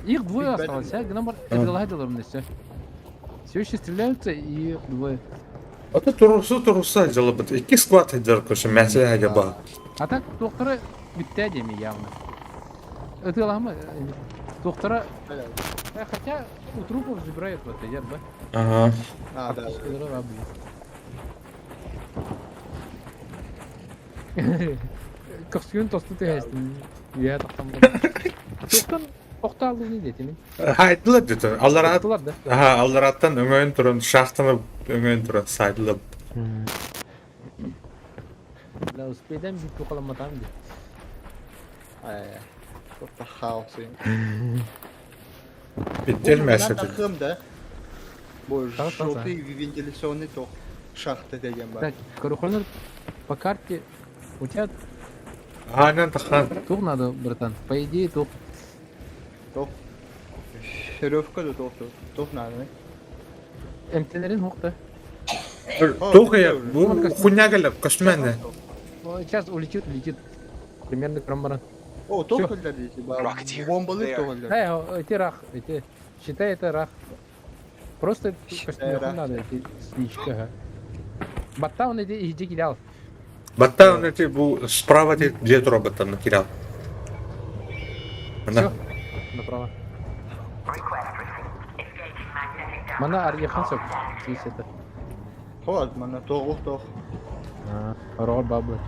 Их двое осталось, а? Гномар, это все. Все еще стреляются и их двое. А то турусу туруса дела бы. Ики склад дел, короче, мясо я ба. А так доктора бүттә явно. Это лама доктора, хотя у трупов забирают вот эти, да? Ага. А, да. Костюм тосту ты Я там. Тоқтан оқталды не дети мен. Хайдылар деді. Аллар Тоқталар да. Аха, аллараттан өңөйін тұрын, шахтаны өңөйін тұрын, сайдылар. Бля, успейден бит тоқаламатам де. Ай, Просто хаос. Биттел мясо деді. да? Боже, Та, та, та. желтый вентиляционный ток. Шахта деген бар. Так, короче, по карте у тебя Анан тахан. тух надо, братан. По идее, тух. Ток. Шеревка да ток. Ток надо. МТНРин хуқта. Тух я, бу хуйня келіп, костюмәнді. Сейчас улетит, улетит. Примерно крамбаран. О, ток Всё. элдер дейсі. Бомбалы ток элдер. Да, эти рах, эти, считай это рах. Просто Считай рах. надо, эти сничка. ага. Батта он эти иди кидал. Батта он эти бу справа те где робота накидал. Всё, направо. Мана Арьяхан Здесь это. Ход, мана тоғық тоқ. А, рот баблы.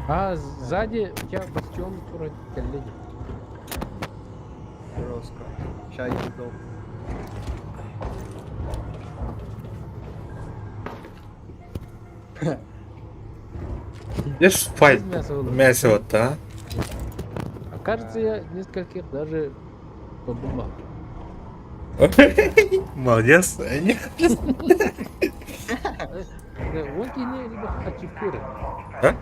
А сзади у тебя бастион вроде коллеги. Жестко. Чай дол. Yes, fight. Мясо было. Мясо вот, а? А кажется, я нескольких даже подумал. Молодец. Вон кини либо хачевкыры. А?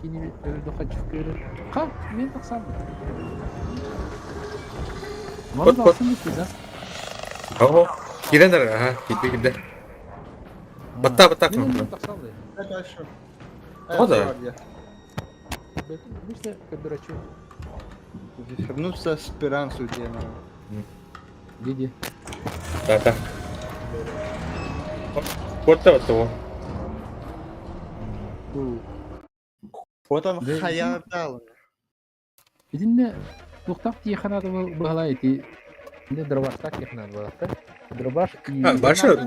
Кини либо хачевкыры. Ха, мен тахсан. Вот, вот. Ого. Кирен ага, киди киди. Батта, батта. Дальше. О, да. Обычно кооператив. Вернуться Спирансу диэн. Диди. Да, да. Вот это вот. Вот он хаярдал. Итиннэ туохтаах тиэхэ быһалаа ити дробаштаах тиэхэ наада Дробаш и... А, большой?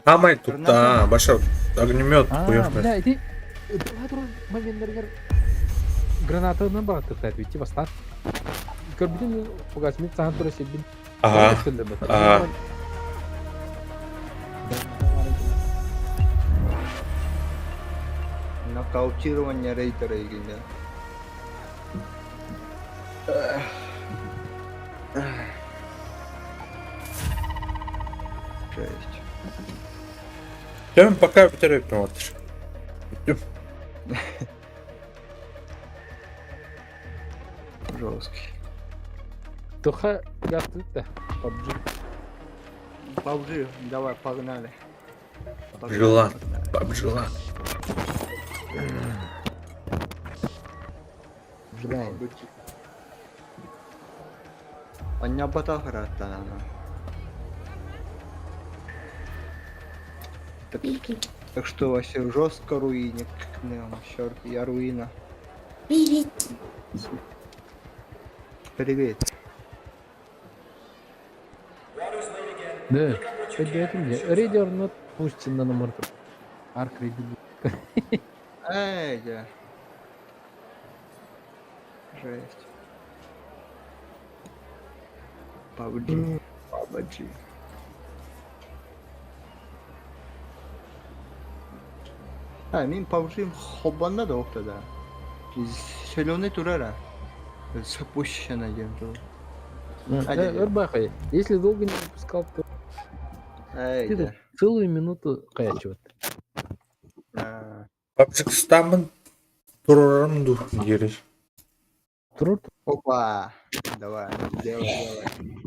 Амай тут, да, большой огнемет. А, бля, ити моментларгар гранатанан баҕаттыктаат ити бастаан көрбүтүн пугасмит сахан тура сирбин. Ага. Ага. Нокаутирование рейдера игры. Жесть. Тем пока потерпим вот. Жесткий. Тоха гастыта. PUBG. PUBG, давай, погнали. Жила. Побжила. Жила. Аннябатахраттана. Так, так что вообще жестко руиник. Черт, я руина. Привет. Привет. Да, это мне. Ready or not, пусть на номер. Арк ready. Эй, да. Жесть. PUBG. PUBG. А, мин PUBG холбонно да охта Зеленый турара. Запущено диэн Ырбахай, если долго не выпускал, то Эй, ты да. тут целую минуту каячивать. PUBG-стаммын турарым ду дири. Турур Опа! Давай, делай, делай.